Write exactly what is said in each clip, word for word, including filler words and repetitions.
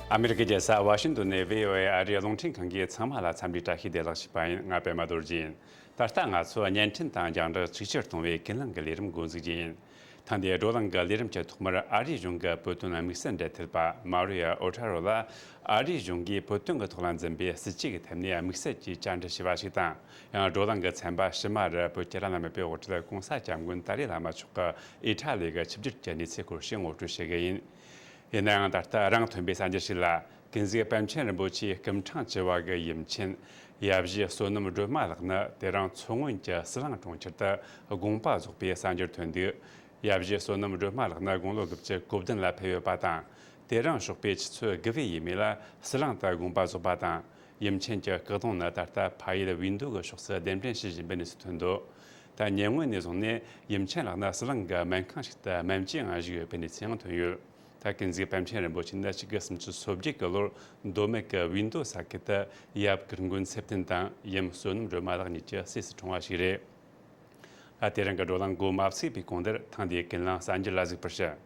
ཨ་མེ་རི་ཀའི་རྒྱལ་ས་ཝ་ཤིང་ཏོན་ནས་བྷི་ཨོ་ཨེ་ཨ་རིའི་རླུང་འཕྲིན་ཁང་གིས་ཚང་མ་ལ་འཚམས་འདྲིའི་བཀྲ་ཤིས་བདེ་ལེགས་ཞུས་པ་ཡིན། ང་པད་མ་རྡོ་རྗེ་ཡིན། ད་ལྟ་ང་ཚོ་བརྙན་འཕྲིན་དང་རྒྱང་བསྒྲགས་ཆིག་ཆར་གཏོང་བའི་ཀུན་གླེང་གི་ལས་རིམ་འགོ་འཛུགས་རྒྱུ་ཡིན། ཐེངས་འདིའི་བགྲོ་གླེང་གི་ལས་རིམ་གྱི་ཐོག་མར་ཨ་རིའི་གཞུང་གི་བོད་དོན་དམིགས་བསལ་འབྲེལ་མཐུད་པ་མ་རི་ཡ་ཨོ་ཁྲ་རོ་ལ་ཨ་རིའི་གཞུང་གིས་བོད་དོན་གྱི་ཐོག་ལ་འཛིན་པའི་སྲིད་བྱུས་ཀྱི་ཐད་ནས་དམིགས་བསལ་གྱིས་བཅར་འདྲི་ཞུས་པ་ཞིག་དང་། ཡང་བགྲོ་གླེང་གི་ཚན་པ་ཕྱི་མ་རུ་བོད་ཀྱི་བླ་ན་མེད་པའི་དབུ་ཁྲིད་གོང་ས་སྐྱབས་མགོན་ཏཱ་ལའི་བླ་མ་མཆོག་གི་ཨི་ཊ་ལི་གི་ཆིབས་བསྒྱུར་གྱི་གནས་ཚུལ་སྐོར་ཞིག་ངོ་སྤྲོད་བྱེད་ཀྱི་ཡིན། ཡིན་ན་ཡང་ད་ལྟ་རང་ཐོན་པའི་གསར་འགྱུར་ཞིག་ལ། ཀུན་གཟིགས་པཎ་ཆེན་རིན་པོ་ཆེའི་སྐུ་ཕྲེང་བཅུ་བ་གི་ཡུམ་ཆེན་ཡབ་གཞིས་བསོད་ནམས་སྒྲོལ་མ་ལགས་ནི་དེ་རིང་མཚོ་སྔོན་གྱི་ཟི་ལིང་གྲོང་ཁྱེར་དུ་དགོངས་པ་རྫོགས་པའི་གསར་འགྱུར་ཐོན་འདུག། ཡབ་གཞིས་བསོད་ནམས་སྒྲོལ་མ་ལགས་ནི་དགུང་ལོ་དགུ་བཅུ་གོ་བདུན་ལ་ཕེབས་ཡོད་པ་དང་། དེ་རིང་ཞོགས་པའི་ཆུ་ཚོད་དགུ་པའི་ཡས་མས་ལ་ཟི་ལིང་དུ་དགོངས་པ་རྫོགས་པ་དང་། ཡུམ་ཆེན་གྱི་སྐུ་གདུང་ནི་ད་ལྟ་ཕ་ཡུལ་ཝིན་ཏུའུ་གི་ཕྱོགས་སུ་གདན་འདྲེན་ཞུ་བཞིན་པའི་གནས་ཚུལ་ཐོན་འདུག། ད་ཉེ་སྔོན་ནས་བཟུང་ནས་ཡུམ་ཆེན་ལགས་ནི་ཟི་ལིང་གི་སྨན་ཁང་ཞིག་ཏུ་སྨན་བཅོས་ངང་བཞུགས་ཡོད་པའི་གནས་ཚུལ་ཡང་ཐོན་ཡོད། ད་ཀུན་གཟིགས་པཎ་ཆེན་རིན་པོ་ཆེ་ནི་གཅིག་དགུ་སུམ་ཅུ་སོ་བརྒྱད་ཀྱི་ལོར་མདོ་སྨད་ཀྱི་ཝིན་ཏུའུ་ས་ཁུལ་དུ་ཡབ་གུར་མགོན་ཚེ་བརྟན་དང་ཡུམ་བསོད་ནམས་སྒྲོལ་མ་ལགས་གཉིས་ཀྱི་སྲས་སུ་འཁྲུངས་པ་ཞིག་རེད། ད་དེ་རིང་གི་བགྲོ་གླེང་འགོ་མ་ཚུགས་པའི་གོང་དེར་ཐེངས་འདིའི་ཀུན་གླེང་གསར་འགྱུར་ལ་གཟིགས་པར་ཞུ།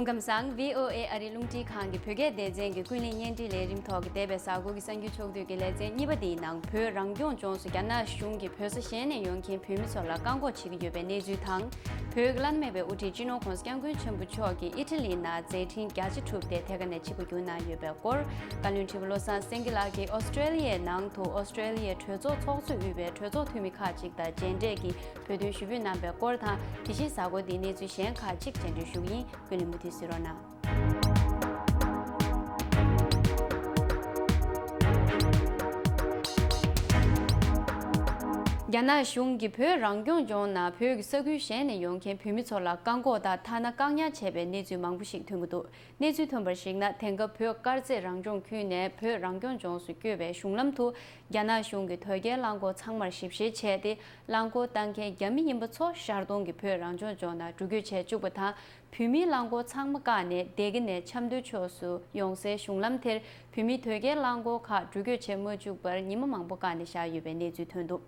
སྐུ་ཁམས་བཟང་། བྷི་ཨོ་ཨེ་ཨ་རིའི་རླུང་འཕྲིན་ཁང་གི་བོད་སྐད་སྡེ་ཚན་གྱི་ཀུན་གླེང་བརྙན་འཕྲིན་ལས་རིམ་ཐོག་གི་འདས་པའི་གཟའ་འཁོར་གྱི་གསར་འགྱུར་ཕྱོགས་བསྡུས་ཀྱི་ལེ་ཚན་གཉིས་པ་འདིའི་ནང་བོད་རང་སྐྱོང་ལྗོངས་སུ་རྒྱ་ནག་གཞུང་གིས་བོད་ས་གཞན་ནས་ཡོང་མཁན་བོད་མི་ཚོ་ལ་བཀག་འགོག་བྱེད་ཀྱི་ཡོད་པའི་གནས་ཚུལ་དང་། བོད་ཀྱི་བླ་ན་མེད་པའི་དབུ་ཁྲིད་སྤྱི་ནོར་༧གོང་ས་༧སྐྱབས་མགོན་ཆེན་པོ་མཆོག་གིས་ཨི་ཊ་ལིའི་ནང་མཛད་འཕྲིན་རྒྱ་ཆེ་གྲུབ་སྟེ་དེ་ག་ནས་ཕྱིར་འབུད་བསྒྱུར་གནང་ཡོད་པའི་སྐོར། བཀའ་བློན་ཁྲི་པ་བློ་བཟང་སེང་གེ་ལགས་ཀྱིས་ཨོ་སི་ཀྲེ་ལི་ཡའི་ནང་དུ་ཨོ་སི་ཀྲེ་ལི་ཡའི་གྲོས་ཚོགས་ཚོགས་གཙོ་དབུས་པའི་གྲོས་ཚོགས་འཐུས་མི་ཁག་ཅིག་དང་མཇལ་འཕྲད་ཀྱིས་བོད་དོན་ཞུ་འབོད་གནང་པའི་སྐོར་དང་། དེ་བཞིན་གཟའ་འཁོར་འདིའི་གནས་ཚུལ་གཞན་ཁག་ཅིག་སྙན་སྒྲོན་ཞུ་གི་ཡིན། ཀུན་གླེང་མུ་མཐུད་གཟིགས་རོགས་གནང་། རྒྱ་ནག་གཞུང་གིས་བོད་རང་སྐྱོང་ལྗོངས་ནང་བོད་ཀྱི་ས་ཁུལ་གཞན་ནས་ཡོང་མཁན་བོད་མི་ཚོ་ལ་བཀག་འགོག་དང་ཐ་ན་བཀག་ཉར་བྱས་པའི་གནས་ཚུལ་མང་པོ་ཞིག་ཐོན་གྱི་འདུག། གནས་ཚུལ་ཐོན་པར་གཞིགས་ན། དེང་སྐབས་བོད་དཀར་མཛེས་རང་སྐྱོང་ཁུལ་ནས་བོད་རང་སྐྱོང་ལྗོངས་སུ་བསྐྱོད་པའི་གཞུང་ལམ་དུ་རྒྱ་ནག་གཞུང་གིས་དོས་སྐྱེལ་རླངས་འཁོར་ཚང་མར་ཞིབ་བཤེར་བྱས་ཏེ། རླངས་འཁོར་བཏང་མཁན་རྒྱ་མི་ཡིན་པ་ཚོ་ཤར་གཏོང་གིས་བོད་རང་སྐྱོང་ལྗོངས་ནང་འགྲུལ་སྐྱོད་བྱས་བཅུག་པ་དང་། བོད་མིའི་རླངས་འཁོར་ཚང་མ་བཀག་ནས་སྡེ་དགེ་ནས་ཆབ་མདོའི་ཕྱོགས་སུ་ཡོང་སའི་གཞུང་ལམ་དེར་བོད་མིའི་དོས་སྐྱེལ་རླངས་འཁོར་ཁག་འགྲུལ་སྐྱོད་བྱེད་མ་བཅུག་པར་ཉི་མ་མང་པོ་བཀག་ནས་བཞག་ཡོད་པའི་གནས་ཚུལ་ཐོན་འདུག།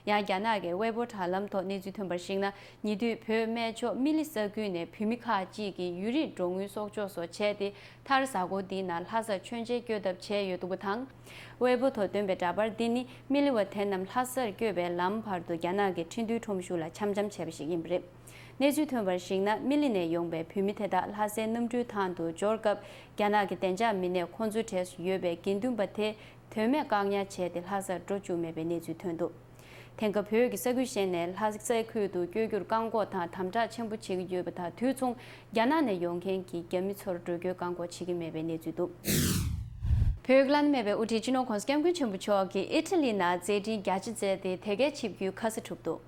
ཡང་རྒྱ་ནག་གི་ཝེ་པོ་དྲ་ལམ་ཐོག་གནས་ཚུལ་ཐོན་པར་གཞིགས་ན། ཉེ་དུས་བོད་སྨད་ཕྱོགས་སྨི་ལི་ས་ཁུལ་ནས་བོད་མི་ཁག་ཅིག་གིས་ཡུན་རིང་འགྲོ་དངུལ་གསོག་འཇོག་སོགས་བྱས་ཏེ། མཐར་གཟའ་འཁོར་འདིའི་ནང་ལྷ་སར་མཆོད་མཇལ་བསྐྱོད་ཐབས་བྱས་ཡོད་འདུག་པ་དང་། ཝེ་པོ་ཐོག་བཏོན་པའི་འདྲ་པར་འདི་ནི་སྨི་ལི་བ་དེ་རྣམས་ལྷ་སར་བསྐྱོད་པའི་ལམ་བར་དུ་རྒྱ་ནག་གི་ཁྲིན་ཏུའུ་ཁྲོམ་གཞུང་ལ་འཆམ་འཆམ་བྱས་པ་ཞིག་ཡིན་པ་རེད། གནས་ཚུལ་ཐོན་པར་གཞིགས་ན། སྨི་ལི་ནས་ཡོང་པའི་བོད་མི་དེ་དག་ལྷ་སའི་གནམ་གྲུའི་ཐང་དུ་འབྱོར་སྐབས། རྒྱ་ནག་གི་བདེ་འཇགས་མི་སྣས་ཁོང་ཚོའི་གྲས་སུ་ཡོད་པའི་དགེ་འདུན་པ་དེ་དོན་མེད་བཀག་ཉར་བྱས་ཏེ་ལྷ་སར་འགྲོ་བཅུག་མེད་པའི་གནས་ཚུལ་ཐོན་འདུག། དེང་སྐབས་བོད་ཀྱི་ས་ཁུལ་གཞན་ནས་ལྷ་སའི་ཁུལ་དུ་བསྐྱོད་རྒྱུར་བཀག་འགོག་དང་དམ་དྲག་ཆེན་པོ་བྱེད་ཀྱི་ཡོད་པ་དང་། དུས་མཚུངས་རྒྱ་ནག་ནས་ཡོང་མཁན་གྱི་རྒྱ་མི་ཚོར་འགྲོ་སྐྱོད་བཀག་འགོག་བྱེད་ཀྱི་མེད་པའི་གནས་ཚུལ་འདུག། བོད་ཀྱི་བླ་ན་མེད་པའི་དབུ་ཁྲིད་སྤྱི་ནོར་༧གོང་ས་༧སྐྱབས་མགོན་ཆེན་པོ་མཆོག་གིས་ཨི་ཊ་ལི་ནང་མཛད་འཕྲིན་རྒྱ་ཆེ་མཛད་དེ། དེ་གའི་ཆིབས་བསྒྱུར་ཁ་གསལ་གྲུབ་འདུག།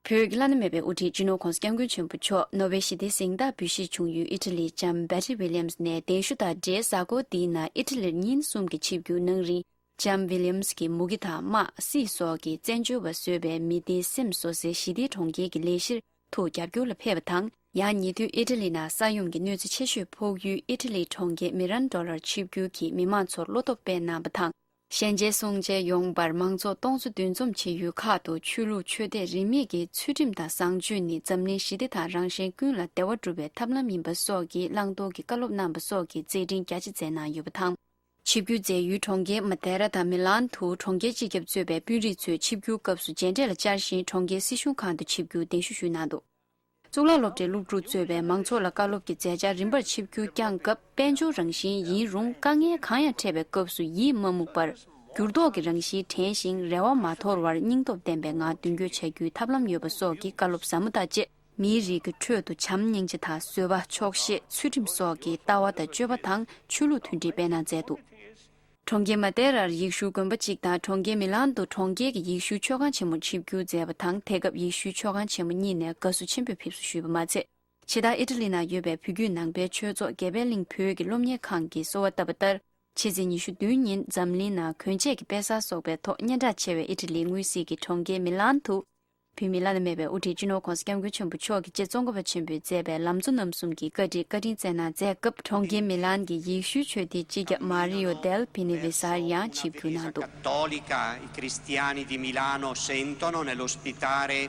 བོད་ཀྱི་བླ་ན་མེད་པའི་དབུ་ཁྲིད་སྤྱི་ནོར་༧གོང་ས་༧སྐྱབས་མགོན་ཆེན་པོ་མཆོག་ནོ་བེལ་ཞི་བདེའི་གཟེངས་རྟགས་འབུལ་བཞེས་བྱུང་ཡུལ་ཨི་ཊ་ལིའི་ལྕམ་བེ་ཏི་ཝི་ལི་ཡམ་སི་ནས་གདན་ཞུ་དང་འབྲེལ་གཟའ་འཁོར་འདིའི་ནང་ཨི་ཊ་ལིར་ཉིན་གསུམ་གྱི་ཆིབས་བསྒྱུར་གནང་རིང་། ལྕམ་ཝི་ལི་ཡམ་སི་གིས་མུ་གེ་དང་དམག་སྲིད་སོགས་ཀྱི་བཙན་བྱོལ་བ་བཟོས་པའི་མི་སྡེའི་སེམས་གསོ་སའི་ཞི་བདེའི་གྲོང་ཁྱེར་གྱི་ལས་གཞིར་ཐུགས་རྒྱབ་སྐྱོར་ལ་ཕེབས་པ་དང་། ཡང་ཉེ་དུས་ཨི་ཊ་ལི་ནང་ས་ཡོམ་གྱི་གནོད་འཚེ་ཆེ་ཤོས་ཕོག་ཡུལ་ཨི་ཊ་ལིའི་གྲོང་ཁྱེར་མི་རན་ཌོ་ལར་ཆིབས་བསྒྱུར་གྱིས་མི་མང་ཚོར་བློ་སྟོབས་སྤེལ་གནང་བ་དང་། ཞལ་མཇལ་གསུང་མཇལ་ཡོང་བར་མང་ཚོགས་སྟོང་ཚོ་བདུན་འཛོམས་བྱེད་ཡུལ་ཁག་ཏུ་ཆོས་ལུགས་ཆོས་དད་རིས་མེད་ཀྱི་ཚུལ་ཁྲིམས་དང་བཟང་སྤྱོད་ནི་འཛམ་གླིང་ཞི་བདེ་དང་རང་གཞན་ཀུན་ལ་བདེ་བ་སྒྲུབ་པའི་ཐབས་ལམ་ཡིན་པ་སོགས་ཀྱི་བླང་དོར་གྱི་བཀའ་སློབ་གནང་བ་སོགས་ཀྱི་མཛད་འཕྲིན་རྒྱ་ཆེ་མཛད་གནང་ཡོད་པ་དང་། ཆིབས་བསྒྱུར་མཛད་ཡུལ་གྲོང་ཁྱེར་མ་དེ་ར་དང་མི་ལན་དུ་གྲོང་ཁྱེར་སྤྱི་ཁྱབ་གཙོས་པའི་དཔོན་རིགས་ཚོས་ཆིབས་བསྒྱུར་སྐབས་སུ་མཇལ་འཕྲད་ལ་བཅར་ཞིང་། གྲོང་ཁྱེར་སྲིད་གཞུང་ཁང་དུ་ཆིབས་བསྒྱུར་གདན་ཞུ་ཞུས་གནང་འདུག། གཙུག་ལག་སློབ་གྲྭའི་སློབ་ཕྲུག་གཙོས་པའི་མང་ཚོགས་ལ་བཀའ་སློབ་ཀྱི་མཛད་འཆར་རིམ་པར་ཆིབས་བསྒྱུར་བསྐྱངས་སྐབས། དཔལ་འབྱོར་རང་བཞིན་ཡིན་རུང་། དཀའ་ངལ་གང་ཡང་འཕྲད་པའི་སྐབས་སུ་ཡིད་མ་རྨུགས་པར་འགྱུར་ལྡོག་གི་རང་བཞིན་དྲན་ཞིང་། རེ་བ་མ་དོར་བར་སྙིང་སྟོབས་ལྡན་པའི་ངང་མདུན་སྐྱོད་བྱ་རྒྱུའི་ཐབས་ལམ་ཡོད་པ་སོགས་ཀྱི་བཀའ་སློབ་ཟབ་མོ་དང་བཅས། མིའི་རིགས་ཀྱི་ཁྲོད་དུ་བྱམས་སྙིང་རྗེ་དང་བཟོད་པ། ཆོག་ཤེས། ཚུལ་ཁྲིམས་སོགས་ཀྱི་ལྟ་བ་དང་སྤྱོད་པ་དང་། ཆོས་ལུགས་མཐུན་སྒྲིལ་སྤེལ་གནང་མཛད་འདུག། གྲོང་ཁྱེར་མ་ཏེ་རར་ཡེ་ཤུའི་དགོན་པ་གཅིག་དང་། གྲོང་ཁྱེར་མི་ལན་དུ་གྲོང་ཁྱེར་གྱི་ཡེ་ཤུའི་ཆོས་ཁང་ཆེན་མོར་ཆིབས་བསྒྱུར་མཛད་པ་དང་། དེ་སྐབས་ཡེ་ཤུའི་ཆོས་ཁང་ཆེན་མོ་གཉིས་ནས་དགའ་བསུ་ཆེན་པོས་ཕེབས་བསུ་ཞུས་པ་མ་ཚད། ཕྱི་ཟླ་ཨི་ཊ་ལི་ནང་ཡོད་པའི་བོད་བརྒྱུད་ནང་པའི་ཆོས་ཚོགས་དགེ་འཕེལ་གླིང་བོད་ཀྱི་སློབ་གཉེར་ཁང་གིས་གསོལ་བ་བཏབ་པ་ལྟར། ཕྱི་ཚེས་ཉི་ཤུ་བདུན་ཉིན་འཛམ་གླིང་ནང་གྱོན་ཆས་ཀྱི་དཔེ་གསར་གསོག་པའི་ཐོག་སྙན་གྲགས་ཆེ་བའི་ཨི་ཊ་ལིའི་དངོས་གཟིགས་ཀྱི་གྲོང་ཁྱེར་མི་ལན་དུ། བོད་མི་བླ་ན་མེད་པའི་དབུ་ཁྲིད་སྤྱི་ནོར་༧གོང་ས་༧སྐྱབས་མགོན་ཆེན་པོ་མཆོག་གིས་ཆེད་ཙོང་ཁ་པ་ཆེན་པོས་མཛད་པའི་ལམ་གཙོ་རྣམ་གསུམ་གྱི་བཀའ་ཁྲིད་བཀའ་དྲིན་སྩལ་གནང་མཛད་སྐབས། གྲོང་ཁྱེར་མི་ལན་གྱི་ཡེ་ཤུའི་ཆོས་སྡེའི་སྤྱི་ཁྱབ་མ་རི་ཡོ་དེལ་པི་ནི་བི་སར་ཡང་ཆིབས་བསྒྱུར་གནང་འདུག། Cattolica, i cristiani di Milano sentono nell'ospitare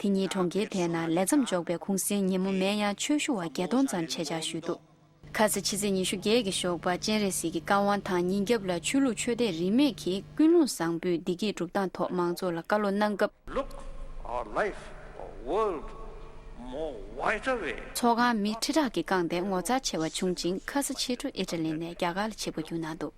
དེ་ཉིན་གྲོང་ཁྱེར་དེའི་ནང་ལས་མཚམས་འཇོག་པའི་གུང་སེང་ཉིན་མོ་མེན་ཡང་ཆོས་ཞུ་བ་བརྒྱད་སྟོང་ཙམ་ཆེད་བཅར་ཞུས་འདུག་ཁ་ས་ཕྱི་ཚེས་ཉི་ཤུ་བརྒྱད་ཀྱི་ཞོགས་པ་སྤྱན་རས་གཟིགས་ཀྱི་བཀའ་དབང་དང་ཉིན་རྒྱབ་ལ་ཆོས་ལུགས་ཆོས་དད་རིས་མེད་ཀྱིས་ཀུན་སློང་བཟང་པོས་བདེ་སྐྱིད་སྒྲུབ་སྟངས་ཐོག་མང་ཚོགས་ལ་བཀའ་སློབ་གནང་སྐབས། Look our life, our world, more wider way. ཚོགས་ཁང་མི་ཁྲི་ཕྲག་གིས་བཀང་སྟེ་ངོ་མཚར་ཆེ་བ་བྱུང་ཞིང་། ཁ་ས་ཕྱི་དྲོ་ཨི་ཊ་ལི་ནས་རྒྱ་གར་ལ་ཆིབས་པ་བསྒྱུར་གནང་འདུག་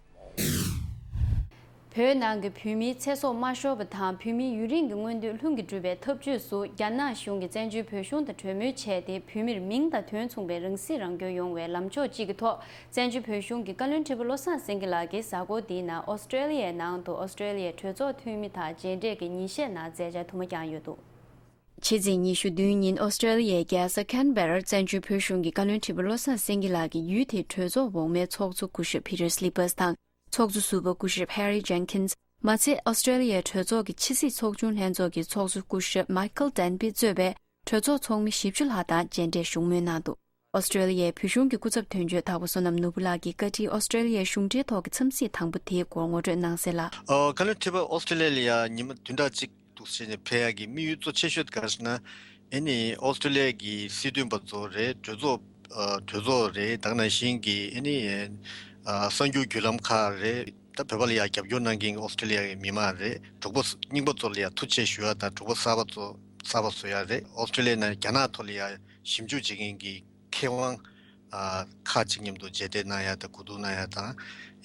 བོད་ནང་གི་བོད་མིའི་ཚེ་སྲོག་མ་ཤོར་བ་དང་། བོད་མིའི་ཡུན་རིང་གི་མངོན་འདོད་ལྷུན་གྱིས་གྲུབ་པའི་ཐབས་ཇུས་སུ། རྒྱ་ནག་གཞུང་གིས་བཙན་བྱོལ་བོད་གཞུང་དང་གྲོས་མོལ་བྱས་ཏེ། བོད་མིར་མིང་དང་དོན་མཚུངས་པའི་རང་སྲིད་རང་སྐྱོང་ཡོང་བའི་ལམ་ཕྱོགས་གཅིག་གི་ཐོག་བཙན་བྱོལ་བོད་གཞུང་གི་བཀའ་བློན་ཁྲི་པ་བློ་བཟང་སེང་གེ་ལགས་ཀྱིས་གཟའ་འཁོར་འདིའི་ནང་ཨོ་སི་ཀྲེ་ལི་ཡའི་ནང་དུ་ཨོ་སི་ཀྲེ་ལི་ཡའི་གྲོས་ཚོགས་འཐུས་མི་དང་མཇལ་འཕྲད་ཀྱི་ཉིན་ཤས་ནང་མཛད་འཆར་དུ་མ་བསྐྱངས་ཡོད་འདུག་ཕྱི་ཚེས་ཉི་ཤུ་བདུན་ཉིན་ཨོ་སི་ཀྲེ་ལི་ཡའི་རྒྱལ་ས་ཁན་བེ་རར་བཙན་བྱོལ་བོད་གཞུང་གི་བཀའ་བློན་ཁྲི་པ་བློ་བཟང་སེང་གེ་ལགས་ཀྱིས་ཡུལ་དེའི་གྲོས་ཚོགས་འོག་མའི་ཚོགས་གཙོ་སྐུ་ཞབས་Peter Slippers་དང་། ཚོགས་གཙོ་ཟུར་པ་སྐུ་ཞབས་Harry Jenkins། མ་ཚད་ཨོ་སི་ཀྲེ་ལི་ཡའི་གྲོས་ཚོགས་ཀྱི་ཕྱི་སྲིད་ཚོགས་ཆུང་ལྷན་ཚོགས་ཀྱི་ཚོགས་གཙོ་སྐུ་ཞབས་Michael Denby་གཙོས་པའི་གྲོས་ཚོགས་ཚོགས་མི་བཞི་བཅུ་ལྷག་དང་མཇལ་འཕྲད་བཞུགས་མོལ་གནང་འདུག་ཨོ་སི་ཀྲེ་ལི་ཡའི་བོད་གཞུང་གི་སྐུ་ཚབ་དོན་གཅོད་དྭགས་པོ་བསོད་ནམས་ནོར་བུ་ལགས་ཀྱིས་བཀའ་ཁྲིའི་ཨོ་སི་ཀྲེ་ལི་ཡའི་གཞུང་འབྲེལ་ཐོག་གི་འཚམས་གཟིགས་དང་པོ་དེའི་སྐོར་ངོ་སྤྲོད་གནང་གསལ་ལ། ཨོ། བཀའ་བློན་ཁྲི་པ་ཨོ་སི་ཀྲེ་ལི་ཡ་ལ་ཡ་ཉི་མ་བདུན་ཕྲག་གཅིག་འདུག་སེ་བྱས་ནས་ཕེབས་ཡག་གི་དམིགས་ཡུལ་གཙོ་ཆེ་ཤོས་དེ་ག་རེ་ཟེར་ན། ཨེ་ནི་ཨོ་སི་ཀྲེ་ལི་ཡ་གི་སྲིད་དོན་པ་ཚོ་རེད། གྲོས་ཚོགས་ཨ་གྲོས་ཚོགས་རེད། ད་ག་ནང་བཞིན་གྱི་ཨེ་ནི་ཨ་གསར་འགྱུར་བརྒྱུད་ལམ་ཁག་རེད། ད་བོད་པ་ལ་ཡ་རྒྱབ་སྐྱོར་གནང་མཁན་གྱི་ཨོ་སི་ཀྲེ་ལི་ཡ་གི་མི་མང་རེད། གྲོགས་པོ་རྙིང་པ་ཚོ་ལ་ཡ་ཐུགས་རྗེ་ཆེ་ཞུ་ཡ་དང་། གྲོགས་པོ་གསར་པ་ཚོ་གསར་པ་བཟོ་ཡ་རེད། ཨོ་སི་ཀྲེ་ལི་ཡ་ནང་རྒྱ་ནག་ཐོག་ལ་ཡ་ཞིབ་འཇུག་བྱེད་མཁན་གྱི་མཁས་དབང་ཨ་ཁག་ཅིག་མཉམ་དུ་མཇལ་འཕྲད་གནང་ཡ་དང་། གོ་བསྡུར་གནང་ཡ་དང་།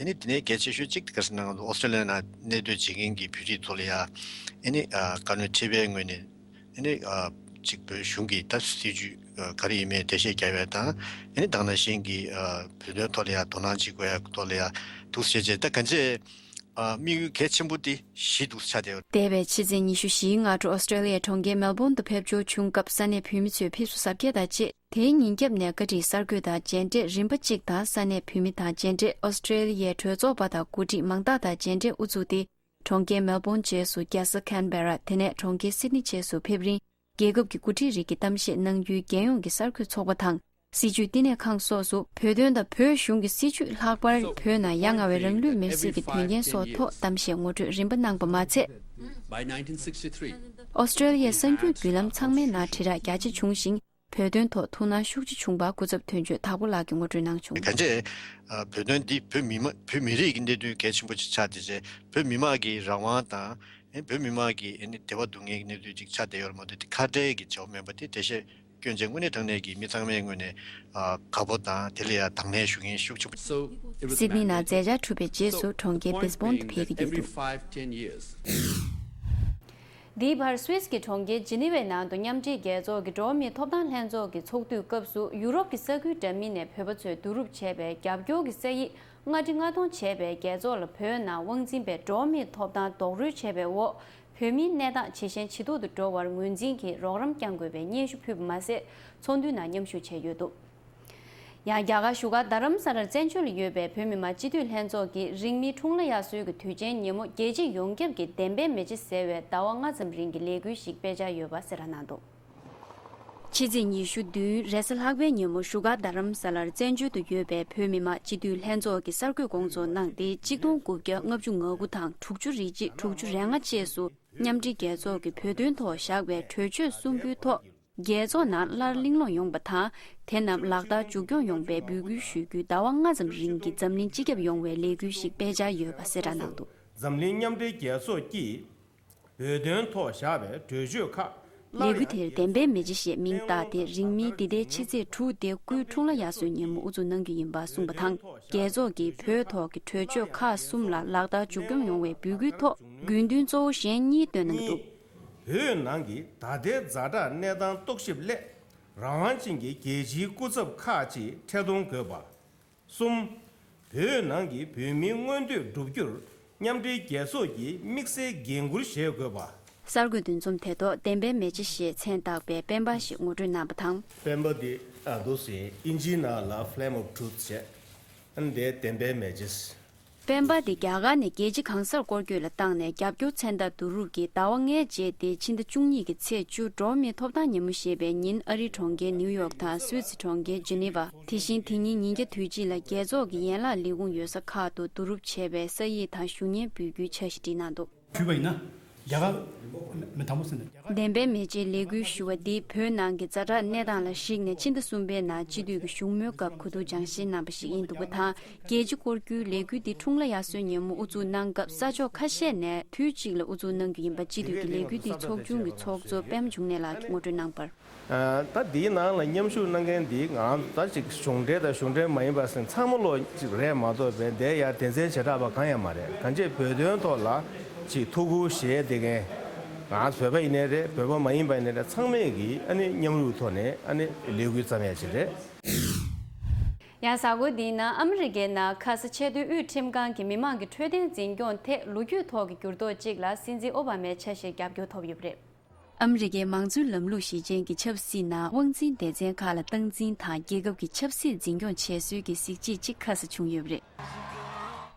ཨེ་ནི་དེ་ནས་གལ་ཆེ་ཤོས་གཅིག་དེ་ག་རེ་ཟེར་ན། ང་ཚོ་ཨོ་སི་ཀྲེ་ལི་ཡ་ནང་གནས་སྡོད་བྱེད་མཁན་གྱི་བོད་རིགས་ཚོ་ལ་ཡ་ཨེ་ནི་ཨ་བཀའ་བློན་ཁྲི་པའི་ངོས་ནས་ཨེ་ནི་ཨ་གཅིག་བོད་གཞུང་གི་ད་སྲིད་ཇུས་ཨ་ག་རེ་ཡིན་མིན་འགྲེལ་བཤད་རྒྱག་ཡ་དང་། ཨེ་ནི་ད་ག་ནང་བཞིན་གྱི་ཨ་བོད་དོན་ཐོག་ལ་ཡ་དོ་སྣང་བྱེད་དགོས་ཡ་ཐོག་ལ་ཡ་འདུག་སེ་བྱས་བྱས། ད་གང་ཅི་ཨ་དམིགས་ཡུལ་གལ་ཆེན་པོ་དེ་བཞི་འདུག་ཆགས་བསྡད་ཡོད། འདས་པའི་ཕྱི་ཚེས་ཉི་ཤུ་བཞིའི་སྔ་དྲོ་ཨོ་སི་ཀྲེ་ལི་ཡའི་གྲོང་ཁྱེར་མེལ་བོན་དུ་ཕེབས་འབྱོར་བྱུང་སྐབས། ས་གནས་བོད་མི་ཚོས་ཕེབས་བསུ་གཟབ་རྒྱས་དང་བཅས། དེའི་ཉིན་རྒྱབ་ནས་བཀའ་ཁྲིས་གསར་འགོད་དང་མཇལ་འཕྲད་རིམ་པ་གཅིག་དང་། ས་གནས་བོད་མི་དང་མཇལ་འཕྲད། ཨོ་སི་ཀྲེ་ལི་ཡའི་གྲོས་ཚོགས་པ་དང་འགོ་ཁྲིད་མང་དག་དང་མཇལ་འཕྲད་དབུ་བཙུགས་ཏེ། གྲོང་ཁྱེར་མེལ་བོན་རྗེས་སུ་རྒྱལ་ས་ཁན་བེ་ར། དེ་ནས་གྲོང་ཁྱེར་སིད་ནི་རྗེས་སུ་ཕེབས་རིང་། རྒྱལ་ཁབ་ཀྱི་འགོ་ཁྲིད་རིགས་ཀྱིས་གཏམ་བཤད་གནང་རྒྱུའི་རྒྱལ་ཡོངས་ཀྱི་གསར་འགོད་ཚོགས་པ་དང་། སྲིད་བྱུས་བསྟི་གནས་ཁང་སོགས་སུ། བོད་དོན་དང་བོད་གཞུང་གི་སྲིད་བྱུས། ལྷག་པར་བོད་ནང་ཡ་ང་བའི་རང་ལུས་མེར་སྲེག་གི་དོན་རྐྱེན་སོགས་ཐོག་གཏམ་བཤད་ངོ་སྤྲོད་རིམ་པ་གནང་པ་མ་ཚད། ཨོ་སི་ཀྲེ་ལི་ཡའི་གསར་འགྱུར་བརྒྱུད་ལམ་ཚང་མའི་ནང་དྲིལ་བསྒྲགས་རྒྱ་ཆེ་བྱུང་ཞིང་། བོད་དོན་ཐོག་ཐུགས་སྣང་ཤུགས་ཆེ་བྱུང་བ་སྐུ་ཚབ་དོན་གཅོད་དྭགས་པོ་ལགས་ཀྱིས་ངོ་སྤྲོད་གནང་བྱུང་། གང་ཅི། ཨ་བོད་དོན་འདི་བོད་མི་མ་བོད་མི་རིགས་ཀྱི་གནད་དོན་གལ་ཆེན་པོ་ཅིག་ཆགས་བསྡད་བྱས། བོད་མི་མང་གི་རང་དབང་དང་། ཨེ་བོད་མི་མང་གི་ཨེ་ནི་བདེ་བ་སྡུག་བསྔལ་གྱི་གནད་དོན་ཅིག་ཆགས་བསྡད་ཡོད་རེད་མ་གཏོགས། དེ་ཁ་བྲལ་གྱི་བྱ་བ་མིན་པ་དེ་འགྲེལ་བཤད་སྐྱོན་བྱས། དངོས་གནས་དྲང་གནས་ཀྱི་མི་ཚང་མའི་ངོས་ནས་ཨ་དགའ་པོ་དང་། དེ་ལ་ཡང་དང་ལེན་ཞུ་མཁན་ཤུགས་ཆེན་པོ། སིད་ནི་ནང་མཛད་འཆར་གྲུབ་པའི་རྗེས་སུ་གྲོང་ཁྱེར་བིས་བོན་དུ་ཕེབས་ཀྱི་ཡོད་འདུག་འདིའི་བར་སུད་སི་གི་གྲོང་ཁྱེར་ཇི་ནི་ཝའི་ནང་དུ་མཉམ་འབྲེལ་རྒྱལ་ཚོགས་ཀྱི་འགྲོ་བ་མིའི་ཐོབ་ཐང་ལྷན་ཚོགས་ཀྱི་ཚོགས་དུས་སྐབས་སུ། ཡུ་རོབ་ཀྱི་ས་ཁུལ་འདྲ་མིན་ནས་བོད་པ་ཚོས་བསྡུ་རུབ་བྱས་པའི་རྒྱབ་སྐྱོར་གྱི་ས་ཡིག་ལྔ་ཁྲི་ལྔ་སྟོང་བྱས་པའི་རྒྱལ་ཚོགས་ལ། བོད་ནང་དབང་འཛིན་པས་འགྲོ་བ་མིའི་ཐོབ་ཐང་རྡོག་རོལ་བྱས་པའི་འོག། བོད་མིའི་གནས་སྟངས་ཇེ་ཞན་ཇེ་སྡུག་ཏུ་འགྲོ་བར་ངོས་འཛིན་གྱིས་རོགས་རམ་བསྐྱང་དགོས་པའི་སྙན་ཞུ་ཕུལ་བ་མ་ཟད། ཚོགས་འདུའི་ནང་མཉམ་ཞུགས་བྱས་ཡོད་འདུག་ཡང་རྒྱ་གར་བཞུགས་སྒར་རྡ་རམ་ས་ལར་བཙན་བྱོལ་ལ་ཡོད་པའི་བོད་མི་མང་སྤྱི་འཐུས་ལྷན་ཚོགས་ཀྱིས་རིང་མིན་འཁྲུངས་ལྷ་དབྱར་གསོལ་གྱི་དུས་ཆེན་ཉིན་མོ་རྒྱལ་སྤྱི་ཡོངས་ཁྱབ་ཀྱི་བདེན་པའི་མེ་ལྕེ་ཟེར་བའི་ཟླ་བ་ལྔ་ཙམ་རིང་གི་ལས་འགུལ་ཞིག་སྤེལ་འཆར་ཡོད་པ་གསལ་བསྒྲགས་གནང་འདུག་ཕྱི་ཚེས་ཉི་ཤུ་བདུན་རེས་གཟའ་ལྷག་པའི་ཉིན་མོ་བཞུགས་སྒར་རྡ་རམ་ས་ལར་བཙན་བྱོལ་དུ་ཡོད་པའི་བོད་མི་མང་སྤྱི་འཐུས་ལྷན་ཚོགས་ཀྱིས་གསར་འགོད་སྐོང་ཚོགས་གནང་སྟེ། གཅིག་སྟོང་དགུ་བརྒྱ་ལྔ་བཅུ་ང་དགུ་དང་དྲུག་ཅུ་རེ་གཅིག་དྲུག་ཅུ་རེ་ལྔ་བཅས་སུ། མཉམ་འབྲེལ་རྒྱལ་ཚོགས་ཀྱིས་བོད་དོན་ཐོག་བཞག་པའི་གྲོས་ཆོད་གསུམ་པོའི་ཐོག་རྒྱལ་ཚོགས་ནང་སླར་གླེང་སློང་ཡོང་བ་དང་། དེ་རྣམས་ལག་བསྟར་མཇུག་སྐྱོང་ཡོང་བའི་འབོད་སྐུལ་ཞུ་རྒྱུའི་ཟླ་བ་ལྔ་ཙམ་རིང་གི་འཛམ་གླིང་སྤྱི་ཁྱབ་ཡོང་བའི་ལས་འགུལ་ཞིག་སྤེལ་འཆར་ཡོད་པ་གསལ་བསྒྲགས་གནང་འདུག་འཛམ་གླིང་མཉམ་འབྲེལ་རྒྱལ་ཚོགས་ཀྱིས་བོད་དོན་ཐོག་བཞག་པའི་གྲོས་ཆོད་ཁག་ལས་འགུལ་དེར་བདེན་པའི་མེ་ལྕེ་ཞེས་མིང་བཏགས་ཏེ། རིང་མིན་འདི་ཟླའི་ཕྱི་ཚེས་དྲུག་སྟེ་སྐུའི་འཁྲུངས་ལྷ་དབྱར་གསོལ་ཉིན་མོ་དབུ་འཛུགས་གནང་རྒྱུ་ཡིན་པ་གསུངས་པ་དང་། རྒྱལ་ཚོགས་ཀྱིས་བོད་ཐོག་གི་གྲོས་ཆོད་ཁག་གསུམ་ལ་ལག་བསྟར་མཇུག་སྐྱོང་ཡོང་བའི་འབོད་སྐུལ་ཐོག་དགོས་འདུན་གཙོ་བོ་གཞན་གཉིས་བཏོན་གནང་འདུག་བོད་ནང་གི་ད་ལྟའི་ཛ་དྲག་གནས་སྟངས་རྟོག་ཞིབ་སླད། རང་དབང་ཅན་གྱི་རྒྱལ་སྤྱིའི་སྐུ་ཚབ་ཁག་ཅིག་འཕྲལ་གཏོང་དགོས་པ། གསུམ། བོད་ནང་གི་བོད་མིའི་མངོན་འདོད་བསྒྲུབ་རྒྱུར་མཉམ་འབྲེལ་རྒྱལ་ཚོགས་ཀྱིས་དམིགས་བསལ་འགན་འཁུར་བཞེས་དགོས་པ། གསར་འགོད་འདུ་འཛོམས་དེ་ཐོག་བདེན་པའི་མེ་ལྕེ་ཞེས་མཚན་བཏགས་པའི་སྤེན་པ་ཞིག་ངོ་སྤྲོད་གནང་བ་དང་། སྤེན་པ་འདི་ཨ་འདུག་སེ་ཨིན་ཇིའི་ནང་ལ་Flame of Truth་བྱས། ཨ་ནི་དེ་བདེན་པའི་མེ་ལྕེ། སྤེན་པ་འདི་རྒྱ་གར་ནས་རྒྱལ་སྤྱི་གང་སར་སྐོར་སྐྱོད་ལ་བཏང་ནས། རྒྱབ་སྐྱོར་མཚན་རྟགས་བསྡུ་རུབ་ཀྱིས་ཟླ་བ་ལྔའི་རྗེས་ཏེ་ཕྱི་ཟླ་བཅུ་གཉིས་ཀྱི་ཚེས་བཅུ། འགྲོ་བ་མིའི་ཐོབ་ཐང་ཉིན་མོ་ཞེས་པའི་ཉིན་ཨ་རིའི་གྲོང་ཁྱེར་ནིའུ་ཡོག་དང་སུད་སི་གྲོང་ཁྱེར་ཇི་ནི་ཝ། དེ་བཞིན་དེ་ཉིན་ཉིན་རྒྱབ་དུས་ཆེན་ལ་རྒྱལ་ཚོགས་ཀྱི་ཡན་ལག་ལས་ཁུངས་ཡོད་ས་ཁག་ཏུ་བསྡུ་རུབ་བྱས་པའི་ས་ཡིག་དང་ཞུ་སྙན་འབུལ་རྒྱུའི་འཆར་གཞི་བསྒྲིགས་གནང་འདུག་ཞུས་པ་ཡིན་ན། རྒྱ་གར་མི་དང་པོ་ཟེར་ན་རྒྱ་གར། བདེན་པའི་མེ་ལྕེའི་ལས་འགུལ་ཞུ་བ་འདི་བོད་ནང་གི་ཛ་དྲག་གནས་སྟངས་ལ་གཞིགས་ནས་ཕྱི་ཟླ་གསུམ་པའི་ནང་སྤྱི་འཐུས་ཀྱི་བཞུགས་མོལ་སྐབས་གོ་བསྡུར་སྦྱང་བཤད་གནང་པ་ཞིག་ཡིན་འདུག་པ་དང་། རྒྱལ་སྤྱི་སྐོར་སྐྱོད་ལས་འགུལ་འདི་འཁྲུངས་ལྷ་དབྱར་གསོལ་ཉིན་མོ་དབུ་འཛུགས་གནང་སྐབས་ས་ཕྱོགས་ཁ་ཤས་ནས་དུས་གཅིག་ལ་དབུ་འཛུགས་གནང་རྒྱུ་ཡིན་པ་སྤྱི་འཐུས་ཀྱི་ལས་འགུལ་འདིའི་ཚོགས་ཆུང་གི་ཚོགས་གཙོ་པད་མ་འབྱུང་གནས་ལགས་ཀྱིས་ངོ་སྤྲོད་གནང་བར། ད་འདིའི་ནང་ལ་མཉམ་ཞུགས་གནང་མཁན་འདི་ང་ད་ཅིག་གཞུང་འབྲེལ་དང་གཞུང་འབྲེལ་མ་ཡིན་པ་ཟེར་ཚང་མ་ལོག་ཅིག་རེད་མ་གཏོགས་པའི་འདིར་ཡར་སྡེ་ཚན་བྱེ་བྲག་པ་གང་ཡང་མ་རེད། གང་ཅི་བོད་དོན་ཐོག་ལ་ཅིག་ཐུགས་ཁུར་བཞེས་བསྡད་མཁན་ང་བོད་པ་ཡིན་ནའི་རེད། བོད་པ་མ་ཡིན་པ་ཡིན་ནའི་རེད། ཚང་མས་ཀྱིས་ཨ་ནི་མཉམ་རུབ་ཐོག་ནས་ཨ་ནི་ལས་འགུལ་བརྩམས་ཡ་ཅིག་རེད། ཡང་གཟའ་འཁོར་འདིའི་ནང་ཨ་མི་རི་ཀའི་ནང་ཁ་ས་ཆེས་མཐོའི་དབུས་ཁྲིམས་ཁང་གི་མི་མང་གི་འཕྲོད་བསྟེན་འཛིན་སྐྱོང་ཐད་ལོ་རྒྱུས་ཐོག་གི་འགྱུར་ལྡོག་ཅིག་ལ་སྲིད་འཛིན་ཨོ་བྷ་མའི་ཆ་ཤས་རྒྱབ་སྐྱོར་ཐོབ་ཡོད་པ་རེད། ཨ་མི་རི་ཀའི་མང་གཙོའི་ལམ་ལུགས་གཞི་ཅན་གྱི་ཆབ་སྲིད་ནང་དབང་འཛིན་སྡེ་ཚན་ཁག་ལ་སྟངས་འཛིན་དང་རྒྱལ་ཁབ་ཀྱི་ཆབ་སྲིད་འཛིན་སྐྱོང་བྱེད་སྲོལ་གྱི་གཟི་བརྗིད་ཅིག་ཁ་ས་བྱུང་ཡོད་པ་རེད།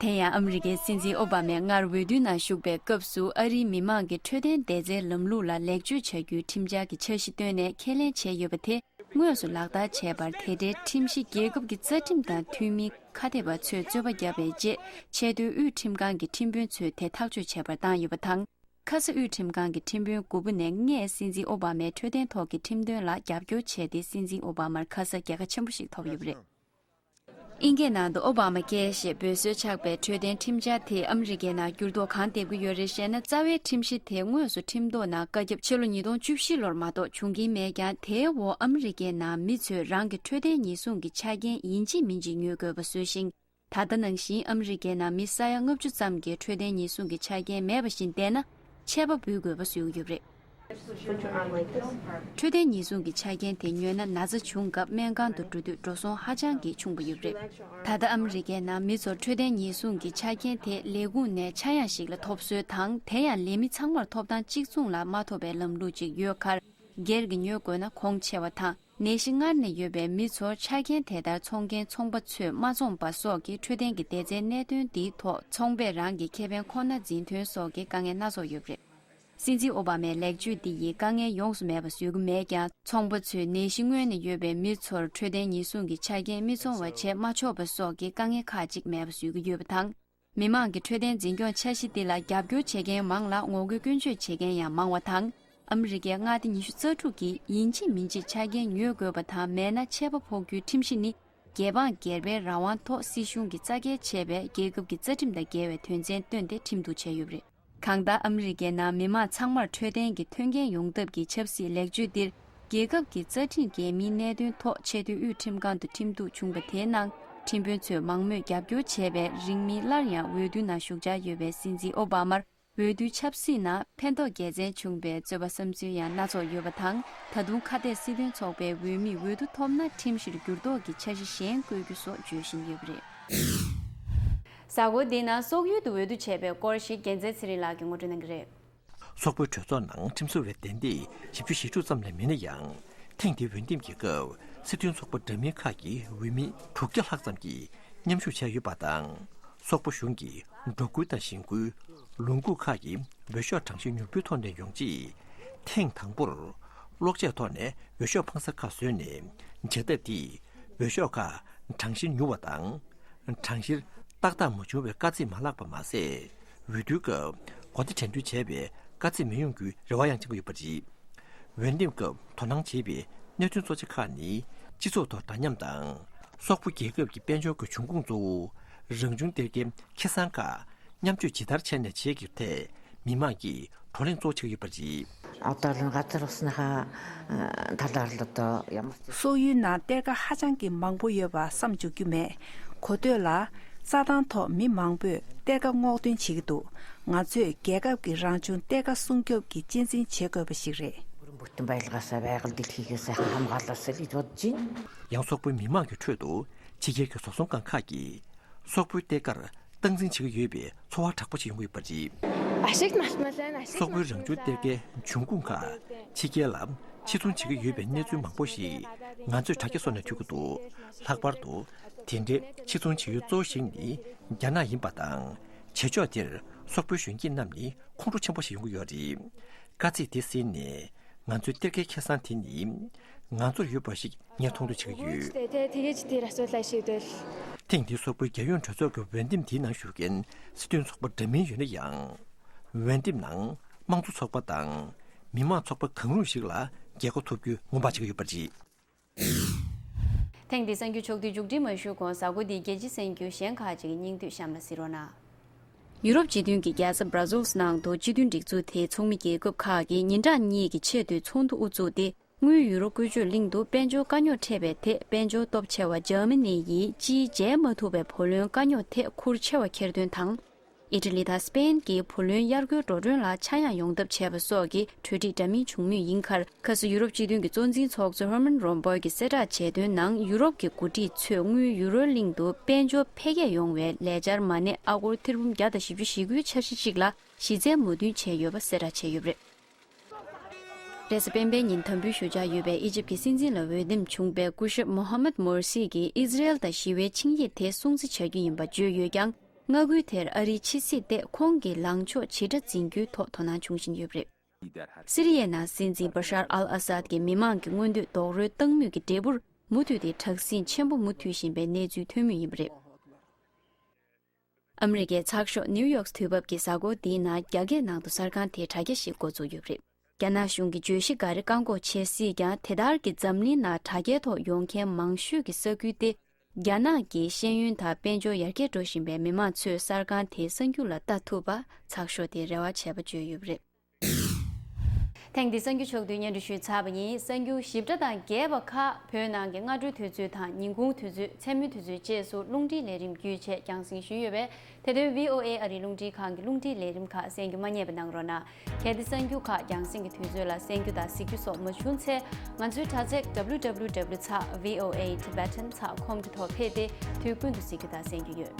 དེ་ཡང་ཨ་མི་རི་ཀའི་སྲིད་འཛིན་ཨོ་བྷ་མས་སྔར་འོས་བསྡུའི་ནང་ཞུགས་པའི་སྐབས་སུ་ཨ་རིའི་མི་མང་གི་འཕྲོད་བསྟེན་སྡེ་ཚན་ལམ་ལུགས་ལ་ལེགས་བཅོས་བྱ་རྒྱུའི་ཁྲིམས་འཆར་གྱི་འཆར་གཞི་བཏོན་ནས་ཁས་ལེན་བྱས་ཡོད་པ་དེ། དངོས་སུ་ལག་བསྟར་བྱས་པར་དེ་འབྲེལ་ཁྲིམས་གཞི་རྒྱལ་ཁབ་ཀྱི་རྩ་ཁྲིམས་དང་འཐུས་མི་ཁ་གཏད་པ་ཚོས་རྩོད་པ་བརྒྱབ་པའི་རྗེས་ཆེས་མཐོའི་དབུས་ཁྲིམས་ཁང་གི་ཁྲིམས་དཔོན་ཚོས་དེ་ཐག་གཅོད་བྱས་པར་བཏང་ཡོད་པ་དང་། ཁ་ས་དབུས་ཁྲིམས་ཁང་གི་ཁྲིམས་དཔོན་དགུ་པོ་ནས་སྔས་སྲིད་འཛིན་ཨོ་བྷ་མའི་འཕྲོད་བསྟེན་ཐོག་གི་ཁྲིམས་དོན་ལ་རྒྱབ་སྐྱོར་བྱས་ཏེ་སྲིད་འཛིན་ཨོ་བྷ་མར་ཁ་ས་རྒྱལ་ཁ་ཆེན་པོ་ཞིག་ཐོབ་ཡོད་པ་རེད། ཨིན་སྐད་ནང་དུ་ཨོ་བྷ་མ་ཀེར་ཞེས་འབོད་སྲོལ་ཆགས་པའི་འཕྲོད་བསྟེན་ཁྲིམས་འཆར་དེས་ཨ་མི་རི་ཀའི་ནང་འགྱུར་ལྡོག་གང་ཐེབས་ཀྱི་ཡོད་རེད་ཞེ་ན། རྩ་བའི་ཁྲིམས་གཞི་དེ་དངོས་སུ་ཁྲིམས་ཐོག་ནང་བཀའ་ཁྱབ་ཕྱི་ལོ་ཉིས་སྟོང་བཅུ་བཞི་ལོར་མ་གཏོགས་བྱུང་གིན་མེད་ཀྱང་། དེའི་འོག་ཨ་མི་རི་ཀའི་ནང་མི་ཚོས་རང་གི་འཕྲོད་བསྟེན་ཉེན་སྲུང་གི་ཆ་རྐྱེན་ཡིན་གཅིག་མིན་གཅིག་ཉོ་དགོས་པ་བཟོ་ཞིང་། ད་ལྟ་ནང་བཞིན་ཨ་མི་རི་ཀའི་ནང་མི་ས་ཡ་ལྔ་བཅུ་ཙམ་གྱིས་འཕྲོད་བསྟེན་ཉེན་སྲུང་གི་ཆ་རྐྱེན་མེད་པ་བཞིན་བསྡད་ན། ཆད་པ་འབུལ་དགོས་པ་བཟོས་ཀྱི་ཡོད་པ་རེད། འཕྲོད་བསྟེན་ཉེན་སྲུང་གི་ཆ་རྐྱེན་དེ་ཉོས་ན་ན་ཚ་བྱུང་སྐབས་སྨན་ཁང་དུ་འགྲོ་དུས་འགྲོ་སོང་ཧ་ཅང་གི་ཆུང་བ་ཡོད་པ་རེད། ད་ལྟ་ཨ་མི་རི་ཀའི་ནང་མི་ཚོར་འཕྲོད་བསྟེན་ཉེན་སྲུང་གི་ཆ་རྐྱེན་དེ་ལས་ཁུངས་ནས་ཆག་ཡང་ཞིག་ལ་ཐོབ་སྲོལ་དང་། དེ་ཡང་ལས་མི་ཚང་མར་ཐོབ་ཐང་གཅིག་མཚུངས་ལ་མ་ཐོབ་པའི་ལམ་ལུགས་ཅིག་ཡོད་ཁར། སྒེར་གྱིས་ཉོ་དགོས་ན་གོང་ཆེ་བ་དང་། ནད་གཞི་མངར་ནས་ཡོད་པའི་མི་ཚོར་ཆ་རྐྱེན་དེ་ལྟར་འཚོང་མཁན་ཚོང་པ་ཚོས་མ་བཙོངས་པ་སོགས་ཀྱི་འཕྲོད་བསྟེན་གྱི་སྡེ་ཚན་གནད་དོན་འདིའི་ཐོག་ཚོང་པས་རང་གི་ཁེ་ཕན་ཁོ་ན་འཛིན་ཐོན་སོགས་ཀྱི་དཀའ་ངལ་སྣ་ཚོགས་ཡོད་པ་རེད། སྲིད་འཛིན་ཨོ་བྷ་མའི་ལེགས་བཅོས་འདི་ཡིས་དཀའ་ངལ་ཡོངས་སུ་མེད་པ་བཟོ་གི་མེད་ཀྱང་། ཚོང་པ་ཚོས་ནད་གཞི་མངོན་ནས་ཡོད་པའི་མི་ཚོར་འཕྲོད་བསྟེན་ཉེན་སྲུང་གི་ཆ་རྐྱེན་མི་འཚོང་བ་བྱས་མ་ཆོག་པ་སོགས་ཀྱི་དཀའ་ངལ་ཁག་ཅིག་མེད་པ་བཟོ་གི་ཡོད་པ་དང་། མི་མང་གི་འཕྲོད་བསྟེན་འཛིན་སྐྱོང་འཆར་གཞི་འདི་ལ་རྒྱབ་སྐྱོར་བྱེད་མཁན་མང་ལ་ངོ་རྒོལ་སྐྱོན་བརྗོད་བྱེད་མཁན་ཡང་མང་བ་དང་། ཨ་མི་རི་ཀའི་མངའ་སྡེ་ཉི་ཤུ་རྩ་དྲུག་གིས་ཡིན་གཅིག་མིན་གཅིག་ཆ་རྐྱེན་ཉོ་དགོས་པ་དང་། མེད་ན་ཆད་པ་ཕོག་རྒྱུའི་ཁྲིམས་གཞི་ནི། རྒྱལ་འབངས་སྒེར་པའི་རང་དབང་ཐོག་སྲིད་གཞུང་གིས་རྩ་འགེལ་བྱས་པའི་རྒྱལ་ཁབ་ཀྱི་རྩ་ཁྲིམས་དང་འགལ་བའི་དོན་ཚན་བཏོན་ཏེ་ཁྲིམས་གཏུག་བྱས་ཡོད་པ་རེད། གང་ལྟར་ཨ་མི་རི་ཀའི་ནང་མི་མང་ཚང་མར་འཕྲོད་བསྟེན་གྱི་མཐུན་རྐྱེན་ཡོང་ཐབས་ཀྱི་ཆབ་སྲིད་ལེགས་བཅོས་འདིར། རྒྱལ་ཁབ་ཀྱི་རྩ་ཁྲིམས་འགལ་མིན་གནད་དོན་ཐོག་ཆེས་མཐོའི་དབུས་ཁྲིམས་ཁང་དུ་ཁྲིམས་གཏུག་བྱུང་བ་དེའི་ནང་ཁྲིམས་དཔོན་ཚོས་མང་མོས་རྒྱབ་སྐྱོར་བྱས་པའི་རིང་མིན་སླར་ཡང་འོས་བསྡུའི་ནང་ཞུགས་འཆར་ཡོད་པའི་སྲིད་འཛིན་ཨོ་བྷ་མར། འོས་བསྡུའི་ཆབ་སྲིད་ནང་ཕན་ཐོགས་དགེ་མཚན་བྱུང་བའི་རྩོད་པ་བསམ་ཚུལ་ཡང་སྣ་ཚོགས་ཡོད་པ་དང་། ད་དུང་ཁ་གཏད་སྲིད་དོན་ཚོགས་པའི་འོས་མིས་འོས་བསྡུ་ཐོབ་ན་ཁྲིམས་གཞིར་འགྱུར་ལྡོག་གི་འཆར་གཞི་གཞན་བཀོད་རྒྱུ་སོགས་བརྗོད་བཞིན་ཡོད་པ་རེད། གཟའ་འཁོར་འདིའི་ནང་སོག་ཡུལ་དུ་འོས་བསྡུ་བྱས་པའི་སྐོར་ཞིག་རྒྱལ་མཚན་ཚེ་རིང་ལགས་ཀྱིས་ངོ་སྤྲོད་གནང་གི་རེད། སོག་པོའི་གྲོས་ཚོགས་ནང་ཁྲིམས་བཟོ་བའི་གདན་སྡེ་བཞི་བཅུ་ཞེ་དྲུག་ཙམ་ལས་མེད་ན་ཡང་། ཐེངས་འདིའི་འོས་འདེམས་ཀྱི་སྐབས་སྲིད་དོན་ཚོགས་པ་འདྲ་མིན་ཁག་གི་འོས་མི་དྲུག་བརྒྱ་ལྷག་ཙམ་གྱིས་མཉམ་ཞུགས་བྱས་ཡོད་པ་དང་། སོག་པོ་གཞུང་གིས་འབྲོག་ཁུལ་དང་ཞིང་ཁུལ། ལུང་ཁུག་ཁག་གི་འོས་ཤོག་གྲངས་གཞི་ཉུང་པོའི་ཐོག་ནས་ཡོང་ཆེད། ཐེངས་དང་པོར་གློག་ཆས་ཐོག་ནས་འོས་ཤོག་འཕངས་ས་ཁག་བཟོས་ནས། བྱ་ཐབས་འདིས་འོས་ཤོག་ཁག་གྲངས་གཞི་ཉུང་བ་དང་། གྲངས་གཞིར་ཏག་ཏག་མ་བྱུང་བའི་དཀའ་ཚེགས་མ་ལྷག་པ་མ་ཟད། འོས་བསྡུའི་སྐབས་གོ་བརྡ་དྲན་འདུན་བྱས་པའི་དཀའ་ཚེགས་མི་ཡོང་རྒྱུའི་རེ་བ་ཡང་བཅང་གི་ཡོད་པ་རེད། འོས་འདེམས་སྐབས་དོ་སྣང་བྱེད་པའི་གནད་དོན་གཙོ་ཆེ་ཁག་ནི། སྤྱི་ཚོགས་ཐོག་འདྲ་མཉམ་དང་། སོག་པོ་རྒྱལ་ཁབ་ཀྱི་དཔལ་འབྱོར་གྱི་འབྱུང་ཁུངས་གཙོ་བོ། རང་བྱུང་གཏེར་ཁའི་ཁེ་བཟང་ཁག་མཉམ་སྤྱོད་ཇི་ལྟར་བྱས་ནས་བྱེད་ཀྱི་ཐད་མི་མང་གིས་བགྲོ་གླེང་གཙོ་བོ་བྱེད་ཀྱི་ཡོད་པ་རེད། ཨོ་ཏ་ལན་ག་ཚར་སྣ་ཧ་ད་ལར་ལ་ཏོ་ཡམ། སོག་ཡུལ་ནང་གཏེར་ཁ་ཧ་ཅང་གི་མང་པོ་ཡོད་པ་བསམ་བཅུག་རྒྱུ་མེད། གོ་ཐོས་ལ་རྩྭ་ཐང་ཐོག་མི་མང་པོས་གཏེར་ཁ་སྔོག་འདོན་བྱེད་ཀྱི་འདུག་ང་ཚོས་རྒྱལ་ཁབ་ཀྱི་རང་བྱུང་གཏེར་ཁ་སྲུང་སྐྱོབ་ཀྱི་གཅེས་འཛིན་བྱེད་དགོས་པ་ཞིག་རེད། ཡང་སོག་པོའི་མི་མང་གི་ཁྲོད་དུ་ཕྱི་རྒྱལ་གྱི་བཟོ་ཚོང་ཁང་ཁག་གིས་སོག་པོའི་གཏེར་ཁར་སྟངས་འཛིན་བྱེད་ཀྱི་ཡོད་པའི་ཚོར་བ་དྲག་པོ་ཞིག་ཡོང་གི་ཡོད་པ་རེད། སོག་པོའི་རང་བྱུང་གཏེར་ཁའི་འབྱུང་ཁུངས་ཁག་ཕྱི་རྒྱལ་ལ་ཕྱིར་ཚོང་བྱེད་ཀྱི་ཡོད་པའི་གནས་ཚུལ་མང་པོ་ཞིག་ང་ཚོས་དྲ་རྒྱ་སོགས་ནས་ཐོས་ཀྱི་འདུག་ལྷག་པར་དུ་དེ་འདྲའི་ཕྱིར་ཚོང་བྱེད་ཡུལ་གཙོ་བོ་ཞིག་ནི་རྒྱ་ནག་ཡིན་པ་དང་། བྱེད་ཕྱོགས་དེར་སོག་པོའི་གཞོན་སྐྱེས་རྣམས་ནི་ཁོང་ཁྲོ་ཆེན་པོ་ཞིག་ཡོང་གི་ཡོད་རེད། དཀའ་ཚེགས་དེ་ཟིན་ནས། ང་ཚོའི་གཏེར་ཁའི་ཁེ་བཟང་དེ་ནི་ང་ཚོར་ཡོད་པ་ཞིག་ངས་མཐོང་འདོད་བྱེད་ཀྱི་ཡོད། ཐེངས་འདིའི་སོག་པོའི་རྒྱལ་ཡོངས་གྲོས་ཚོགས་ཀྱི་འོས་འདེམས་དེའི་ནང་ཞུགས་མཁན་སྲིད་དོན་ཚོགས་པ་འདྲ་མིན་ཡོད་ན་ཡང་། འོས་འདེམས་ནང་ དམངས་གཙོ་ཚོགས་པ་དང་མི་དམངས་ཚོགས་པ་གང་རུང་ཞིག་ལ་རྒྱལ་ཁ་ཐོབ་རྒྱུའི་སྔོན་དཔག་བྱེད་ཀྱི་ཡོད་པ་རེད། ཐེངས་འདིའི་གསར་འགྱུར་ཕྱོགས་བསྡུས་མཇུག་སྒྲིལ་མ་ཞུ་གོང་གཟའ་འཁོར་འདིའི་རྒྱལ་སྤྱིའི་གསར་འགྱུར་གཞན་ཁག་ཅིག་གི་སྙིང་བསྡུས་གཤམ་ལ་གཟིགས་རོགས་གནང་། ཡུ་རོབ་སྤྱི་མཐུན་གྱི་རྒྱལ་ས་Brussels་ནང་དུ་སྤྱི་མཐུན་སྒྲིག་འཛུགས་དེའི་ཚོགས་མི་རྒྱལ་ཁབ་ཁག་གིས་ཉིན་གྲངས་གཉིས་ཀྱི་ཆེད་དུ་ཚོགས་འདུ་དབུ་བཙུགས་ཏེ། དངུལ་ཡུ་རོ་བཀོལ་སྤྱོད་གླིང་དུ་དཔལ་འབྱོར་དཀའ་རྙོག་འཕྲད་པའི་ཐད། དཔལ་འབྱོར་སྟོབས་ཆེ་བ་འཇར་མ་ནི་ཡིས་སྤྱིའི་འཇལ་མ་ཐུབ་པའི་བུ་ལོན་དཀའ་རྙོག་ཐད་ཁུར་ཆེ་བ་འཁྱེར་དོན་དང་། ཨི་ཊ་ལི་དང་སི་པེན་གྱིས་བུ་ལོན་གཡར་སྐྱོར་འགྲོ་གྲོན་ལ་ཆག་ཡང་ཡོང་ཐབས་བྱས་པ་སོགས་ཀྱི་གྲོས་འགྲིག་འདྲ་མིན་བྱུང་མུས་ཡིན་ཁར། ཁ་སང་ཡུ་རོབ་སྤྱི་མཐུན་གྱི་གཙོ་འཛིན་ཚོགས་གཙོ་ཧེར་མན་རོམ་པོའི་གྱིས་གསལ་བསྒྲགས་བྱས་དོན་ནང་། ཡུ་རོབ་ཀྱི་འགོ་ཁྲིད་ཚོས་དངུལ་ཡུ་རོའི་གླིང་དུ་དཔལ་འབྱོར་འཕེལ་རྒྱས་ཡོང་བའི་ལས་འཆར་མ་གནས་ཨ་སྒོར་ཐེར་འབུམ་བརྒྱ་དང་བཞི་བཅུ་ཞེ་དགུའི་འཆར་གཞི་ཅིག་ལ་གཞི་རྩའི་མོས་མཐུན་བྱས་ཡོད་པ་གསལ་བསྒྲགས་བྱས་ཡོད་པ་རེད། རེས་གཟའ་སྤེན་པའི་ཉིན་དམ་འབུལ་ཞུ་འཆར་ཡོད་པའི་ཨི་ཇིབ་ཀྱི་སྲིད་འཛིན་ལ་འོས་འདེམས་བྱུང་བའི་སྐུ་ཞབས་མོ་ཧ་མད་མོར་སི་གིས་ཨི་ཟི་རེལ་དང་ཞི་བའི་ཆིངས་ཡིག་དེ་སྲུང་བརྩི་བྱ་རྒྱུ་ཡིན་པ་བརྗོད་ཡོད་ཀྱང་། མངའ་ཁུལ་དེར་ཨ་རིའི་ཕྱི་སྲིད་ཐད་ཁོང་གི་ལངས་ཕྱོགས་ཇི་འདྲ་འཛིན་རྒྱུའི་ཐོག་དོ་སྣང་བྱུང་བཞིན་ཡོད་པ་རེད། སི་རི་ཡའི་ནང་སྲིད་འཛིན་བ་ཤར་ཨལ་ཨ་སཱད་ཀྱི་མི་མང་གི་མངོན་འདོད་རྡོག་རོལ་བཏང་མུས་ཀྱི་འབྲས་བུར་མུ་མཐུད་དེ་དྲག་ཟིང་ཆེན་པོ་མུ་མཐུད་བཞིན་པའི་གནས་ཚུལ་ཐོན་མུས་ཡིན་པ་རེད། ཨ་མི་རི་ཀའི་ཚགས་ཤོག་ནིའུ་ཡོག་དུས་བབ་ཀྱིས་གཟའ་འཁོར་འདིའི་ནང་རྒྱ་སྐད་ནང་དུ་གསར་ཁང་དེའི་དྲ་རྒྱ་ཞིག་འགོ་འཛུགས་ཡོད་པ་རེད། རྒྱ་ནག་གཞུང་གི་བརྗོད་གཞི་འགའ་རེ་བཀག་འགོག་བྱེད་སྲིད་ཀྱང་། དེ་ལྟར་གྱི་འཛམ་གླིང་ནང་དྲ་རྒྱའི་ཐོག་ཡོང་མཁན་མང་ཤོས་ཀྱི་ས་ཁུལ་ཏེ། རྒྱ་ནག་གི་ཤེས་ཡོན་དང་དཔལ་འབྱོར་ཡར་རྒྱས་འགྲོ་བཞིན་པའི་མི་མང་ཚོས་གསར་ཁང་དེའི་གསར་འགྱུར་ལ་ལྟ་ཐུབ་པ་ཚགས་ཤོག་དེས་རེ་བ་བྱས་པ་བརྗོད་ཡོད་པ་རེད། ཐེངས་འདིའི་གསར་འགྱུར་ཕྱོགས་བསྡུས་སྙན་སྒྲོན་ཞུས་ཚར་བ་ཡིན། གསར་འགྱུར་ཞིབ་ཕྲ་དང་རྒྱས་པ་ཁག་བོད་ནང་གི་སྔ་དྲོའི་དུས་ཚོད་དང་ཉིན་གུང་དུས་ཚོད། མཚན་མོའི་དུས་ཚོད་བཅས་སུ་རླུང་འཕྲིན་ལས་རིམ་བརྒྱུད་བཅས་རྒྱང་སྲིང་ཞུས་ཡོད་པས། དེ་དོན་བྷི་ཨོ་ཨེ་ཨ་རིའི་རླུང་འཕྲིན་ཁང་གི་རླུང་འཕྲིན་ལས་རིམ་ཁག་གསན་རྒྱུ་མ་བསྙེལ་བ་གནང་རོགས་གནང་། གལ་ཏེ་གསར་འགྱུར་ཁག་རྒྱང་སྲིང་གི་དུས་ཚོད་ལ་གསན་རྒྱུ་དང་གཟིགས་རྒྱུ་སོགས་མ་བྱུང་ཚེ། ང་ཚོའི་དྲ་ཚིགས་W W W dot V O A Tibetan dot com གི་ཐོག་ཕེབས་ཏེ་དུས་ཀུན་ཏུ་གཟིགས་རྒྱུ་དང་གསན་རྒྱུ་ཡོད།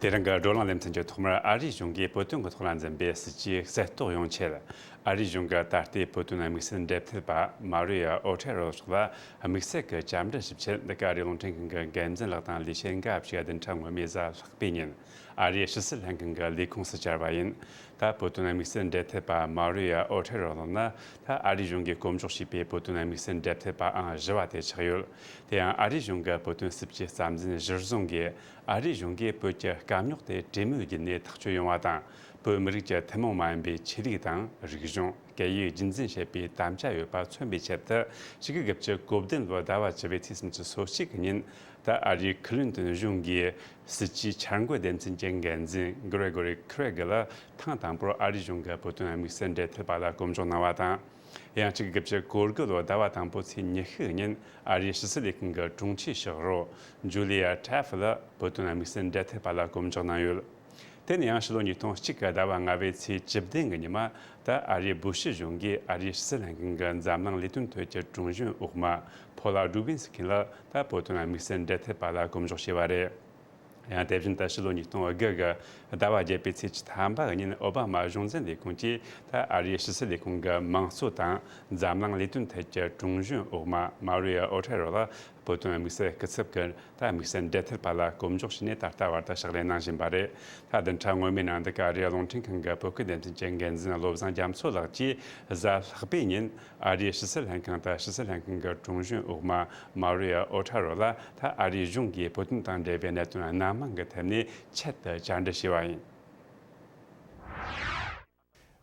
དེ་རིང་གི་བགྲོ་གླེང་ལེ་ཚན་གྱི་ཐོག་མར་ཨ་རིའི་གཞུང་གིས་བོད་དོན་གྱི་ཐོག་ལ་འཛིན་པའི་སྲིད་ཇུས་གསལ་རྟོགས་ཡོང་ཆེད། ཨ་རིའི་གཞུང་གི་ད་ལྟའི་བོད་དོན་དམིགས་བསལ་འབྲེལ་མཐུད་པ་མ་རི་ཡ་ཨོ་ཁྲེ་རོ་སོགས་ལ་དམིགས་བསལ་གྱི་བཅར་འདྲི་ཞིབ་ཆེད། འདི་ག་ཨ་རིའི་རླུང་འཕྲིན་ཁང་གི་འགན་འཛིན་ལགས་དང་ལས་བྱེད་འགའ་ཞིག་བདུན་ཕྲག་སྔོན་མའི་གཟའ་ལྷག་པའི་ཉིན་ཨ་རིའི་ཕྱི་སྲིད་ལྷན་ཁང་གི་ལས་ཁུངས་སུ་བཅར་བ་ཡིན། ད་བོད་དོན་དམིགས་བསལ་འབྲེལ་མཐུད་པ་མ་རི་ཡ་ཨོ་ཁྲེ་རོ་ལགས་ནི་ད་ཨ་རིའི་གཞུང་གིས་སྐོམ་འཇོག་བྱས་པའི་བོད་དོན་དམིགས་བསལ་འབྲེལ་མཐུད་པའང་བཞི་བ་དེ་ཆགས་ཡོད། དེ་ཡང་ཨ་རིའི་གཞུང་གི་བོད་དོན་སྲིད་ཇུས་རྩ་འཛིན་གཞིར་བཟུང་གིས། ཨ་རིའི་གཞུང་གིས་བོད་ཀྱི་དཀའ་རྙོག་དེ་གྲོས་མོལ་བརྒྱུད་ནས་ཐག་གཅོད་ཡོང་བ་དང་། བོད་མི་རིགས་ཀྱི་ཐུན་མོང་མ་ཡིན་པའི་ཆོས་ལུགས་དང་རིག་གཞུང་། སྐད་ཡིག་རྒྱུན་འཛིན་བྱེད་པའི་དམ་བཅའ་ཡོད་པ་མཚོན་པའི་ཆེད་དུ། ཆིག་སྟོང་དགུ་བརྒྱ་གོ་བདུན་ལོའི་ཟླ་བ་བཅུ་པའི་ཚེས་སུམ་ཅུ་སོ་གཅིག་གི་ཉིན། ད་ཨ་རིའི་ཁི་ལིན་ཏོན་གཞུང་གིས་སྲིད་ཇུས་འཆར་འགོད་སྡེ་ཚན་གྱི་འགན་འཛིན་གྷི་རེ་གྷོ་རི་ཁི་རེ་གྷི་ལ་ཐེངས་དང་པོར་ཨ་རིའི་གཞུང་གི་བོད་དོན་དམིགས་བསལ་འབྲེལ་མཐུད་པ་ལ་སྐོམ་འཇོག་གནང་བ་དང་། ཡང་གཅིག་དགུ་བརྒྱ་གོ་དགུ་ལོའི་ཟླ་བ་དང་པོའི་ཚེས་ཉི་ཤུ་ཉིན་ཨ་རིའི་ཕྱི་སྲིད་ལས་ཁུངས་ཀྱི་དྲུང་ཆེ་ཞབས་རོགས་ཇུ་ལི་ཡ་ཁྲེ་ཕི་ལ་བོད་དོན་དམིགས་བསལ་འབྲེལ་མཐུད་པ་ལ་སྐོམ་འཇོག་གནང་ཡོད། དེ་ནས་ཡང་ཕྱི་ལོ་ཉིས་སྟོང་གཅིག་གི་ཟླ་བ་ལྔ་པའི་ཚེས་བཅུ་བདུན་གྱི་ཉི་མ། ད་ཨ་རིའི་སྦུ་ཤི་གཞུང་གིས་ཨ་རིའི་ཕྱི་སྲིད་ལྷན་ཁང་གི་འཛམ་གླིང་ལས་དོན་ཐད་ཀྱི་དྲུང་གཞོན་འོག་མ་ཕོ་ལ་རུ་བིན་སི་ཁིན་ལ་ད་བོད་དོན་དམིགས་བསལ་འབྲེལ་མཐུད་པ་ལ་སྐོམ་འཇོག་བྱས་པ་རེད། ཡང་དེ་བཞིན་དུ་ཕྱི་ལོ་ཉིས་སྟོང་དགུ་གི་ཟླ་བ་བརྒྱད་པའི་ཚེས་བཅུ་ཐམ་པ་ཉིན་ཨོ་བྷ་མ་གཞུང་འཛིན་ལས་ཁུངས་ཀྱིས་ད་ཨ་རིའི་ཕྱི་སྲིད་ལས་ཁུངས་ཀྱི་དམངས་གཙོ་དང་འཛམ་གླིང་ལས་དོན་ཐད་ཀྱི་དྲུང་གཞོན་འོག་མ་མ་རི་ཡ་ཨོ་ཁྲེ་རོ་ལ་བོད་དོན་དམིགས་བསལ་སྐུ་ཚབ་ཀྱི་ད་དམིགས་བསལ་འབྲེལ་མཐུད་པ་ལ་སྐོམ་འཇོག་བྱས་ནས་ད་ལྟ་བར་དུ་ཕྱག་ལས་གནང་བཞིན་པ་རེད། ད་བདུན་ཕྲག་སྔོན་མའི་ནང་འདི་ག་ཨ་རིའི་རླུང་འཕྲིན་ཁང་གི་བོད་སྐད་སྡེ་ཚན་གྱི་འགན་འཛིན་བློ་བཟང་རྒྱ་མཚོ་ལགས་ཀྱིས་གཟའ་ལྷག་པའི་ཉིན་ཨ་རིའི་ཕྱི་སྲིད་ལྷན་ཁང་དང་ཕྱི་སྲིད་ལྷན་ཁང་གི་དྲུང་གཞོན་འོག་མ་མ་རི་ཡ་ཨོ་ཁྲ་རོ་ལ་ད་ཨ་རིའི་གཞུང་གིས་བོད་དོན་དང་འབྲེལ་བའི་གནད་དོན་སྣ་མང་གི་ཐད་ནས་ཆེད་དུ་བཅར་འདྲི་བྱས་པ་ཡིན།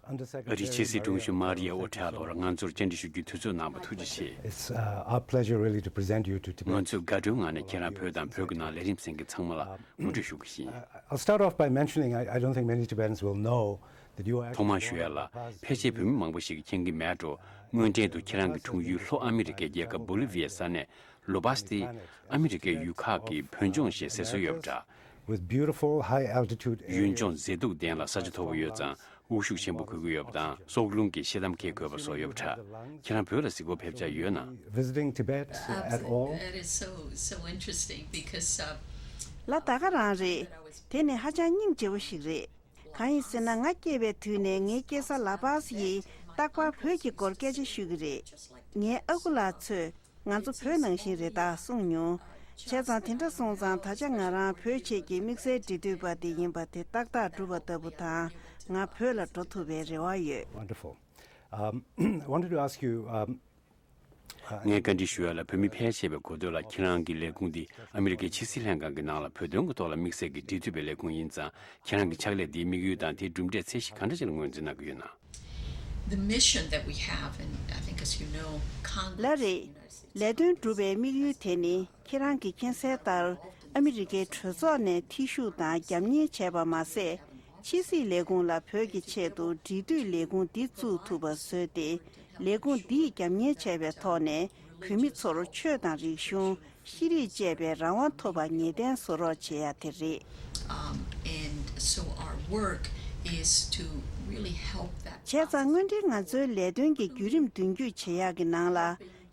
ཨ་རིའི་ཕྱི་སྲིད་དྲུང་གཞོན་མ་རི་ཡ་ཨོ་ཁྲ་ལོར་ང་ཚོར་བཅར་འདྲི་ཞུ་རྒྱུའི་དུས་ཚོད་གནང་བར་ཐུགས་རྗེ་ཆེ། It's uh, our pleasure really to present you to Tibet. ང་ཚོས་དགའ་སྤྲོའི་ངང་ནས་ཁྱེད་རང་བོད་དང་བོད་ཀྱི་ནང་ལས་རིམ་གསན་མཁན་ཚང་མ་ལ་གོ་སྒྲིག་ཞུ་གི་ཡིན། I'll start off by mentioning I, I don't think many Tibetans will know that you are ཐོག་མར་ཞུ་ཡ་ལ། ཕལ་ཆེར་བོད་མི་མང་པོ་ཞིག་གིས་མཁྱེན་གྱི་མེད་འགྲོ། དངོས་འབྲེལ་དུ་ཁྱེད་རང་གི་འཁྲུངས་ཡུལ་ལྷོ་ཨ་མི་རི་ཀའི་རྒྱལ་ཁབ་བོ་ལི་བི་ཡའི་ས་གནས་ལོ་པཱས་ཏི། ཨ་མི་རི་ཀའི་ཡུལ་ཁག་གི་བོད་ལྗོངས་ཞེས་ཟེར་སྲོལ་ཡོད་པ་འདྲ། With beautiful high altitude areas. ཡུལ་ལྗོངས་མཛེས་སྡུག་ལྡན་ལ་ས་ཆ་མཐོ་པོ་ཡོད་ཙང་། དབུགས་ཤུགས་ཆེན་པོ་འཁོར་གྱི་ཡོད་པ་དང་། སྲོག་རླུང་གིས་ཤེལ་དམ་ཁེབས་དགོས་པ་སོགས་ཡོད་པ་འདྲ། ཁྱེད་རང་བོད་ལ་གཟིགས་སྐོར་ཕེབས་འཆར་ཡོད་ན། Visiting Tibet at all? Absolutely. That is so, so interesting because, uh, ལ་ད་ག་རང་རེད། དེ་ནི་ཧ་ཅང་སྙིང་རྗེ་པོ་ཞིག་རེད། གང་ཡིན་ཟེར་ན། ང་སྐྱེས་པའི་དུས་ནས་ངའི་སྐྱེས་ས་ལ་པཱས་ཡིས་རྟག་པར་བོད་ཀྱི་སྐོར་སྐད་ཆ་ཤོད་ཀྱི་རེད། ངའི་ཨ་ཁུ་ལགས་ཚོས་ང་ཚོ་བོད་ནང་བཞིན་རེད་ད་གསུངས་མྱོང་། བྱས་ཙང་དེ་འདྲ་སོང་ཙང་ད་ཆ་ང་རང་བོད་ཆེད་ཀྱི་དམིགས་བསལ་འབྲེལ་མཐུད་པ་དེ་ཡིན་པ་དེ་ཏག་ཏག་གྲུབ་པ་ལྟ་བུ་དང་། ང་བོད་ལ་འགྲོ་ཐུབ་པའི་རེ་བ་ཡོད། Wonderful. Um, I wanted to ask you, um, ངས་བཀའ་འདྲི་ཞུ་ཡ་ལ། བོད་མི་ཕལ་ཆེ་བའི་གོ་ཐོས་ལ་ཁྱེད་རང་གི་ལས་ཁུངས་འདི་ཨ་མི་རི་ཀའི་ཕྱི་སྲིད་ལྷན་ཁང་གི་ནང་ལ་བོད་དོན་གྱི་ཐོག་ལ་དམིགས་བསལ་གྱི་འབྲེལ་མཐུད་པའི་ལས་ཁུངས་ཡིན་ཙང་། ཁྱེད་རང་གི་ཕྱག་ལས་འདིའི་དམིགས་ཡུལ་དང་དེའི་གྲུབ་འབྲས་ཚད་གཞི་ག་འདྲ་ཞིག་ལ་ངོས་འཛིན་གནང་གི་ཡོད་ན། The mission that we have, and I think, as you know, Congress, ལགས་རེད། ལས་དོན་སྒྲུབ་པའི་དམིགས་ཡུལ་དེ་ནི་ཁྱེད་རང་གིས་མཁྱེན་གསལ་ལྟར། ཨ་མི་རི་ཀའི་གྲོས་ཚོགས་ནས་ཐེ་ཞུགས་དང་རྒྱབ་གཉེར་བྱས་པ་མ་ཟད། ཕྱི་སྲིད་ལས་ཁུངས་ལ་བོད་ཀྱི་ཆེད་དུ་འབྲེལ་མཐུད་ལས་ཁུངས་འདི་བཙུགས་ཐུབ་པ་བཟོས་ཏེ། ལས་ཁུངས་འདིས་རྒྱབ་གཉེར་བྱས་པའི་ཐོག་ནས་བོད་མི་ཚོར་ཆོས་དང་རིག་གཞུང་། ཤེས་རིག་བཅས་པའི་རང་དབང་ཐོབ་པ་ངེས་གཏན་བཟོ་རོགས་བྱེད་ཡ་དེ་རེད། Um, and so our work is to really help that. བྱས་ཙང་དངོས་འབྲེལ་ང་ཚོའི་ལས་དོན་གྱི་བརྒྱུད་རིམ་མདུན་སྐྱོད་བྱེད་ཡག་གི་ནང་ལ།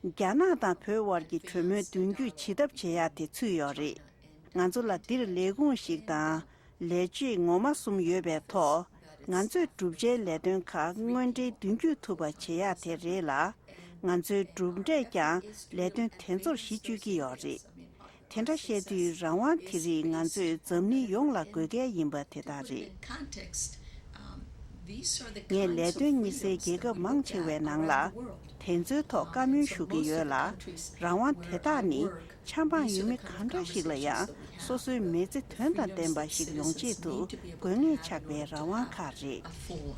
རྒྱ་ནག་དང་བོད་དབར་གྱི་གྲོས་མོལ་མདུན་སྐྱོད་བྱེད་ཐབས་བྱེད་ཡག་དེ་ཚུད་ཡོད་རེད། ང་ཚོ་ལ་འདིར་ལས་ཁུངས་ཤིག་དང་། ལས་བྱེད་ངོ་མ་གསུམ་ཡོད་པའི་ཐོག་ང་ཚོས་བསྒྲུབ་བྱའི་ལས་དོན་ཁག་དངོས་འབྲེལ་མདུན་སྐྱོད་ཐུབ་པ་བྱེད་ཡག་དེ་རེད་ལ། ང་ཚོའི་གྲུབ་འབྲས་ཀྱང་ལས་དོན་དེ་ཚོར་གཞི་བཅོལ་གྱི་ཡོད་རེད། དེ་འདྲ་བཤད་དུས་རང་དབང་དེ་རིགས་ང་ཚོས་འཛམ་གླིང་ཡོངས་ལ་དགོས་གལ་ཡིན་པ་དེ་དག་རེད། ངས་ལས་དོན་གཉེར་སའི་རྒྱལ་ཁབ་མང་ཆེ་བའི་ནང་ལ་དེ་ཚོའི་ཐོག་བཀའ་མོལ་ཞུ་གི་ཡོད་ལ། རང་དབང་དེ་དག་ནི་ཆབ་འབངས་ཡུལ་མི་གང་འདྲ་ཞིག་ལ་ཡང་སོ་སོའི་མི་ཚེ་དོན་དང་ལྡན་པ་ཞིག་ཡོང་ཆེད་དུ་དགོས་ངེས་ཆགས་པའི་རང་དབང་ཁག་རེད།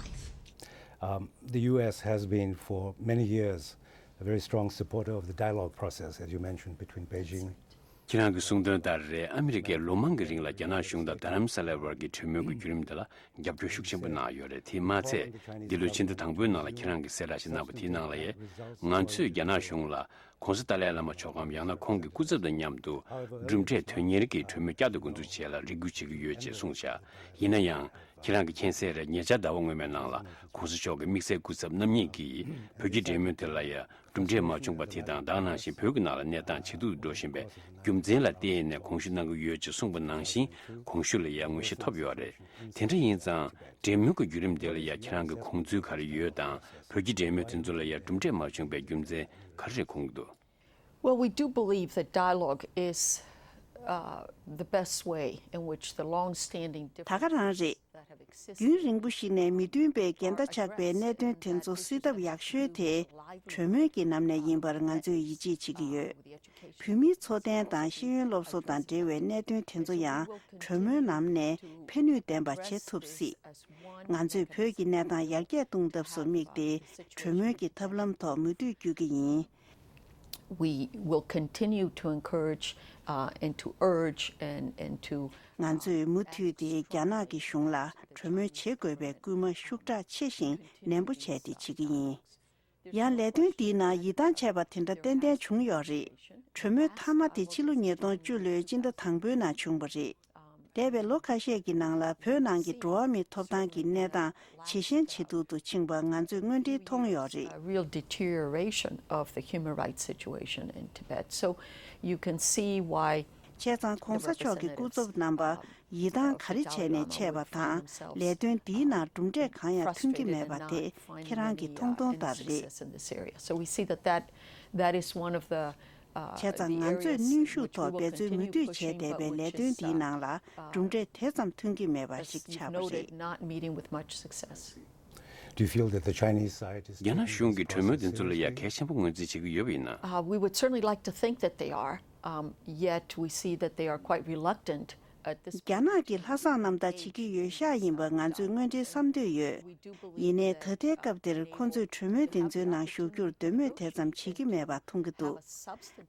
Um, the U S has been for many years a very strong supporter of the dialogue process, as you mentioned, between Beijing. ཁྱེད་རང་གིས་གསུངས་དོན་ལྟར་རེད། ཨ་མི་རི་ཀས་ལོ་མང་གི་རིང་ལ་རྒྱ་ནག་གཞུང་དང་རྡ་རམ་ས་ལའི་བར་གྱི་གྲོས་མོལ་གྱི་བརྒྱུད་རིམ་དེ་ལ་རྒྱབ་སྐྱོར་ཤུགས་ཆེན་པོ་གནང་ཡོད་རེད། དེས་མ་ཚད་འདི་ལོའི་ཕྱི་ཟླ་དང་པོའི་ནང་ལ་ཁྱེད་རང་གིས་གསལ་བསྒྲགས་ཤིག་གནང་བ་དེའི་ནང་ལ་ཡང་། ང་ཚོས་རྒྱ་ནག་གཞུང་ལ་༧གོང་ས་ཏཱ་ལའི་བླ་མ་མཆོག་གམ་ཡང་ན་ཁོང་གི་སྐུ་ཚབ་དང་མཉམ་དུ་གྲུབ་འབྲས་དོན་གཉེར་གྱི་གྲོས་མོལ་བསྐྱར་དུ་འགོ་འཛུགས་བྱས་ལ་རེ་སྐུལ་བྱེད་ཀྱི་ཡོད་ཅེས་གསུངས་བཞག་ཡིན་ན་ཡང་། ཁྱེད་རང་གིས་མཁྱེན་གསལ་རེད། ཉེ་ཆར་ཟླ་བ་སྔོན་མའི་ནང་ལ་༧གོང་ས་མཆོག་གི་དམིགས་བསལ་སྐུ་ཚབ་རྣམ་གཉིས་ཀྱིས་བོད་ཀྱི་འབྲེལ་མོལ་དེ་ལ་ཡང་གྲུབ་འབྲས་མ་བྱུང་པ་དེ་དང་། ད་ག་ནང་བཞིན་བོད་ཀྱི་ནང་ལ་གནས་སྟངས་ཇེ་སྡུག་ཏུ་འགྲོ་བཞིན་པའི་རྒྱུ་མཚན་ལ་བརྟེན་ནས་དགོངས་ཞུ་གནང་གི་ཡོད་ཅེས་གསུངས་པ་ནང་བཞིན། དགོངས་ཞུ་ལ་ཡང་ངོས་བཞེས་ཐོབ་ཡོད་རེད། དེ་འདྲ་ཡིན་ཙང་། འབྲེལ་མོལ་གྱི་བརྒྱུད་རིམ་དེ་ལ་ཡང་ཁྱེད་རང་གི་དགོངས་ཚུལ་ག་རེ་ཡོད་དང་། བོད་ཀྱི་འབྲེལ་མོལ་དེ་ཚོ་ལ་ཡང་གྲུབ་འབྲས་མ་བྱུང་པའི་རྒྱུ་མཚན་ག་རེ་རེད་དགོངས་ཀྱི་འདུག Well, we do believe that dialogue is, uh, the best way in which the long-standing ད་ག་རང་རེད། differences that have existed རྒྱུན་རིང་པོ་ཞིག་ནས་མི་མཐུན་པའི་འགལ་ཟླ་ཆགས་པའི་གནད་དོན་དེ་ཚོ་སེལ་ཐབས་ཡག་ཤོས་དེ་གྲོས་མོལ་གྱི་ལམ་ནས་ཡིན་པར་ང་ཚོས་ཡིད་ཆེས་བྱེད་ཀྱི་ཡོད། བོད་མིའི་འཚོ་རྟེན་དང་ཤེས་ཡོན་སློབ་གསོ་དང་འབྲེལ་བའི་གནད་དོན་དེ་ཚོ་ཡང་གྲོས་མོལ་ལམ་ནས་ཕན་ནུས་ལྡན་པ་བྱེད་ཐུབ་སྲིད། ང་ཚོས་བོད་ཀྱི་གནས་སྟངས་ཡར་རྒྱས་གཏོང་ཐབས་སུ་དམིགས་ཏེ་གྲོས་མོལ་གྱི་ཐབས་ལམ་ཐོག་མུ་མཐུད་བསྐྱོད་ཀྱི་ཡིན། We will continue to encourage, uh, and to urge and, and to ང་ཚོས་མུ་མཐུད་དེ་རྒྱ་ནག་གི་གཞུང་ལ་གྲོས་མོལ་བྱེད་དགོས་པའི་སྐུལ་མ་ཤུགས་དྲག་ཆེ་ཞིང་ནན་པོ་བྱས་ཏེ་བྱེད་ཀྱི་ཡིན། ཡང་ལས་དོན་འདིའི་ནང་ཡིད་ཐང་ཆད་པ་དེ་འདྲ་ཏན་ཏན་བྱུང་ཡོད་རེད། གྲོས་མོལ་མཐའ་མ་དེ་ཕྱི་ལོ་ཉིས་སྟོང་བཅུ་ལོའི་སྤྱི་ཟླ་དང་པོའི་ནང་བྱུང་བ་རེད། འདས་པའི་ལོ་ཁ་ཤས་ཀྱི་ནང་ལ་བོད་ནང་གི་འགྲོ་བ་མིའི་ཐོབ་ཐང་གི་གནས་སྟངས་ཇེ་ཞན་ཇེ་སྡུག་ཏུ་ཕྱིན་པ་ང་ཚོས་དངོས་འབྲེལ་མཐོང་ཡོད་རེད། A real deterioration of the human rights situation in Tibet. So you can see why བྱས་ཙང་༧གོང་ས་མཆོག་གི་སྐུ་ཚབ་རྣམ་པ་ཡིད་ཐང་ག་རེ་བྱས་ནས་ཆད་པ་དང་། ལས་དོན་འདིའི་ནང་གྲུབ་འབྲས་གང་ཡང་ཐོན་གྱི་མེད་པ་དེ་ཁྱེད་རང་གིས་མཐོང་མཐོང་ལྟར་རེད། So we see that that, that is one of the, uh, བྱས་ཙང་ང་ཚོས་གནོན་ཤུགས་ཐོག་འབད་བརྩོན་མུ་མཐུད་བྱས་བསྡད་པའི་ལས་དོན་འདིའི་ནང་ལ་གྲུབ་འབྲས་དེ་ཙམ་ཐོན་གྱི་མེད་པ་ཞིག་ཆགས་པ་རེད། Not meeting with much success. Do you feel that the Chinese side is རྒྱ་ནག་གཞུང་གིས་གྲོས་མོལ་དེ་ཚོ་ལ་ཡང་གལ་ཆེན་པོ་ངོས་འཛིན་བྱེད་ཀྱི་ཡོད་པ་ཡིན་ན། Uh, we would certainly like to think that they are, um, yet we see that they are quite reluctant at this རྒྱ་ནག་གིས་ལྷག་བསམ་རྣམ་དག་བྱེད་ཀྱི་ཡོད་ཤག་ཡིན་པ་ང་ཚོས་དངོས་འབྲེལ་བསམ་འདོད་ཡོད། ཡིན་ནའི་ད་ལྟའི་སྐབས་འདིར་ཁོང་ཚོས་གྲོས་མོལ་དེ་ཚོའི་ནང་ཞུགས་རྒྱུར་འདོད་མོས་དེ་ཙམ་བྱེད་ཀྱི་མེད་པ་མཐོང་གི་འདུག་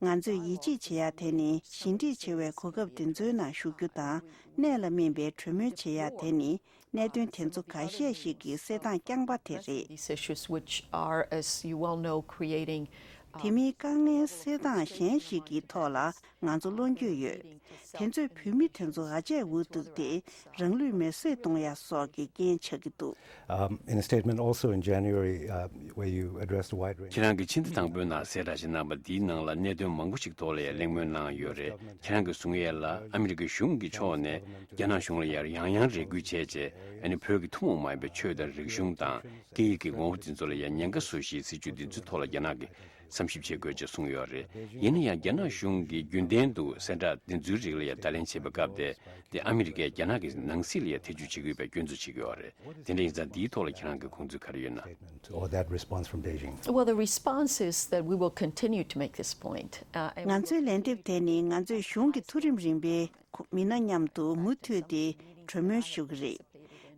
ང་ཚོས་ཡིད་ཆེས་བྱེད་ཡ་དེ་ནི་ཞི་འགྲིག་ཆེ་བའི་གོ་སྐབས་དེ་ཚོའི་ནང་ཞུགས་རྒྱུ་དང་གནད་ལ་སྨིན་པའི་གྲོས་མོལ་བྱེད་ཡ་དེ་ནི། གནད་དོན་དེ་ཚོ་ཁ་ཤས་ཤིག་གི་སེལ་སྟངས་རྐྱང་པ་དེ་རེད། These issues, which are, as you well know, creating, um, དེ་མིན་དཀའ་ངལ་སེལ་སྟངས་གཞན་ཞིག་གི་ཐོག་ལ་ང་ཚོ་བློ་འགྱོད་ཡོད། དེ་ཚོས་བོད་མི་དེ་ཚོ་ཨ་ཅེ་འུ་ཐུག་སྟེ་རང་ལུས་མེར་སྲེག་གཏོང་ཡ་སོགས་ཀྱི་རྐྱེན་ཆགས་ཀྱི་འདུག Um, in a statement also in January, uh, where you addressed a wide range ཁྱེད་རང་གིས་ཕྱི་ཟླ་དང་པོའི་ནང་གསལ་བསྒྲགས་ཤིག་གནང་བ་འདིའི་ནང་ལ་གནད་དོན་མང་པོ་ཞིག་ཐོག་ལ་ཡང་གླེང་མོལ་གནང་ཡོད་རེད། ཁྱེད་རང་གིས་གསུང་ཡས་ལ་ཨ་མི་རི་ཀའི་གཞུང་གི་ཕྱོགས་ནས་རྒྱ་ནག་གཞུང་ལ་ཡར་ཡང་ཡང་རེ་སྐུལ་བྱས་རྗེས། ཨ་ནི་བོད་ཀྱི་ཐུན་མོང་མ་ཡིན་པའི་ཆོས་དང་རིག་གཞུང་དང་སྐད་ཡིག་གི་ངོ་བོ་དེ་ཚོ་ལ་ཡང་ཉེན་ཁ་བཟོ་གཞིའི་སྲིད་བྱུས་འདི་ཚོའི་ཐོག་ལ་རྒྱ་ནག་གི་ བསམ་ཞིབ་བྱེད་དགོས་ཅེས་གསུངས་ཡོད་རེད། ཡིན་ན་ཡང་རྒྱ་ནག་གཞུང་གིས་རྒྱུན་ལྡན་དུ་གསལ་བསྒྲགས་འདི་ཚོའི་རིགས་ལ་ཡང་བརྡ་ལན་བྱེད་པའི་སྐབས་དེ་དེ་ཨ་མི་རི་ཀས་རྒྱ་ནག་གི་ནང་སྲིད་ལ་ཡང་ཐེ་ཇུས་བྱེད་ཀྱི་ཡོད་པའི་སྐྱོན་འཛུགས་བྱེད་ཀྱི་ཡོད་རེད། དེ་འདྲ་ཡིན་ཙང་འདིའི་ཐོག་ལ་ཁྱེད་རང་གི་དགོངས་ཚུལ་ག་རེ་ཡོད་ན། Or that response from Beijing? Well, the response is that we will continue to make this point. Uh, and ང་ཚོའི་ལན་འདེབས་དེ་ནི་ང་ཚོས་གཞུང་གི་མཐོ་རིམ་རིམ་པའི་མི་སྣ་མཉམ་དུ་མུ་མཐུད་དེ་གྲོས་མོལ་ཞུ་གི་རེད།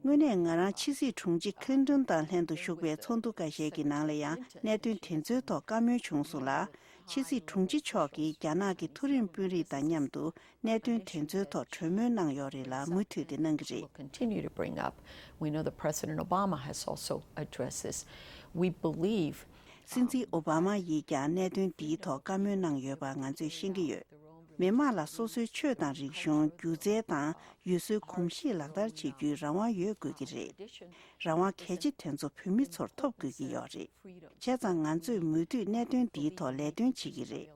དངོས་གནས་ང་རང་ཕྱི་སྲིད་དྲུང་ཆེ་ཁི་ལིན་ཏོན་དང་ལྷན་དུ་ཞུགས་པའི་ཚོགས་འདུ་འགའ་ཤས་ཀྱི་ནང་ལ་ཡང་གནད་དོན་དེ་ཚོའི་ཐོག་བཀའ་མོལ་བྱུང་སོང་ལ། ཕྱི་སྲིད་དྲུང་ཆེ་མཆོག་གིས་རྒྱ་ནག་གི་མཐོ་རིམ་དཔོན་རིགས་དང་མཉམ་དུ་གནད་དོན་དེ་ཚོའི་ཐོག་གྲོས་མོལ་གནང་ཡོད་རེད་ལ། མུ་མཐུད་དེ་གནང་གི་རེད། Will continue to bring up. We know that President Obama has also addressed this. We believe. སྲིད་འཛིན་ཨོ་བྷ་མ་ཡིས་ཀྱང་གནད་དོན་འདིའི་ཐོག་བཀའ་མོལ་གནང་ཡོད་པ་ང་ཚོས་ཤེས་ཀྱི་ཡོད། མི་དམངས་ལ་སོ་སོའི་ཆོས་དང་རིག་གཞུང་། སྒྱུ་རྩལ་དང་ཡུལ་སྲོལ་གོམས་གཤིས་ལག་བསྟར་བྱེད་རྒྱུའི་རང་དབང་ཡོད་དགོས་ཀྱི་རེད། རང་དབང་གལ་ཆེ་དེ་ཚོ་བོད་མི་ཚོར་ཐོབ་དགོས་ཀྱི་ཡོད་རེད། བྱས་ཙང་ང་ཚོས་མུ་མཐུད་གནད་དོན་འདིའི་ཐོག་ལས་དོན་བྱེད་ཀྱི་རེད།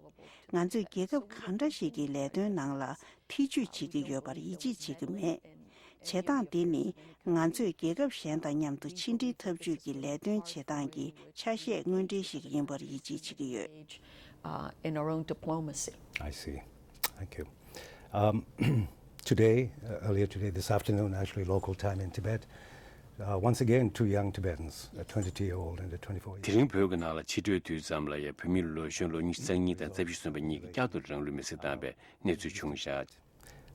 ང་ཚོས་རྒྱལ་ཁབ་གང་འདྲ་ཞིག་གི་ལས་དོན་ནང་ལ་ཐེ་ཇུས་བྱེད་ཀྱི་ཡོད་པར་ཡིད་ཆེས་བྱེད་ཀྱི་མེད། བྱེད་སྟངས་འདི་ནི་ང་ཚོས་རྒྱལ་ཁབ་གཞན་དང་མཉམ་དུ་ཕྱི་འབྲེལ་འཐབ་ཇུས་ཀྱི་ལས་དོན་བྱེད་སྟངས་ཀྱི་ཆ་ཤས་དངོས་འབྲེལ་ཞིག་ཡིན་པར་ཡིད་ཆེས་བྱེད་ཀྱི་ཡོད། Uh, in our own diplomacy. I see. Thank you. Um, today, uh, earlier today, this afternoon, actually, local time in Tibet, uh, once again, two young Tibetans, a twenty-two-year-old and a twenty-four-year-old. དེ་རིང་བོད་ཀྱི་ནང་ལ་ཕྱི་དྲོའི་དུས་ཙམ་ལ་ཡང་བོད་མི་ལོ་གཞོན་ལོ་ཉི་ཤུ་རྩ་གཉིས་དང་རྩ་བཞི་སོན་པ་གཉིས་ཀྱིས་བསྐྱར་དུ་རང་ལུས་མེར་སྲེག་བཏང་བའི་གནས་ཚུལ་བྱུང་བཞག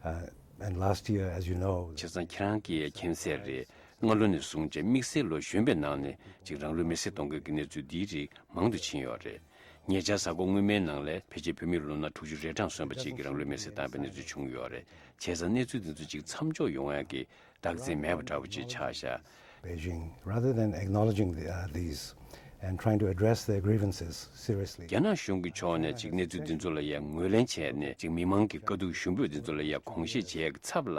Uh, and last year, as you know, བྱས་ཙང་ཁྱེད་རང་གིས་མཁྱེན་གསལ་རེད། སྔ་ལོ་ནས་བཟུང་བྱས་དམིགས་བསལ་ལོ་གཞོན་པའི་ནང་ནས་ཅིག་རང་ལུས་མེར་སྲེག་གཏོང་མཁན་གྱི་གནས་ཚུལ་འདིའི་རིགས་མང་དུ་ཕྱིན་ཡོད་རེད། ཉེ་ཆར་གཟའ་འཁོར་སྔོན་མའི་ནང་ལ་ཕལ་ཆེར་བོད་མི་ལོ་ན་དྲུག་ཅུ་རེ་གྲངས་སོན་པ་ཅིག་གིས་རང་ལུས་མེར་སྲེག་བཏང་བའི་གནས་ཚུལ་བྱུང་ཡོད་རེད། བྱས་ཙང་གནས་ཚུལ་འདི་ཚོ་ཅིག་མཚམས་འཇོག་ཡོང་ཡག་གི་རྟགས་མཚན་མེད་པ་འདྲ་པོ་ཅིག་ཆགས་བཞག Beijing, rather than acknowledging the, uh, these and trying to address their grievances seriously. རྒྱ་ནག་གཞུང་གི་ཕྱོགས་ནས་ཅིག་གནས་ཚུལ་འདི་ཚོ་ལ་ཡང་ངོས་ལེན་བྱས་ནས་ཅིག་མི་མང་གི་དཀའ་སྡུག་ཞུམ་པོས་འདི་ཚོ་ལ་ཡང་དགོངས་བཞེས་བྱས་ཀྱི་ཚབ་ལ་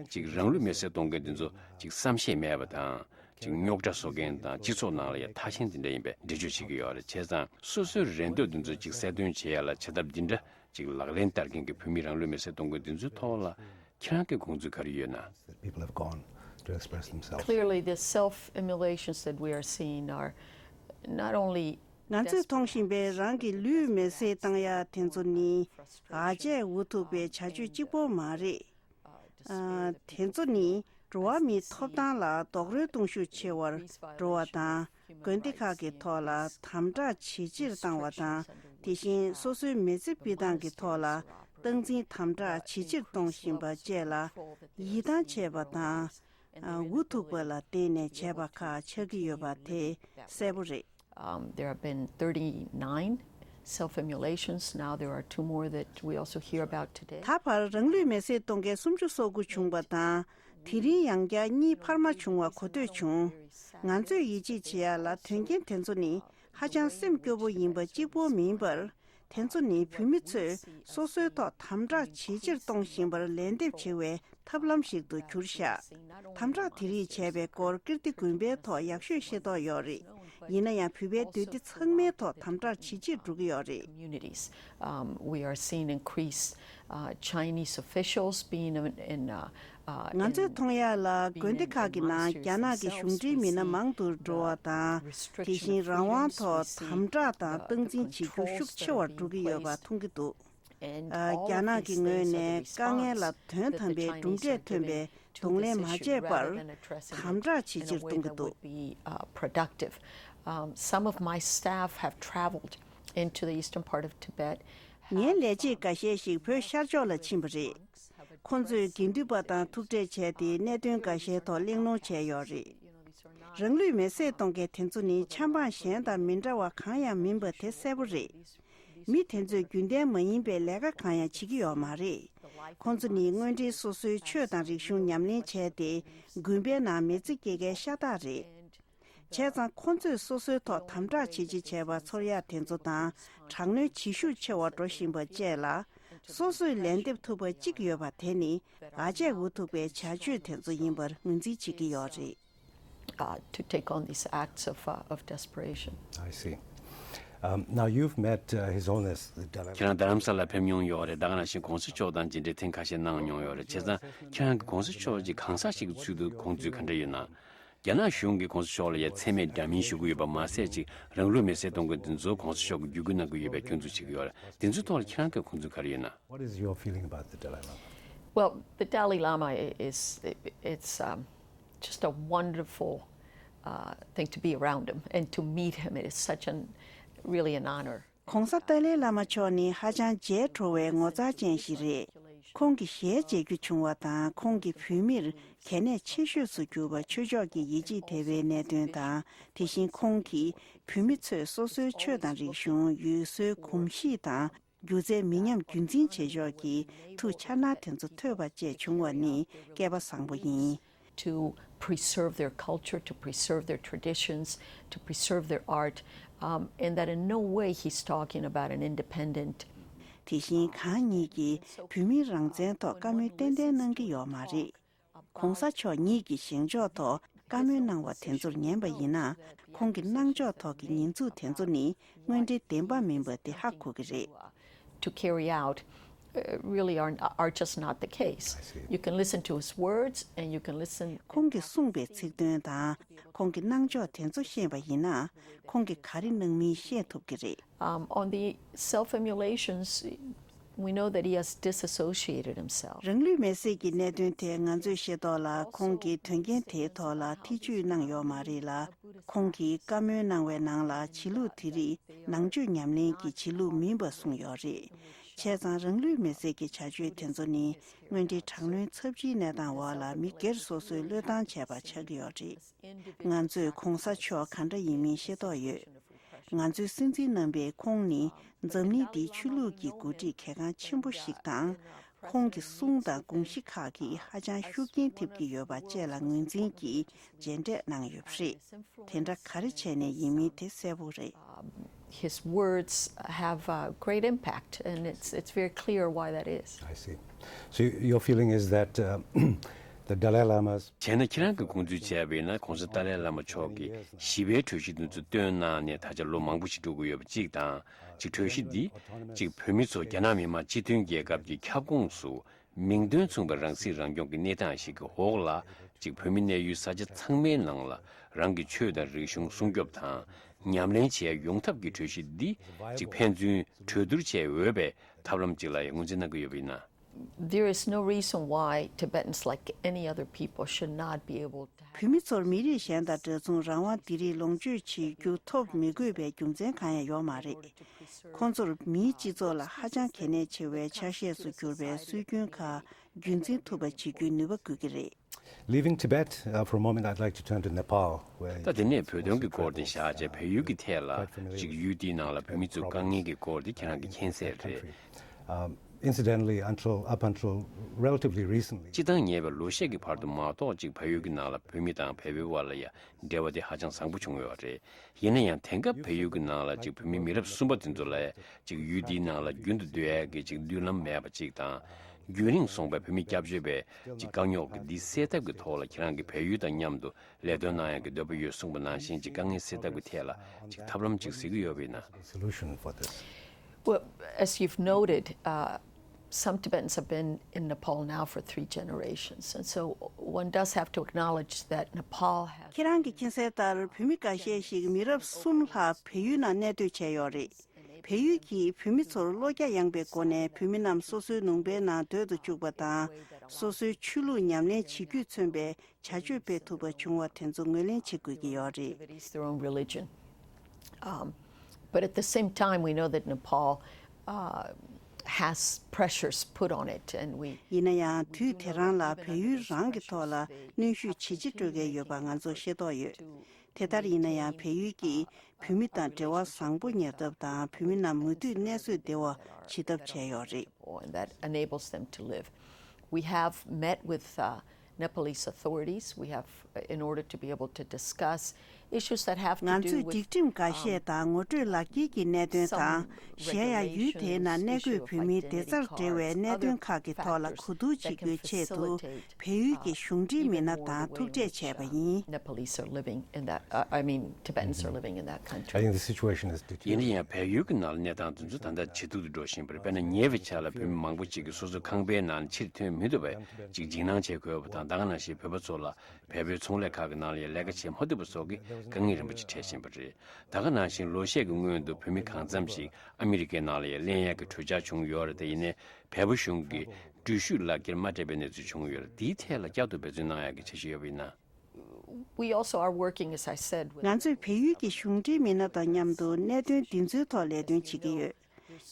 ཅིག་རང་ལུས་མེར་སྲེག་གཏོང་མཁན་འདི་ཚོ་ཅིག་བསམ་ཤེས་མེད་པ་དང་ཅིག་རྙོག་དྲ་བཟོ་མཁན་དང་སྤྱི་ཚོགས་ནང་ལ་ཡང་ཐ་ཞན་འདི་འདྲ་ཡིན་པའི་འགྲེལ་བརྗོད་བྱེད་ཀྱི་ཡོད་རེད། བྱས་ཙང་སོ་སོའི་རེ་འདོད་འདི་ཚོ་ཅིག་གསལ་སྟོན་བྱེད་ཡ་ལ་བྱེད་ཐབས་འདི་འདྲ་ཅིག་ལག་ལེན་བསྟར་མཁན་གྱི་བོད་མི་རང་ལུས་མེར་སྲེག་གཏོང་མཁན་འདི་ཚོའི་ཐོག་ལ་ཁྱེད་རང་གི་དགོངས་ཚུལ་ག་རེ་ཡོད་ན། That people have gone to express themselves. Clearly, the self-immolations that we are seeing are not only ང་ཚོས་མཐོང་བཞིན་པའི་རང་གི་ལུས་མེར་སྲེག་བཏང་ཡ་དེ་ཚོ་ནི་ཨ་ཅེ་འུ་ཐུག་པའི་བྱ་སྤྱོད་གཅིག་པོ་མ་རེད། ཨ། དེ་ཚོ་ནི་འགྲོ་བ་མིའི་ཐོབ་ཐང་ལ་རྡོག་རོལ་གཏོང་ཤུགས་ཆེ་བར་འགྲོ་བ་དང་། དགོན་སྡེ་ཁག་གི་ཐོག་ལ་དམ་དྲག་ཇེ་ཆེར་བཏང་བ་དང་། དེ་བཞིན་སོ་སོའི་མི་ཚེ་སྤྱོད་སྟངས་ཀྱི་ཐོག་ལ་སྟངས་འཛིན་དམ་དྲག་ཇེ་ཆེར་གཏོང་བཞིན་པ་བཅས་ལ་ཡིད་ཐང་ཆད་པ་དང་། ཨ། འུ་ཐུག་པ་ལ་བརྟེན་ནས་བྱས་པ་ཁག་ཆགས་ཀྱི་ཡོད་པ་དེ་གསལ་པོ་རེད། Um, there have been thirty-nine self-immolations. Now there are two more that we also hear about today. ད་བར་རང་ལུས་མེར་སྲེག་གཏོང་མཁན་སུམ་ཅུ་སོ་དགུ་བྱུང་བ་དང་། དེ་རིང་ཡང་བསྐྱར་གཉིས་འཕར་མ་བྱུང་བ་གོ་ཐོས་བྱུང་། ང་ཚོས་ཡིད་ཆེས་བྱེད་ཡ་ལ་དོན་རྐྱེན་དེ་ཚོ་ནི་ཧ་ཅང་སེམས་སྐྱོ་པོ་ཡིན་པ་གཅིག་པོ་མིན་པར། དེ་ཚོ་ནི་བོད་མི་ཚོས་སོ་སོའི་ཐོག་དམ་དྲག་ཇེ་ཆེར་གཏོང་བཞིན་པར་ལན་འདེབས་བྱེད་པའི་ཐབས་ལམ་ཞིག་ཏུ་གྱུར་ཤག་དམ་དྲག་དེ་རིགས་བྱས་པའི་སྐོར་ཀིརྟི་དགོན་པའི་ཐོག་ཡག་ཤོས་ཤེས་རྟོགས་ཡོད་རེད། ཡིན་ན་ཡང་བོད་པའི་འདུས་སྡེ་ཚང་མའི་ཐོག་དམ་དྲག་ཇེ་ཆེར་འགྲོ་གི་ཡོད་རེད། Communities. Um, we are seeing increased, uh, Chinese officials being in, in, uh, uh, ང་ཚོས་མཐོང་ཡག་ལ་དགོན་སྡེ་ཁག་གི་ནང་རྒྱ་ནག་གི་གཞུང་འབྲེལ་མི་སྣ་མང་དུ་འགྲོ་བ་དང་། དེ་བཞིན་རང་དབང་ཐོག་དམ་དྲག་དང་སྟངས་འཛིན་བྱེད་རྒྱུ་ཤུགས་ཆེ་བར་འགྲོ་གི་ཡོད་པ་མཐོང་གི་འདུག་ཨ། རྒྱ་ནག་གི་ངོས་ནས་དཀའ་ངལ་ལ་དོན་དམ་པའི་གྲུབ་འབྲས་ཐོན་པའི་གདོང་ལེན་མ་བྱས་པར་དམ་དྲག་ཇེ་ཆེར་གཏོང་གི་འདུག Productive. Um, some of my staff have traveled into the eastern part of Tibet. ངའི་ལས་བྱེད་འགའ་ཤས་ཤིག་བོད་ཤར་ཕྱོགས་ལ་ཕྱིན་པ་རེད། ཁོང་ཚོས་དགེ་འདུན་པ་དང་ཐུག་འཕྲད་བྱས་ཏེ་གནད་དོན་འགའ་ཤས་ཐོག་གླེང་སློང་བྱས་ཡོད་རེད། རང་ལུས་མེར་སྲེག་གཏོང་མཁན་དེ་ཚོ་ནི་ཆབ་འབངས་གཞན་དང་མི་འདྲ་བ་གང་ཡང་མིན་པ་དེ་གསལ་པོ་རེད། མི་དེ་ཚོས་རྒྱུན་ལྡན་མ་ཡིན་པའི་ལས་ཀ་གང་ཡང་བྱེད་ཀྱི་ཡོད་མ་རེད། ཁོང་ཚོ་ནི་དངོས་འབྲེལ་སོ་སོའི་ཆོས་དང་རིག་གཞུང་ཉམས་ལེན་བྱས་ཏེ་དགོན་པའི་ནང་མི་ཚེ་སྐྱེལ་མཁན་ཤ་སྟག་རེད། བྱས་ཙང་ཁོང་ཚོས་སོ་སོའི་ཐོག་དམ་དྲག་ཇེ་ཆེ་བྱས་པ་ཚོར་ཡག་དེ་ཚོ་དང་དྲག་གནོན་ཇེ་ཤུགས་ཆེ་བ་འགྲོ་བཞིན་པ་བཅས་ལ་སོ་སོས་ལན་འདེབས་ཐུབ་པ་གཅིག་ཡོད་པ་དེ་ནི་ཨ་ཅེ་འུ་ཐུག་པའི་བྱ་སྤྱོད་དེ་ཚོ་ཡིན་པར་ངོས་འཛིན་བྱེད་ཀྱི་ཡོད་རེད། Uh, to take on these acts of, uh, of desperation. I see. Um, now you've met, uh, His Holiness the Dalai Lama. ཁྱེད་རང་རྡ་རམ་ས་ལ་ཕེབས་མྱོང་ཡོད་རེད། ད་ག་ནང་བཞིན་གོང་ས་མཆོག་དང་མཇལ་འཕྲད་ཐེངས་ཁ་ཤས་གནང་མྱོང་ཡོད་རེད། བྱས་ཙང་ཁྱེད་རང་གིས་གོང་ས་མཆོག་ཅིག་གང་ཟག་ཞིག་གི་ཚུལ་དུ་དགོངས་ཚུལ་ག་འདྲ་ཡོད་ན། རྒྱ་ནག་གཞུང་གིས་གོང་ས་མཆོག་ལ་ཡ་མཚན་སྨད་འདྲ་མིན་ཞུ་གི་ཡོད་པ་མ་ཟད། ཅིག་རང་ལུས་མེར་སྲེག་གཏོང་མཁན་དེ་ཚོ་གོང་ས་མཆོག་གིས་བརྒྱུད་སྐུལ་གནང་གི་ཡོད་པའི་སྐྱོན་འཛུགས་བྱེད་ཀྱི་ཡོད་རེད། དེ་ཚོའི་ཐོག་ལ་ཁྱེད་རང་གི་མཁོ་འདུན་ག་རེ་ཡོད་ན། What is your feeling about the Dalai Lama? Well, the Dalai Lama i- is it's um, just a wonderful uh, thing to be around him and to meet him. It is such an really an honor. གོང་ས་ཏཱ་ལའི་བླ་མ་མཆོག་ནི་ཧ་ཅང་མཇལ་སྤྲོ་བའི་ངོ་མཚར་ཅན་ཞིག་རེད། ཁོང་གི་ཞལ་མཇལ་རྒྱུ་བྱུང་བ་དང་། ཁོང་གིས་བོད་མིར་གལ་གནད་ཆེ་ཤོས་སུ་གྱུར་པ་ཆོས་ཕྱོགས་ཀྱི་ཡིད་ཆེས་དེ་བའི་གནད་དོན་དང་། དེ་བཞིན་ཁོང་གིས་བོད་མི་ཚོས་སོ་སོའི་ཆོས་དང་རིག་གཞུང་། ཡུལ་སྲོལ་གོམས་གཤིས་དང་སྒྱུ་རྩལ་མི་ཉམས་རྒྱུན་འཛིན་བྱེད་ཕྱོགས་ཀྱི་ཐུགས་འཆར་སྣང་དེ་ཚོ་ཐོས་པ་བཅས་བྱུང་བ་ནི་སྐལ་པ་བཟང་པོ་ཡིན། To preserve their culture, to preserve their traditions, to preserve their art, um, and that in no way he's talking about an independent དེ་བཞིན་གང་ཉིད་ཀྱིས་བོད་མིའི་རང་བཙན་ཐོག་བཀའ་མོལ་ཏན་ཏན་གནང་གི་ཡོད་མ་རེད། གོང་ས་མཆོག་ཉིད་ཀྱིས་བཞེངས་ཕྱོགས་ཐོག་བཀའ་མོལ་གནང་བ་དེ་ཚོར་ཉན་པ་ཡིན་ན། ཁོང་གི་གནང་ཕྱོགས་ཐོག་གི་ཉེས་འཛུགས་དེ་ཚོ་ནི་དངོས་འབྲེལ་བདེན་པ་མིན་པ་དེ་ཧ་གོ་གི་རེད། To carry out uh, really are, are just not the case. I see. You can listen to his words and you can listen. ཁོང་གིས་གསུངས་པའི་ཚིག་དོན་དང་ཁོང་གི་གནང་ཕྱོགས་དེ་ཚོ་ཤེས་པ་ཡིན་ན། ཁོང་གིས་ག་རེ་གནང་མིན་ཤེས་ཐུབ་ཀྱི་རེད། Um, on the self-immolations, we know that he has disassociated himself. རང་ལུས་མེར་སྲེག་གི་གནད་དོན་དེ་ང་ཚོས་ཤེས་རྟོགས་ལ། ཁོང་གིས་དོན་རྐྱེན་དེའི་ཐོག་ལ་ཐེ་བྱུས་གནང་ཡོད་མ་རེད་ལ། ཁོང་གིས་བཀའ་མོལ་གནང་བའི་ནང་ལ་བྱེད་ལུགས་དེ་རིགས་ནང་ཆོས་ཉམས་ལེན་གྱི་བྱེད་ལུགས་མིན་པ་གསུངས་ཡོད་རེད། བྱས་ཙང་རང་ལུས་མེར་སྲེག་གི་བྱ་སྤྱོད་དེ་ཚོ་ནི་དངོས་འབྲེལ་དྲག་གནོན་ཚབས་ཆེའི་གནས་སྟངས་འོག་ལ་མི་སྒེར་སོ་སོའི་བློས་བཏང་བྱས་པ་ཆགས་ཀྱི་ཡོད་རེད། ང་ཚོས་གོང་ས་མཆོག་ག་འདྲ་ཡིན་མིན་ཤེས་རྟོགས་ཡོད། ང་ཚོའི་སྲིད་འཛིན་རྣམ་པས་ཁོང་ནི་འཛམ་གླིང་འདིའི་ཆོས་ལུགས་ཀྱི་འགོ་ཁྲིད་གལ་འགངས་ཆེན་པོ་ཞིག་དང་། ཁོང་གི་གསུང་དང་དགོངས་གཞི་ཁག་གིས་ཧ་ཅང་ཤུགས་རྐྱེན་ཐེབས་ཀྱི་ཡོད་པ་བཅས་ལ་ངོས་འཛིན་གྱིས་མཇལ་འཕྲད་གནང་ཡོད་པ་རེད། དེ་འདྲ་ག་རེ་བྱས་ནས་ཡིན་མིན་དེ་གསལ་པོ་རེད། His words have a great impact, and it's, it's very clear why that is. I see. So your feeling is that uh, the Dalai Lama's བྱས་ན་ཁྱེད་རང་གིས་དགོངས་ཚུལ་བྱས་པ་ཡིན་ན། གོང་ས་ཏཱ་ལའི་བླ་མ་མཆོག་གིས་ཞི་བའི་གྲོས་གཞི་འདི་ཚོ་བཏོན་གནང་ནས་ད་ཆ་ལོ་མང་པོ་ཞིག་འགྲོ་གི་ཡོད་པ་གཅིག་དང་། གཅིག་གྲོས་གཞི་འདི་གཅིག་བོད་མི་ཚོ་རྒྱ་ནག་མི་དམངས་སྤྱི་མཐུན་རྒྱལ་ཁབ་ཀྱི་ཁྱབ་ཁོངས་སུ་མིང་དོན་མཚུངས་པའི་རང་སྲིད་རང་སྐྱོང་གི་གནས་སྟངས་ཤིག་གི་འོག་ལ། གཅིག་བོད་མི་གནས་ཡུལ་ས་ཆ་ཚང་མའི་ནང་ལ་རང་གི་ཆོས་དང་རིག་གཞུང་སྲུང་སྐྱོབ་དང་ཉམས་ལེན་བྱེད་ཡ་ཡོང་ཐབས་ཀྱི་གྲོས་གཞི་འདི་གཅིག་ཕན་ཚུན་གྲོས་བསྡུར་བྱེད་འོས་པའི་ཐབས་ལམ་ཅིག་ལ་ཡང་ངོས་འཛིན་གནང་གི་ཡོད་པ་ཡིན་ན། There is no reason why Tibetans, like any other people, should not be able to have བོད་མི་ཚོར་མི་རིགས་གཞན་དང་འདྲ་མཚུངས་རང་དབང་དེ་རིགས་ལོངས་སྤྱོད་བྱེད་རྒྱུ་ཐོབ་མི་དགོས་པའི་རྒྱུ་མཚན་གང་ཡང་ཡོད་མ་རེད། ཁོང་ཚོར་མིའི་སྤྱི་ཚོགས་ལ་ཧ་ཅང་གལ་གནད་ཆེ་བའི་ཆ་ཤས་སུ་གྱུར་པའི་སྲོལ་རྒྱུན་ཁག་རྒྱུན་འཛིན་ཐུབ་པ་བྱེད་རྒྱུའི་ནུས་པ་དགོས་ཀྱི་རེད། Leaving Tibet uh, for a moment, I'd like to turn to Nepal, where ད་དེ་ནས་བོད་དོན་གྱི་སྐོར་དེ་བཞག་བྱས། བལ་ཡུལ་གྱི་ཐད་ལ་ཅིག་ཡུལ་དེའི་ནང་ལ་བོད་མི་ཚོའི་དཀའ་ངལ་གྱི་སྐོར་དེ་ཁྱེད་རང་གིས་མཁྱེན་གསལ་རེད། Um, incidentally, until up until relatively recently, སྤྱི་བཏང་ཉེ་བའི་ལོ་ཤས་ཀྱི་བར་དུ་མ་གཏོགས། ཅིག་བལ་ཡུལ་གྱི་ནང་ལ་བོད་མི་དང་བལ་པོའི་དབར་ལ་ཡ་འབྲེལ་བ་དེ་ཧ་ཅང་བཟང་པོ་བྱུང་ཡོད་རེད། ཡིན་ན་ཡང་དེང་སྐབས་བལ་ཡུལ་གྱི་ནང་ལ་ཅིག་བོད་མི་མི་རབས་གསུམ་པ་དེ་ཚོ་ལ་ཅིག་ཡུལ་དེའི་ནང་ལ་རྒྱུན་དུ་སྡོད་ཡག་གི་ཅིག་མདུན་ལམ་མེད་པ་ཅིག་དང་། རྒྱུན་རིང་སོང་པའི་བོད་མི་སྐྱབས་བཅོལ་བའི་ཅིག་དཀའ་རྙོག་གི་འདི་སེལ་ཐབས་ཀྱི་ཐོག་ལ་ཁྱེད་རང་གིས་བལ་ཡུལ་དང་མཉམ་དུ་ལས་དོན་གནང་ཡག་གི་འདོད་པ་ཡོད་གསུངས་པ་ནང་བཞིན། ཅིག་དཀའ་ངལ་སེལ་ཐབས་ཀྱི་ཐད་ལ་ཅིག་ཐབས་ལམ་ཅིག་གཟིགས་ཀྱི་ཡོད་པ་ཡིན་ན། Solution for this. Well, as you've noted, uh, some Tibetans have been in Nepal now for three generations, and so one does have to acknowledge that Nepal has ཁྱེད་རང་གིས་མཁྱེན་གསལ་ལྟར། བོད་མི་འགའ་ཤས་ཤིག་མི་རབས་གསུམ་ལྷག་བལ་ཡུལ་ནང་གནས་སྡོད་བྱས་ཡོད་རེད། བལ་ཡུལ་གྱིས་བོད་མི་ཚོར་བློ་རྒྱ་ཡངས་པའི་སྒོ་ནས་བོད་མི་རྣམས་སོ་སོའི་ལུང་པའི་ནང་སྡོད་དུ་བཅུག་པ་དང་། སོ་སོའི་ཆོས་ལུགས་ཉམས་ལེན་བྱེད་རྒྱུས་མཚོན་པའི་བྱ་སྤྱོད་སྤེལ་ཐུབ་པ་བྱུང་བ་དེ་ཚོ་ངོས་ལེན་བྱེད་དགོས་ཀྱི་ཡོད་རེད། Activities, their own religion. Um, but at the same time, we know that Nepal uh, has pressures put on it, and we ཡིན་ན་ཡང་དུས་དེ་རང་ལ་བལ་ཡུལ་རང་གི་ཐོག་ལ་གནོན་ཤུགས་ཇེ་ཆེ་འགྲོ་གི་ཡོད་པ་ང་ཚོ་ཤེས་རྟོགས་ཡོད། དེ་ལྟར་ཡིན་ན་ཡང་བལ་ཡུལ་གྱིས་བོད་མི་དང་འབྲེལ་བ་བཟང་པོ་གཉེར་ཐབས་དང་། བོད་མི་རྣམས་མུ་མཐུད་གནས་སྡོད་བདེ་བ་བྱེད་ཐབས་བྱས་ཡོད་རེད། And that enables them to live. We have met with uh, Nepalese authorities. We have, uh, in order to be able to discuss Issues that have to ང do ཚོས with སྒྲིག་ཁྲིམས་འགའ་ཤས་དང་ངོ་སྤྲོད་ལག་འཁྱེར་གྱི་གནད་དོན་དང་། གཞན་ཡང་ཡུལ་དེའི་ནང་གནས་འཁོད་བོད་མིའི་བདེ་རྩར་འབྲེལ་བའི་གནད་དོན་ཁག་གི་ཐོག་ལ་གོ་བསྡུར་བྱེད་རྒྱུའི་ཆེད་དུ། བལ་ཡུལ་གྱི་གཞུང་འབྲེལ་མི་སྣ་དང་ཐུག་འཕྲད་བྱས་པ་ཡིན། Nepalese are living in that, uh, I mean, Tibetans are living in that country. ཡིན་ན་ཡང་བལ་ཡུལ་གྱི་ནང་ལ་གནས་སྟངས་དེ་ཚོ་ད་ལྟ་ཇེ་སྡུག་ཏུ་འགྲོ་བཞིན་པ་རེད། དཔེར་ན་ཉེ་བའི་ཆར་ལ་བོད་མི་མང་པོ་ཅིག་གིས་སོ་སོའི་ཁང་པའི་ནང་ནས་ཕྱིར་ཐོན་མི་ཐུབ་པའི་ཅིག་འཇིགས་སྣང་བྱེད་དགོས་པ་དང་། ད་ག་ནང་བཞིན་བོད་པ་ཚོ་ལ་བལ་པོའི་ཚོང་ལས་ཁག་གི་ནང་ལ་ཡང་ལས་ཀ་བྱེད་མ་ཐུབ་པ་སོགས་ཀྱི་དཀའ་ངལ་རིམ་པ་ཅིག་འཕྲད་བཞིན་པ་རེད། ད་ག་ནང་བཞིན་ལོ་ཤས་ཀྱི་སྔོན་དུ་བོད་མི་གང་འཚམ་ཞིག་ཨ་མི་རི་ཀའི་ནང་ལ་ཡང་གླེང་ཡག་གི་གྲོས་འཆར་བྱུང་ཡོད་རེད་དེ། ཡིན་ནའི་བལ་པོ་གཞུང་གིས་འགྲུལ་བཞུད་ལག་འཁྱེར་མ་སྤྲད་པའི་གནས་ཚུལ་བྱུང་ཡོད་རེད། དེའི་ཐད་ལ་བསྐྱར་དུ་འབད་བརྩོན་གནང་ཡག་གི་འཆར་གཞི་ཡོད་པ་ཡིན་ན། We also are working, as I said, with ང་ཚོས་བལ་ཡུལ་གྱི་གཞུང་འབྲེལ་མི་སྣ་དང་མཉམ་དུ་གནད་དོན་འདི་ཚོའི་ཐོག་ལས་དོན་བྱེད་ཀྱི་ཡོད།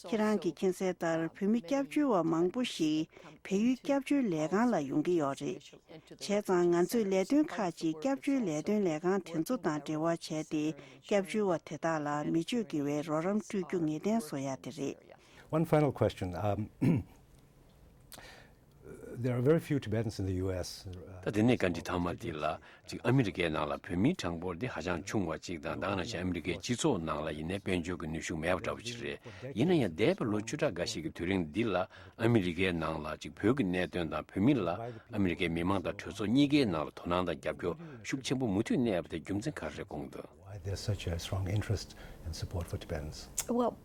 ཁྱེད་རང་གིས་མཁྱེན་གསལ་ལྟར་བོད་མི་སྐྱབས་བཅོལ་བ་མང་པོ་ཞིག་བལ་ཡུལ་སྐྱབས་བཅོལ་ལས་ཁང་ལ་ཡོང་གི་ཡོད་རེད། བྱས་ཙང་ང་ཚོས་ལས་དོན་ཁག་ཅིག་སྐྱབས་བཅོལ་ལས་དོན་ལས་ཁང་དེ་ཚོ་དང་འབྲེལ་བ་བྱས་ཏེ། སྐྱབས་བཅོལ་བ་དེ་དག་ལ་མི་སྤྱོད་དགེ་བའི་རོགས་རམ་སྤྲོད་རྒྱུ་ངེས་གཏན་བཟོ་ཡ་དེ་རེད། One final question. Um, there are very few Tibetans in the U S. ད་དེ་ནས་བཀའ་འདྲི་ཐ་མ་འདི་ལ། ཅིག་ཨ་མི་རི་ཀའི་ནང་ལ་བོད་མིའི་གྲངས་འབོར་འདི་ཧ་ཅང་ཆུང་བ་ཅིག་དང་། ད་ག་ནང་བཞིན་ཨ་མི་རི་ཀའི་སྤྱི་ཚོགས་ནང་ལ་ཡིན་ནའི་དཔལ་འབྱོར་གྱི་ནུས་ཤུགས་མེད་པ་འདྲ་བོ་ཅིག་རེད། ཡིན་ན་ཡང་འདས་པའི་ལོ་བཅུ་ཕྲག་འགའ་ཞིག་གི་དུས་རིང་འདི་ལ་ཨ་མི་རི་ཀའི་ནང་ལ་ཅིག་བོད་ཀྱི་གནད་དོན་དང་བོད་མི་ལ་ཨ་མི་རི་ཀའི་མི་མང་དང་གྲོས་ཚོགས་གཉིས་ཀའི་ནང་ལ་དོ་སྣང་དང་རྒྱབ་སྐྱོར་ཤུགས་ཆེན་པོ་མུ་མཐུད་གནས་པ་དེ་རྒྱུ་མཚན་ག་རེ་དགོངས་འདུག Why there's such a strong interest and support for Tibetans? Well,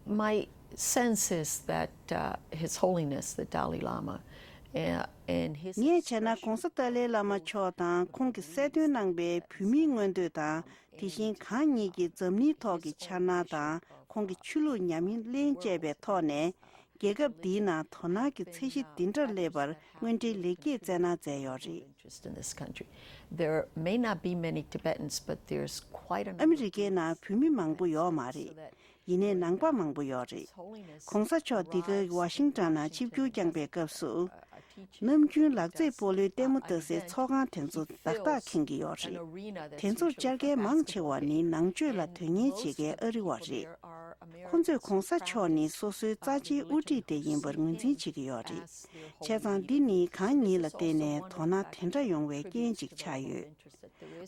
my sense is that, uh, His Holiness the Dalai Lama, uh, and his ངས་བྱས་ན་༧གོང་ས་ཏཱ་ལའི་བླ་མ་མཆོག་དང་ཁོང་གིས་གསལ་སྟོན་གནང་པའི་བོད་མིའི་མངོན་འདོད་དང་། དེ་བཞིན་གང་ཉིད་ཀྱི་འཛམ་གླིང་ཐོག་གི་འཆར་སྣང་དང་ཁོང་གི་ཆོས་ལུགས་ཉམས་ལེན་བཅས་པའི་ཐོག་ནས། རྒྱལ་ཁབ་འདིའི་ནང་དོ་སྣང་གི་ཚད་གཞི་འདི་འདྲར་སླེབས་པར་དངོས་འབྲེལ་ལེགས་སྐྱེས་བསྩལ་གནང་མཛད་ཡོད་རེད། Interest in this country. There may not be many Tibetans, but there's quite a number. ཨ་མི་རི་ཀའི་ནང་བོད་མི་མང་པོ་ཡོད་མ་རེད། ཡིན་ནའི་ནང་པ་མང་པོ་ཡོད་རེད། ༧གོང་ས་མཆོག་འདི་ག་ཝ་ཤིང་ཊོན་ནང་ཆིབས་བསྒྱུར་བསྐྱངས་པའི་སྐབས་སུ། ནམ་རྒྱུན་ལག་རྩེད་སྤོ་ལོའི་ལྟད་མོ་ལྟ་སའི་ཚོགས་ཁང་དེ་ཚོ་བདག་རྟགས་འཁེལ་གྱི་ཡོད་རེད། དེ་ཚོར་བཅར་མཁན་མང་ཆེ་བ་ནི་ནང་ཆོས་ལ་དོན་གཉེར་བྱེད་མཁན་ཨ་རི་བ་རེད། ཁོ་ཚོས་༧གོང་ས་མཆོག་ནི་སོ་སོའི་རྩ་ཆེའི་དབུ་ཁྲིད་དེ་ཡིན་པར་ངོས་འཛིན་བྱེད་ཀྱི་ཡོད་རེད། བྱས་ཙང་འདི་ནི་གང་ཉིད་ལ་བརྟེན་ནས་དོ་སྣང་དེ་འདྲ་ཡོང་བའི་རྐྱེན་ཅིག་ཆགས་ཡོད།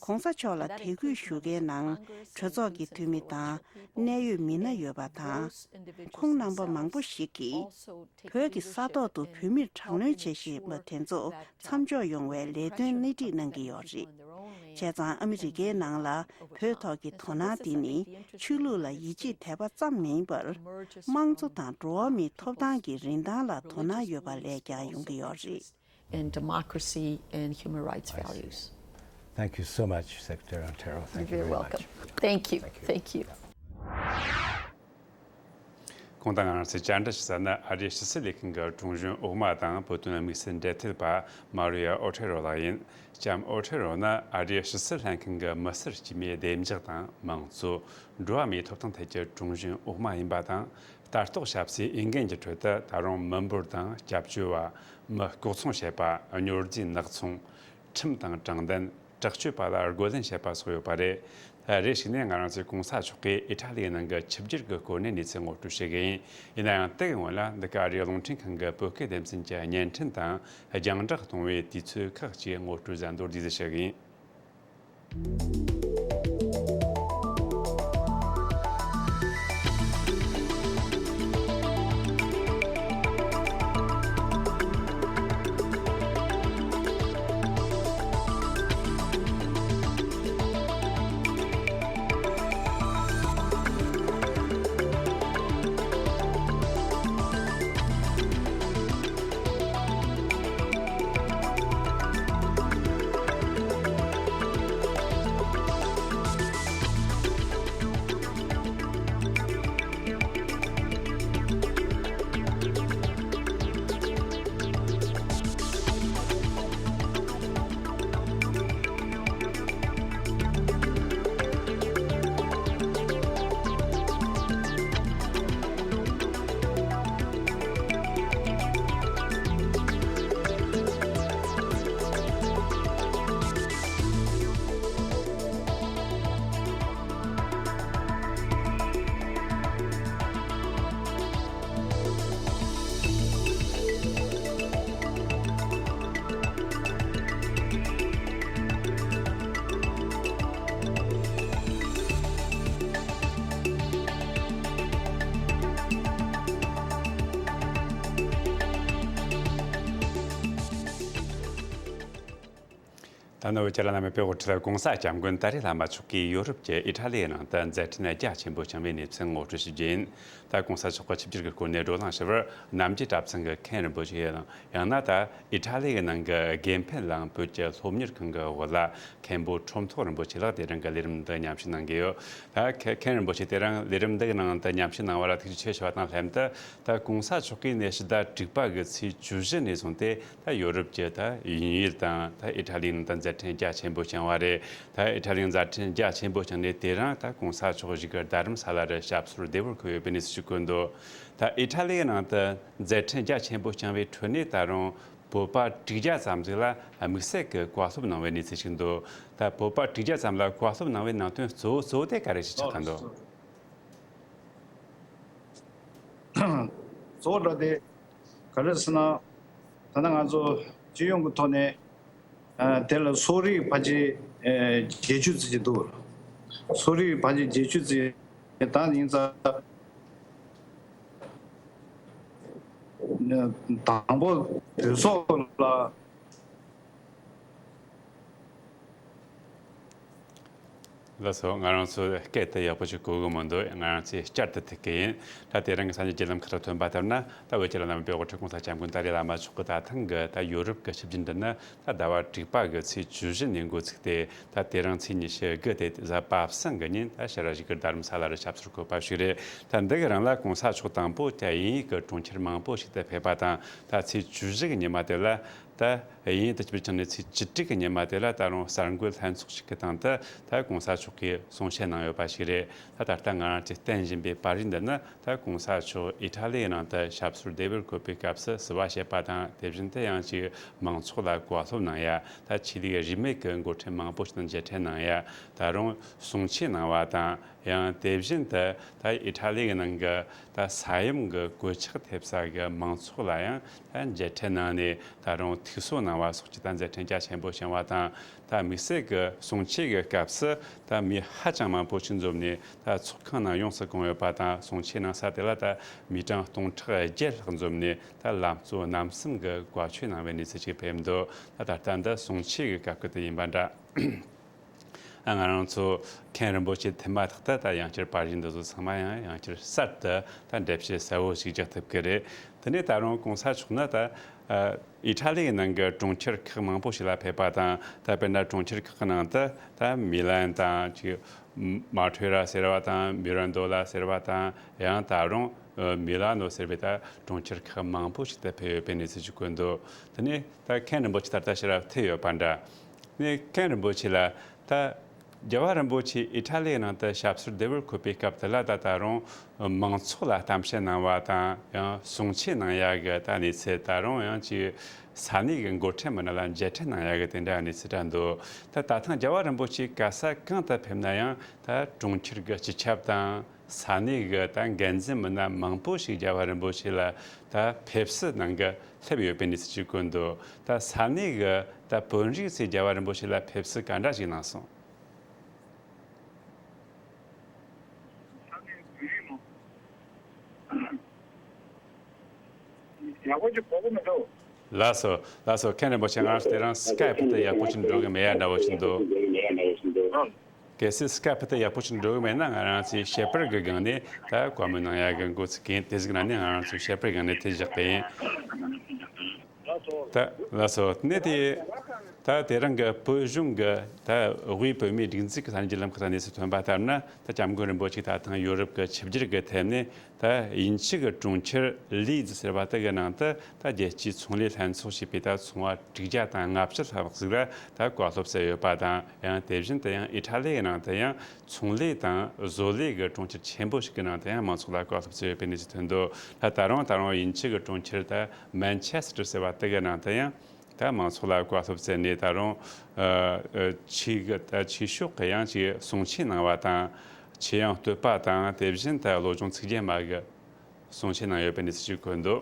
༧གོང་ས་མཆོག་ལ་དད་གུས་ཞུ་མཁན་ནང་གྲོས་ཚོགས་ཀྱི་འཐུས་མི་དང་གནད་ཡོད་མི་སྣ་ཡོད་པ་དང་། ཁོང་རྣམ་པ་མང་པོ་ཞིག་གིས་བོད་ཀྱི་ས་ཐོག་ཏུ་བོད་མིར་དྲག་གནོན་བྱེད་བཞིན་པ་དེ་ཚོ་མཚམས་འཇོག་ཡོང་བའི་ལས་དོན་སྣེ་ཁྲིད་གནང་གི་ཡོད་རེད། བྱས་ཙང་ཨ་མི་རི་ཀའི་ནང་ལ་བོད་ཐོག་གི་དོ་སྣང་འདི་ནི་ཆོས་ལུགས་ལ་ཡིད་ཆེས་དད་པ་ཙམ་མིན་པར། དམངས་གཙོ་དང་འགྲོ་བ་མིའི་ཐོབ་ཐང་གི་རིན་ཐང་ལ་དོ་སྣང་ཡོད་པ་ལས་ཀྱང་ཡོང་གི་ཡོད་རེད། And democracy and human rights values. Thank you so much, Secretary Otero. Thank you very much. Thank you. Thank you. གོང་དུ་ང་རང་ཚོས་བཅར་འདྲི་ཞུ་ས་ནི་ཨ་རིའི་ཕྱི་སྲིད་ལས་ཁུངས་ཀྱི་དྲུང་གཞོན་འོག་མ་དང་བོད་དོན་དམིགས་བསལ་འབྲེལ་མཐུད་པ་མ་རི་ཡ་ཨོ་ཐེ་རོ་ལགས་ཡིན། ལྕམ་ཨོ་ཐེ་རོ་ནི་ཨ་རིའི་ཕྱི་སྲིད་ལྷན་ཁང་གི་མི་སེར་དཀྱུས་མའི་བདེ་འཇགས་དང་དམངས་གཙོ། འགྲོ་བ་མིའི་ཐོབ་ཐང་ཐད་ཀྱི་དྲུང་གཞོན་འོག་མ་ཡིན་པ་དང་། ལྟ་རྟོག་ཞབས་སའི་འོས་འགན་གྱི་ཁྲོད་དུ་ད་རུང་མི་འབོར་དང་། སྐྱབས་བཅོལ་བ། མི་ལྐོག་ཚོང་བྱེད་པ། སྨྱོ་རྫས་ནག་ཚོང་། ཁྲིམས་དང་དྲང་བདེན། དྲག་སྤྱོད་པ་ལ་རྒོལ་ལན་བྱེད་པ་སོགས་ཡོད་པ་རེད། རེ་ཞིག་ནས་ང་རང་ཚོའི་གོང་ས་མཆོག་གིས་ཨི་ཊ་ལིའི་ནང་གི་ཆིབས་བསྒྱུར་གྱི་སྐོར་ནས་གནས་ཚུལ་ངོ་སྤྲོད་བྱེད་ཀྱི་ཡིན། ཡིན་ན་ཡང་དེ་གི་སྔོན་ལ་འདི་ག་ཨ་རིའི་རླུང་འཕྲིན་ཁང་གི་བོད་སྐད་སྡེ་ཚན་གྱི་བརྙན་འཕྲིན་དང་རྒྱང་བསྒྲགས་གཏོང་བའི་དུས་ཚོད་ཁག་ཅིག་ངོ་སྤྲོད་མཛད་མདོར་བསྡུས་ཤིག་བྱེད་ཀྱི་ཡིན། ད་ནི་བོད་ཀྱི་བླ་ན་མེད་པའི་དབུ་ཁྲིད་༸གོང་ས་༸སྐྱབས་མགོན་ཏཱ་རེ་བླ་མ་མཆོག་གིས་ཡོ་རོབ་ཀྱི་ཨི་ཊ་ལི་ཡི་ནང་དུ་མཛད་འཕྲིན་རྒྱ་ཆེན་པོ་བསྐྱངས་པའི་གནས་ཚུལ་ངོ་སྤྲོད་ཞུ་རྒྱུ་ཡིན། ད་༸གོང་ས་མཆོག་གི་ཆིབས་བསྒྱུར་གྱི་སྐོར་ནས་བགྲོ་གླེང་ཞུ་བར་རྣམ་རྒྱལ་གྲྭ་ཚང་གི་མཁན་རིན་པོ་ཆེ་དང་། ཡང་ན་ད་ཨི་ཊ་ལི་ཡི་ནང་གི་དགེ་འཕེལ་གླིང་བོད་ཀྱི་སློབ་གཉེར་ཁང་གི་བོད་བླ་མཁན་པོ་ཁྲོམ་ཐོག་རིན་པོ་ཆེ་ལགས་དེ་རིང་གི་ལས་རིམ་འདི་མཉམ་ཞུགས་གནང་གི་ཡོད། ད་མཁན་མཁན་རིན་པོ་ཆེ་དེ་རིང་ལས་རིམ་འདི་གི་ནང་དུ་མཉམ་ཞུགས་གནང་བ་ལ་ཐུགས་རྗེ་ཆེ་ཞུ་བ་དང་ལྷན་དུ། ད་༸གོང་ས་མཆོག་གིས་ནས་ཕྱི་ཟླ་དྲུག་པ་གི་ཚེས་བཅུ་བཞི་ནས་བཟུང་སྟེ། ད་ཡོ་རོབ་ཀྱི་ད་དབྱིན་ཡུལ་དང་ད་ཨི་ཊ་ལིའི་ནང་དུ་མཛད་འཕྲིན་རྒྱ་ཆེན་པོ་བསྐྱངས་པ་རེད། ད་ཨི་ཊ་ལིའི་མཛད་འཕྲིན་རྒྱ་ཆེན་པོ་བསྐྱངས་ནས་དེ་རིང་ད་༸གོང་ས་མཆོག་གཞུགས་ཀྱི་རྡ་རམ་ས་ལ་རུ་ཞབས་སོར་བདེ་བར་འཁོད་ཡོད་པའི་གནས་ཚུལ་ཞིག་བཀོད་འདུག་ད་ཨི་ཊ་ལིའི་ནང་དུ་མཛད་འཕྲིན་རྒྱ་ཆེན་པོ་བསྐྱངས་པའི་ཁྲོད་ནས་ད་རུང་བོད་པ་དྲུག་བརྒྱ་ཙམ་ཞིག་ལ་དམིགས་བསལ་གྱི་བཀའ་སློབ་གནང་བའི་གནས་ཚུལ་ཞིག་འདུག་ད་བོད་པ་དྲུག་བརྒྱ་ཙམ་ལ་བཀའ་སློབ་གནང་བའི་ནང་དོན་གཙོ་བོ་གཙོ་བོ་དེ་ག་རེ་ཞིག་ཆགས་ཀྱི་འདུག་གཙོ་བོ་འདྲ་དེ་ག་རེ་ཟེར་ན། ད་ལྟ་ང་ཚོ་སྤྱི་ཡོངས་ཀྱི་ཐོག་ནས་ཨ་དེ་ལ་གསོ་རིག་ཕལ་ཆེར་ཨེ་བརྒྱད་ཅུ་ཙམ་ཅིག་འདུག་གསོ་རིག་ཕལ་ཆེར་བརྒྱད་ཅུ་ཙམ་ད་ཡིན་ཙང་དང་པོ་བོད་སོག་ལ། ལགས་སོ། ང་རང་ཚོ་སྐད་དེ་ཡག་པོ་ཞིག་གོ་གི་མི་འདུག་ང་རང་ཚོས་བསྐྱར་དུ་ཐུག་གི་ཡིན། ད་དེ་རིང་གི་གསར་འགྱུར་བརྒྱུད་ལམ་ཁག་ཏུ་ཐོན་པ་ལྟར་ན། ད་བོད་ཀྱི་བླ་ན་མེད་པའི་དབུ་ཁྲིད་༸གོང་ས་༸སྐྱབས་མགོན་ཏཱ་རེ་བླ་མ་མཆོག་གི་ད་ཐེངས་ཀྱི་ད་ཡོ་རོབ་ཀྱི་ཆིབས་བསྒྱུར་འདི་ནི། ད་ཟླ་བ་དྲུག་པ་གི་ཚེས་བཅུ་བཞི་ནས་འགོ་ཚུགས་ཏེ། ད་དེ་རིང་ཚེས་ཉི་ཤུ་དགུ་སྟེ་གཟའ་པ་སངས་ཀྱི་ཉིན་ད་ཕྱི་རབས་ཤིག་གི་རྡ་རམ་ས་ལ་རུ་ཞབས་སོར་འཁོད་པ་ཞིག་རེད། ད་འདི་གི་རིང་ལ་༸གོང་ས་མཆོག་དང་པོ་ད་དབྱིན་ཡུལ་གྱི་གྲོང་ཁྱེར་མང་པོ་ཞིག་ཏུ་ཕེབས་པ་དང་། ད་ཚེས་བཅུ་བཞི་གི་ཉི་མ་དེ་ལ། ད་དབྱིན་ཡུལ་དུ་ཆིབས་བསྒྱུར་བྱུང་ནས་ཚེས་བཅུ་དྲུག་གི་ཉི་མ་དེ་ལ་ད་རུང་གསར་འགོད་ལྷན་ཚོགས་ཤིག་གི་སྟེང་དུ་ད་༸གོང་ས་མཆོག་གིས་གསུང་བཤད་གནང་ཡོད་པ་ཞིག་རེད། ད་ད་ལྟ་ང་རང་ཚོས་བསྟན་བཞིན་པའི་པར་རིས་འདི་ནི། ད་༸གོང་ས་མཆོག་ཨི་ཊ་ལིའི་ནང་དུ་ཞབས་སོར་བདེ་བར་འཁོད་པའི་སྐབས་སུ་བསུ་བ་བྱེད་པ་དང་། དེ་བཞིན་དུ་ཡང་ཅིག་མང་ཚོགས་ལ་བཀའ་སློབ་གནང་ཡ། ད་ཆོས་ལུགས་རིས་མེད་ཀྱི་འགོ་ཁྲིད་མང་པོ་ཞིག་དང་མཇལ་འཕྲད་གནང་ཡ། ད་རུང་གསུང་ཆོས་གནང་བ་དང་། ཡང་དེ་བཞིན་དུ་ད་ཨི་ཊ་ལི་ཡི་ནང་གི་ད་ས་ཡོམ་གྱི་གོད་ཆག་ཐེབས་ས་གི་མང་ཚོགས་ལ་ཡང་ད་མཇལ་འཕྲད་གནང་ནས། ད་རུང་ཐུགས་གསོ་གནང་བ་སོགས་ཀྱི་ད་མཛད་འཕྲིན་རྒྱ་ཆེན་པོ་བྱུང་བ་དང་། ད་དམིགས་བསལ་གྱི་གསུང་ཆོས་ཀྱི་སྐབས་སུ་ད་མི་ཧ་ཅང་མང་པོ་ཞིག་འཛོམས་ནས། ད་ཚོགས་ཁང་ནང་ཡོངས་སུ་གང་ཡོད་པ་དང་། གསུང་ཆོས་གནང་ས་དེ་ལ་ད་མི་གྲངས་སྟོང་ཕྲག་བརྒྱད་ལྷག་འཛོམས་ནས། ད་ལམ་གཙོ་རྣམ་གསུམ་གྱི་བཀའ་ཆོས་གནང་བའི་གནས་ཚུལ་ཞིག་ཕེབས་འདུག་ད་ད་ལྟ་འདི་གསུང་ཆོས་ཀྱི་སྐབས་ཀྱི་དེ་ཡིན་པ་འདྲ། ང་རང་ཚོ་མཁན་རིན་པོ་ཆེ་ཐེངས་མ་ཐག་ཏུ་ད་ཡང་བསྐྱར་པར་རིས་འདི་ཚོ་ཚང་མ་ཡང་ཡང་བསྐྱར་གསར་དུ་ད་འགྲེལ་བཤད་གསལ་བོ་ཞིག་རྒྱག་ཐུབ་ཀྱི་རེད། དེ་ནས་ད་རུང་༸གོང་ས་མཆོག་ནི་ད་ཨི་ཊ་ལིའི་ནང་གི་གྲོང་ཁྱེར་ཁག་མང་པོ་ཞིག་ལ་ཕེབས་པ་དང་། ད་དཔེར་ན་གྲོང་ཁྱེར་ཁག་གི་ནང་དུ་ད་མི་ལན་དང་། ཅིག་མ་ཁྲོས་ར་ཟེར་བ་དང་། མི་རན་དོ་ལ་ཟེར་བ་དང་། ཡང་ད་རུང་མི་ལ་ནོ་ཟེར་བའི་ད་གྲོང་ཁྱེར་ཁག་མང་པོ་ཞིག་ཏུ་ཕེབས་ཡོད་པའི་གནས་ཚུལ་ཞིག་བཀོད་འདུག་དེ་ནས་ད་མཁན་རིན་པོ་ཆེ་ད་ལྟ་ཕྱི་རབས་ཐེ་ཡོད་པ་འདྲ། ནས་མཁན་རིན་པོ་ཆེ་ལ་ད་རྒྱལ་བ་རིན་པོ་ཆེ་ཨི་ཊ་ལིའི་ནང་དུ་ཞབས་སོར་བདེ་བར་འཁོད་པའི་སྐབས་དེ་ལ། ད་ད་རུང་མང་ཚོགས་ལ་གཏམ་བཤད་གནང་བ་དང་། ཡང་གསུང་ཆོས་གནང་ཡ་གི་ད་གནས་ཚུལ། ད་རུང་ཡང་ཅིག་ས་གནས་ཀྱི་འགོ་ཁྲིད་མི་སྣ་ལ་མཇལ་འཕྲད་གནང་ཡ་གི་དེ་འདྲ་གནས་ཚུལ་འདྲ་འདུག་ད་ད་ཐེངས་རྒྱལ་བ་རིན་པོ་ཆེ་ག་ས་གང་དུ་ཕེབས་ན་ཡང་། ད་གྲོང་ཁྱེར་གྱི་སྤྱི་ཁྱབ་དང་། ས་གནས་ཀྱི་ད་འགན་འཛིན་མི་སྣ་མང་པོ་ཞིག་རྒྱལ་བ་རིན་པོ་ཆེ་ལ་ད་ཕེབས་བསུ་གནང་གི་སླེབས་ཡོད་པའི་གནས་ཚུལ་ཞིག་བཀོད་འདུག་ད་ས་གནས་ཀྱི་ད་བོད་རིགས་ཚོས་རྒྱལ་བ་རིན་པོ་ཆེ་ལ་ཕེབས་བསུ་ག་འདྲ་ཞིག་གནང་སོང་། ཡག་པོ་ཅིག་གོ་གི་མི་འདུག་ལགས་སོ། ལགས་སོ། མཁན་རིན་པོ་ཆེ། ང་རང་ཚོ་དེ་རིང་སི་ཀའེ་པི་དེ་ཡག་པོ་ཞིག་འགྲོ་གི་མེད་ཡ་འདྲ་བོ་ཞིག་འདུག་གལ་སྲིད་སི་ཀའེ་པི་དེ་ཡག་པོ་ཞིག་འགྲོ་གི་མེད་ན། ང་རང་ཚོས་བཤད་པར་གྱི་སྒང་ནས་ད་བཀའ་མོལ་གནང་ཡ་གི་འགོ་ཚུགས་ཀྱི་ཡིན། དེ་ཟིག་ན་ནི་ང་རང་ཚོས་བཤད་པར་སྒང་ནས་དེ་བཞག་གི་ཡིན། ད་ལགས་སོ། ནས་དེ་ད་དེ་རིང་གི་བོད་གཞུང་གི་ད་དབུས་བོད་མིའི་སྒྲིག་འཛུགས་ཀྱི་གསར་འགྱུར་ལམ་ཁག་ནས་སུ་ཐོན་པ་ལྟར་ན། ད་སྐྱབས་མགོན་རིན་པོ་ཆེ་ད་ཐེངས་ཡོ་རོབ་ཀྱི་ཆིབས་བསྒྱུར་གྱི་ཐད་ནས། ད་དབྱིན་ཇི་གི་གྲོང་ཁྱེར་ལིད་ཟེར་བ་དེ་གི་ནང་དུ། ད་རྒྱལ་སྤྱིའི་ཚོང་ལས་ལྷན་ཚོགས་ཞེས་པའི་ད་ཚོང་བ་དྲུག་བརྒྱ་དང་ལྔ་བཅུ་ལྷག་ཞིག་ལ་ད་བཀའ་སློབ་སྩལ་ཡོད་པ་དང་། ཡང་དེ་བཞིན་དུ་ཡང་ཨི་ཊ་ལིའི་ནང་དུ་ཡང་ཚོང་ལས་དང་བཟོ་ལས་ཀྱི་གྲོང་ཁྱེར་ཆེན་པོ་ཞིག་གི་ནང་དུ་ཡང་མང་ཚོགས་ལ་བཀའ་སློབ་སྩལ་ཡོད་པའི་གནས་ཚུལ་ཐོན་འདུག་ད་ད་རུང་ད་རུང་དབྱིན་ཇི་གི་གྲོང་ཁྱེར་ད་མན་ཆེ་སི་ཊར་ཟེར་བ་དེ་གི་ནང་དུ་ཡང་། ད་མང་ཚོགས་ལ་བཀའ་སློབ་སྩལ་ནས། ད་རུང་ཨ་ཨ་ཆོས་ཀྱི་ད་ཆོས་ཕྱོགས་ཀྱི་ཡང་ཅིག་གསུང་ཆོས་གནང་བ་དང་། ཆོས་དབྱངས་བསྟོད་པ་དང་། དེ་བཞིན་དུ་བློ་སྦྱོང་ཚིག་བརྒྱད་མ་གི་གསུང་ཆོས་གནང་ཡོད་པའི་གནས་ཚུལ་ཞིག་འཁོད་འདུག་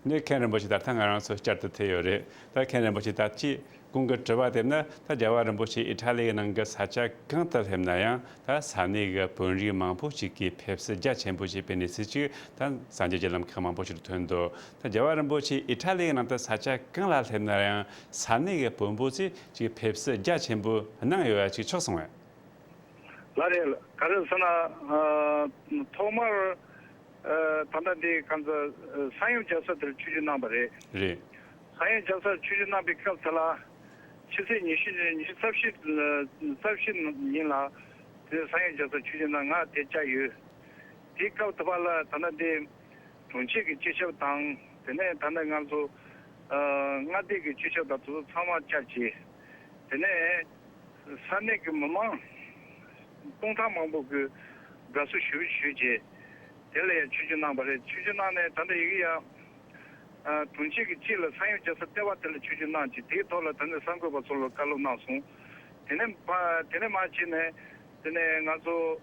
ནས་མཁན་རིན་པོ་ཆེ་ད་ལྟ་ང་རང་ཚོ་བསྐྱར་དུ་ཐེ་ཡོད་རེད། ད་མཁན་རིན་པོ་ཆེ་ད་ཅི་ གོང་གི་དྲི་བ་དེ་ནི་ད་རྒྱལ་བ་རིན་པོ་ཆེ་ཨི་ཊ་ལི་ཡི་ནང་གི་ས་ཆ་གང་དུ་སླེབས་ན་ཡང་ད་ས་གནས་ཀྱི་བོད་རིགས་མང་པོ་ཞིག་གིས་ཕེབས་བསུ་རྒྱ་ཆེན་པོ་བྱས་པའི་གནས་ཚུལ་ཅིག་ད་གསར་འགྱུར་བརྒྱུད་ལམ་ཁག་མང་པོ་ཞིག་ལ་ཐོན་འདུག་ད་རྒྱལ་བ་རིན་པོ་ཆེ་ཨི་ཊ་ལི་ཡི་ནང་དུ་ས་ཆ་གང་ལ་སླེབས་ན་ཡང་ས་གནས་ཀྱི་བོན་པོ་ཚོས་ཅིག་ཕེབས་བསུ་རྒྱ་ཆེན་པོ་གནང་ཡོད་ཡ་ཅིག་ཆགས་སོང་བས། ལགས་རེད། ག་རེ་ཟེར་ན། ཨ། ཐོག་མར། ཨ། ད་ལྟ་འདི་གང་ཟེར། ས་ཡོམ་རྒྱག་ས་དེར་ཆིབས་བསྒྱུར་གནང་བ་རེད། རེད། ས་ཡོམ་རྒྱག་སར་ཆིབས་བསྒྱུར་གནང་པའི་སྐབས་དེ་ལ། ཕྱི་ཚེས་ཉི་ཤུ་ཉི་ཤུ་རྩ་བཞི། རྩ་བཞི་ཉིན་ལ། དེ་ས་ཡོམ་རྒྱག་སར་ཆིབས་བསྒྱུར་གནང་ང་དེ་བཅར་ཡོད། དེའི་སྐབས་དེ་བ་ལ་ད་ལྟ་འདི། དྲུང་ཆེ་གི་སྤྱི་ཁྱབ་དང་། དེ་ནས་ད་ལྟ་ང་ཚོ། ཨ། མངའ་སྡེ་གི་སྤྱི་ཁྱབ་དང་དེ་ཚོ་ཚང་མ་བཅར་བྱས། དེ་ནས་ས་གནས་ཀྱི་མི་མང་སྟོང་ཕྲག་མང་པོ་གིས་དགའ་བསུ་ཞུ་ཞུས་བྱས། དེ་ལ་ཡང་ཆིབས་བསྒྱུར་གནང་བ་རེད། ཆིབས་བསྒྱུར་གནང་ནས་ད་ལྟ་ཡི་གེ་ཡང་། ཨ། དྲུང་ཆེ་གི་དཀྱིལ་ལ་ས་ཡོམ་རྒྱག་ས་ལྟེ་བ་དེ་ལ་ཆིབས་བསྒྱུར་གནང་བྱས། དེའི་ཐོག་ལ་ད་ལྟ་གསར་འགོད་པ་ཚོ་ལ་བཀའ་སློབ་གནང་སོང་། དེ་ནས་ཕ་དེ་ནས་མར་བྱས་ནས། དེ་ནས་ང་ཚོ་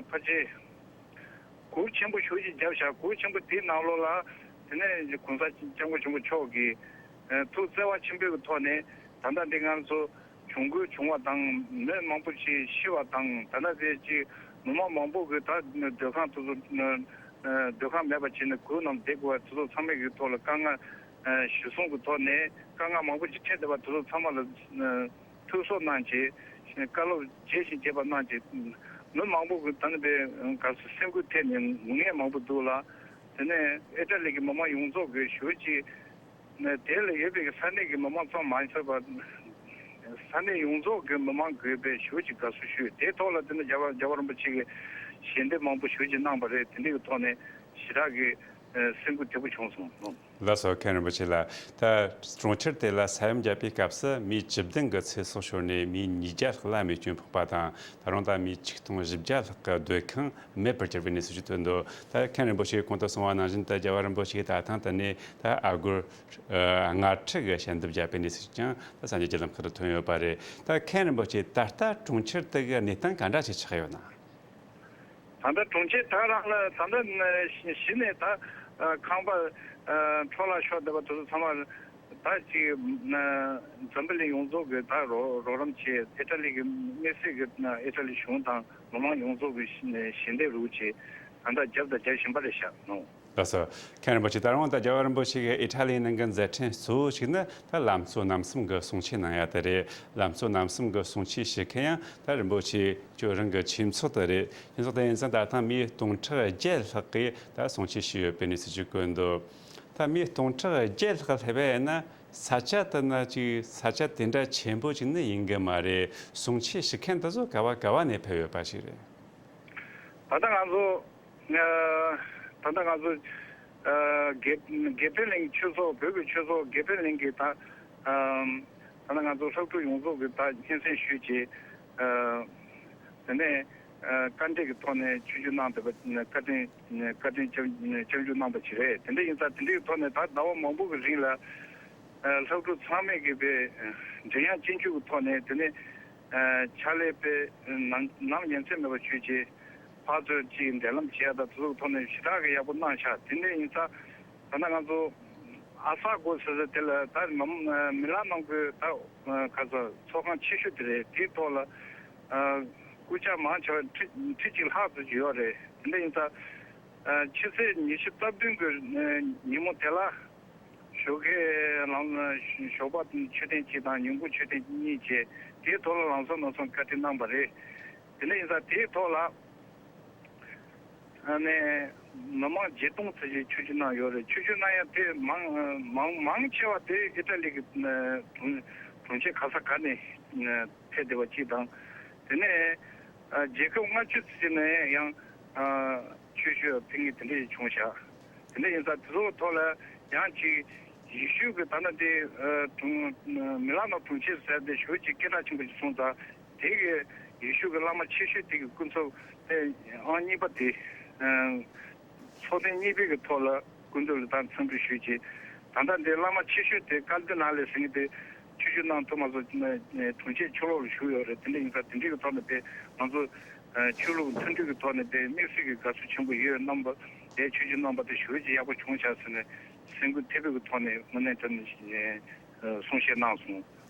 ཕལ་ཆེར། གུར་ཆེན་པོ་ཞེ་ཅིག་བརྒྱབ་བཞག་གུར་ཆེན་པོ་དེའི་ནང་ལོགས་ལ། དེ་ནས་གོང་ས་སྐྱབས་མགོན་ཆེན་པོ་མཆོག་གིས། ཨ། ཐུགས་བརྩེ་བ་ཆེན་པོའི་ཐོག་ནས། ད་ལྟ་འདི་ང་ཚོ་གྱོང་གུན་བྱུང་བ་དང་། མི་མང་པོ་ཞིག་ཤི་བ་དང་། ད་ལྟ་དེ་ཅིག་མི་མང་མང་པོ་གིས་ད་སྡོད་ཁང་དེ་ཚོ། ཨ། སྡོད་ཁང་མེད་པ་བྱས་ནས་གུར་ནང་བསྡད་དགོས་པ་དེ་ཚོ་ཚང་མའི་གི་ཐོག་ལ་དཀའ་ངལ། ཨ། གཞི་བཟུང་གི་ཐོག་ནས་དཀའ་ངལ་མང་པོ་ཞིག་འཕྲད་བསྡད་པ་དེ་ཚོ་ཚང་མ་ལ། ཨ། ཐུགས་གསོ་གནང་བྱས། བཀའ་སློབ་རྒྱས་ཤིང་རྒྱས་པ་གནང་བྱས། མི་མང་པོ་གིས་ད་ནི་པའི་ག་ཚོད་སེམས་འགུལ་ཐེབས་ནས་ངུ་མཁན་མང་པོ་འདུག་ལ། དེ་ནས་ཨི་ཊ་ལི་གི་མི་མང་ཡོངས་རྫོགས་ཀྱིས་ཞེ་ཅིག་དེ་ལ་ཡོད་པའི་ས་གནས་ཀྱི་མི་མང་ཙམ་མ་ཡིན་པར། ས་གནས་ཡོངས་རྫོགས་ཀྱི་མི་མང་གིས་པའི་ཞེ་ཅིག་དགའ་བསུ་ཞུས། དེའི་ཐོག་ལ་དེ་ནི་རྒྱལ་བ་རྒྱལ་བ་རིན་པོ་ཆེ་གིས་ཞལ་འདེབས་མང་པོ་ཞེ་ཅིག་གནང་བ་རེད། དེ་འདྲའི་ཐོག་ནས་ཞེ་དྲག་གི་སེམས་འགུལ་ཐེབས་པོ་བྱུང་སོང་། ལགས་སོ། མཁན་རིན་པོ་ཆེ་ལགས། ད་གྲོང་ཁྱེར་དེ་ལ་ས་ཡོམ་བརྒྱབ་པའི་སྐབས་སུ་མི་བཅུ་བདུན་གྱི་ཚེ་སྲོག་ཤོར་ནས་མི་ཉིས་བརྒྱ་ལྷག་ལ་རྨས་སྐྱོན་ཕོག་པ་དང་། ད་རུང་ད་མི་ཆིག་སྟོང་བཞི་བརྒྱ་ལྷག་གི་སྡོད་ཁང་མེད་པར་གྱུར་པའི་གནས་ཚུལ་ཞིག་ཐོན་འདུག་ད་མཁན་རིན་པོ་ཆེས་གོང་དུ་གསུངས་པ་ནང་བཞིན་དུ་རྒྱལ་བ་རིན་པོ་ཆེས་ད་ཐེངས་དེ་ནས་ད་ཨ་སྒོར་ལྔ་ཁྲི་གི་ཞལ་འདེབས་བརྒྱབ་པའི་གནས་ཚུལ་ཞིག་ཀྱང་ད་གསར་འགྱུར་བརྒྱུད་ལམ་ཁག་ཏུ་ཐོན་ཡོད་པ་རེད། ད་མཁན་རིན་པོ་ཆེ་ད་ལྟ་གྲོང་ཁྱེར་དེ་གི་གནས་སྟངས་ག་འདྲ་ཞིག་ཆགས་ཡོད་ན། ད་ལྟ་གྲོང་ཁྱེར་ད་རང་ལ་ད་ལྟ་གཞི་ནས་ད་ཁང་པ་འཕྲོ་བརླག་ཤོར་བསྡད་པ་དེ་ཚོ་ཚང་མ་ད་ཅིག་འཛམ་བུ་གླིང་ཡོངས་རྫོགས་ཀྱིས་ད་རོགས་རོགས་རམ་བྱས། ཨི་ཊ་ལི་གི་དམིགས་བསལ་གྱི་ཨི་ཊ་ལི་གཞུང་དང་མི་མང་ཡོངས་རྫོགས་ཀྱིས་ཞལ་འདེབས་རུ་བྱས། ད་ལྟ་རྒྱབ་དང་རྒྱག་བཞིན་པ་རེད་ཤག་ནོ། ལགས་སོ། མཁན་རིན་པོ་ཆེ། ད་རུང་ད་རྒྱལ་བ་རིན་པོ་ཆེ་གིས་ཨི་ཊ་ལིའི་ནང་གི་མཛད་འཕྲིན་གཙོ་བོ་ཞིག་ནི་ད་ལམ་གཙོ་རྣམ་གསུམ་གྱི་གསུང་ཆོས་གནང་ཡ་དེ་རེད། ལམ་གཙོ་རྣམ་གསུམ་གྱི་གསུང་ཆོས་ཞུ་མཁན་ཡང་ད་རིན་པོ་ཆེ་ཁྱོད་རང་གི་ཁྱིམ་ཚོགས་དེ་རེད། ཁྱིམ་ཚོགས་དེ་ཡིན་ཙང་ད་ཐེངས་མི་སྟོང་ཕྲག་བརྒྱད་ལྷག་གིས་ད་གསུང་ཆོས་ཞུས་ཡོད་པའི་གནས་ཚུལ་ཅིག་བཀོད་འདུག་ད་མི་སྟོང་ཕྲག་བརྒྱད་ལྷག་སླེབས་པ་ཡིན་ན་ས་ཆ་དེ་ན་ཅིག་ས་ཆ་དེ་འདྲ་ཆེན་པོ་ཅིག་ནི་ཡིན་གི་མ་རེད། གསུང་ཆོས་ཞུ་མཁན་དེ་ཚོ་ག་བ་ག་བ་ནས་ཕེབས་ཡོད་པ་ཞིག་རེད། ད་ལྟ་ང་ཚོ། ཨ། ད་ལྟ་ང་ཚོ། ཨ། དགེ་དགེ་འཕེལ་གླིང་ཆོས་ཚོགས། བོད་ཀྱི་ཆོས་ཚོགས་དགེ་འཕེལ་གླིང་གིས་ད། ཨ། ད་ལྟ་ང་ཚོ་སློབ་ཕྲུག་ཡོངས་རྫོགས་ཀྱིས་ད་སྙན་སེང་ཞུས་བྱས། ཨ། དེ་ནས་ཨ་བཀའ་འདྲི་གི་ཐོག་ནས་ཆིབས་བསྒྱུར་གནང་བསྡད་པ། བཀའ་དྲིན་བཀའ་དྲིན་སྐྱབས་སྐྱབས་འཇུག་གནང་པ་ཞིག་རེད། དེ་འདྲ་ཡིན་ཙང་དེ་འདྲའི་ཐོག་ནས་ད་ཟླ་བ་མང་པོ་གི་རིང་ལ། ཨ། སློབ་ཕྲུག་ཚང་མས་ཀྱི་པའི་མགྲིན་དབྱངས་སྐྱིད་འགྱུར་གྱི་ཐོག་ནས། དེ་ནས་ཨ་ཕྱག་ལས་པའི་ནམ་ནམ་ཡིན་ཚད་མེད་པར་ཞུས་བྱས། ཕར་ཚུར་གཅིག་འབྲེལ་ལམ་བྱེད་ཡ་དང་དེ་ཚོའི་ཐོག་ནས་ཞེ་དྲག་གི་ཡག་པོ་གནང་ཤག་དེ་འདྲ་ཡིན་ཙང་ད་ལྟ་ང་ཚོ་ཨ་ས་གོ་ཟེར་ས་དེ་ལ་ད་མི་མི་ལ་ནང་གི་ད་ག་ཚོད་ཚོགས་ཁང་ཆེ་ཤོས་དེ་རེད། དེའི་ཐོག་ལ་ཨ་སྐུ་ཞབས་མང་ཆེ་བ་ཁྲི་ཁྲི་གཅིག་ལྷག་ཙམ་ཅིག་ཡོད་རེད། དེ་འདྲ་ཡིན་ཙང་ཨ་ཕྱི་ཚེས་ཉི་ཤུ་རྩ་བདུན་གི་ཨ་ཉིན་མོ་དེ་ལ། ཞོགས་ཀས་ལམ་ཞོགས་པ་མཆོད་རྟེན་གཅིག་དང་ཉིན་གུང་མཆོད་རྟེན་གཉིས་བྱས། དེའི་ཐོག་ལ་ལམ་སང་ལམ་སང་བཀའ་དྲིན་གནང་བ་རེད། དེ་འདྲ་ཡིན་ཙང་དེའི་ཐོག་ལ་ཨ་ནི་མི་མང་བརྒྱད་སྟོང་ཙམ་ཞིག་ཆིབས་བསྒྱུར་གནང་ཡོད་རེད། ཆིབས་བསྒྱུར་གནང་ཡ་དེ་མང་མང་མང་ཆེ་བ་དེ་ཨི་ཊ་ལི་གི་ཨ་གྲོང་གྲོང་ཁྱེར་ག་ས་ག་ནས་ཨ་ཕེབས་བསྡད་པ་གཅིག་དང་། དེ་ནས་ཨ་རྒྱལ་ཁབ་ལྔ་བཅུ་ཙམ་ནས་ཡང་ཨ་ཆོས་ཞུ་ཕེབས་མཁན་དེ་འདྲ་ཞིག་བྱུང་ཤག་དེ་འདྲ་ཡིན་ཙང་དེ་ཚོའི་ཐོག་ལ་ཡང་ཅིག་ཡེ་ཤུ་གི་ད་ལྟ་དེ་ཨ་གྲོང་མི་ལ་ནོ་གྲོང་ཁྱེར་ཟེར་དེ་ཞེ་ཅིག་སྐད་གྲགས་ཆེན་པོ་ཞིག་སོང་ཙང་། དེ་གི་ཡེ་ཤུ་གི་བླ་མ་ཆེ་ཤོས་དེ་གི་སྐུ་ཚབ་དེ་ཨང་གཉིས་པ་དེ་ཨ་ཚོགས་ཐེངས་གཉིས་པའི་གི་ཐོག་ལ་སྐུ་མདུན་ལ་ད་འཚམས་འདྲི་ཞུས་བྱས། ད་ལྟ་འདི་བླ་མ་ཆེ་ཤོས་དེ་ཀར་ཌི་ནལ་ཟེར་མཁན་དེ་ཆིབས་བསྒྱུར་གནང་ཐུབ་མ་སོང་། གྲོང་ཁྱེར་ཕྱི་ལོགས་ལ་བཞུགས་ཡོད་རེད། དེ་འདྲ་ཡིན་ཙང་དེ་འདྲའི་གི་ཐོག་ནས་དེ་ང་ཚོ་ཨ་ཆོས་ལུགས་མཐུན་སྒྲིལ་གྱི་ཐོག་ནས་དེ་དམིགས་བསལ་གྱི་དགའ་བསུ་ཆེན་པོ་ཡོད། རྣམ་པ་དེ་ཆིབས་བསྒྱུར་གནང་པ་དེ་ཞེ་ཅིག་ཡག་པོ་བྱུང་ཤག་ཟེར་ནས་སེམས་འགུལ་ཐེབས་པའི་གི་ཐོག་ནས་དངོས་གནས་དྲང་གནས་གསུང་བཤད་གནང་སོང་།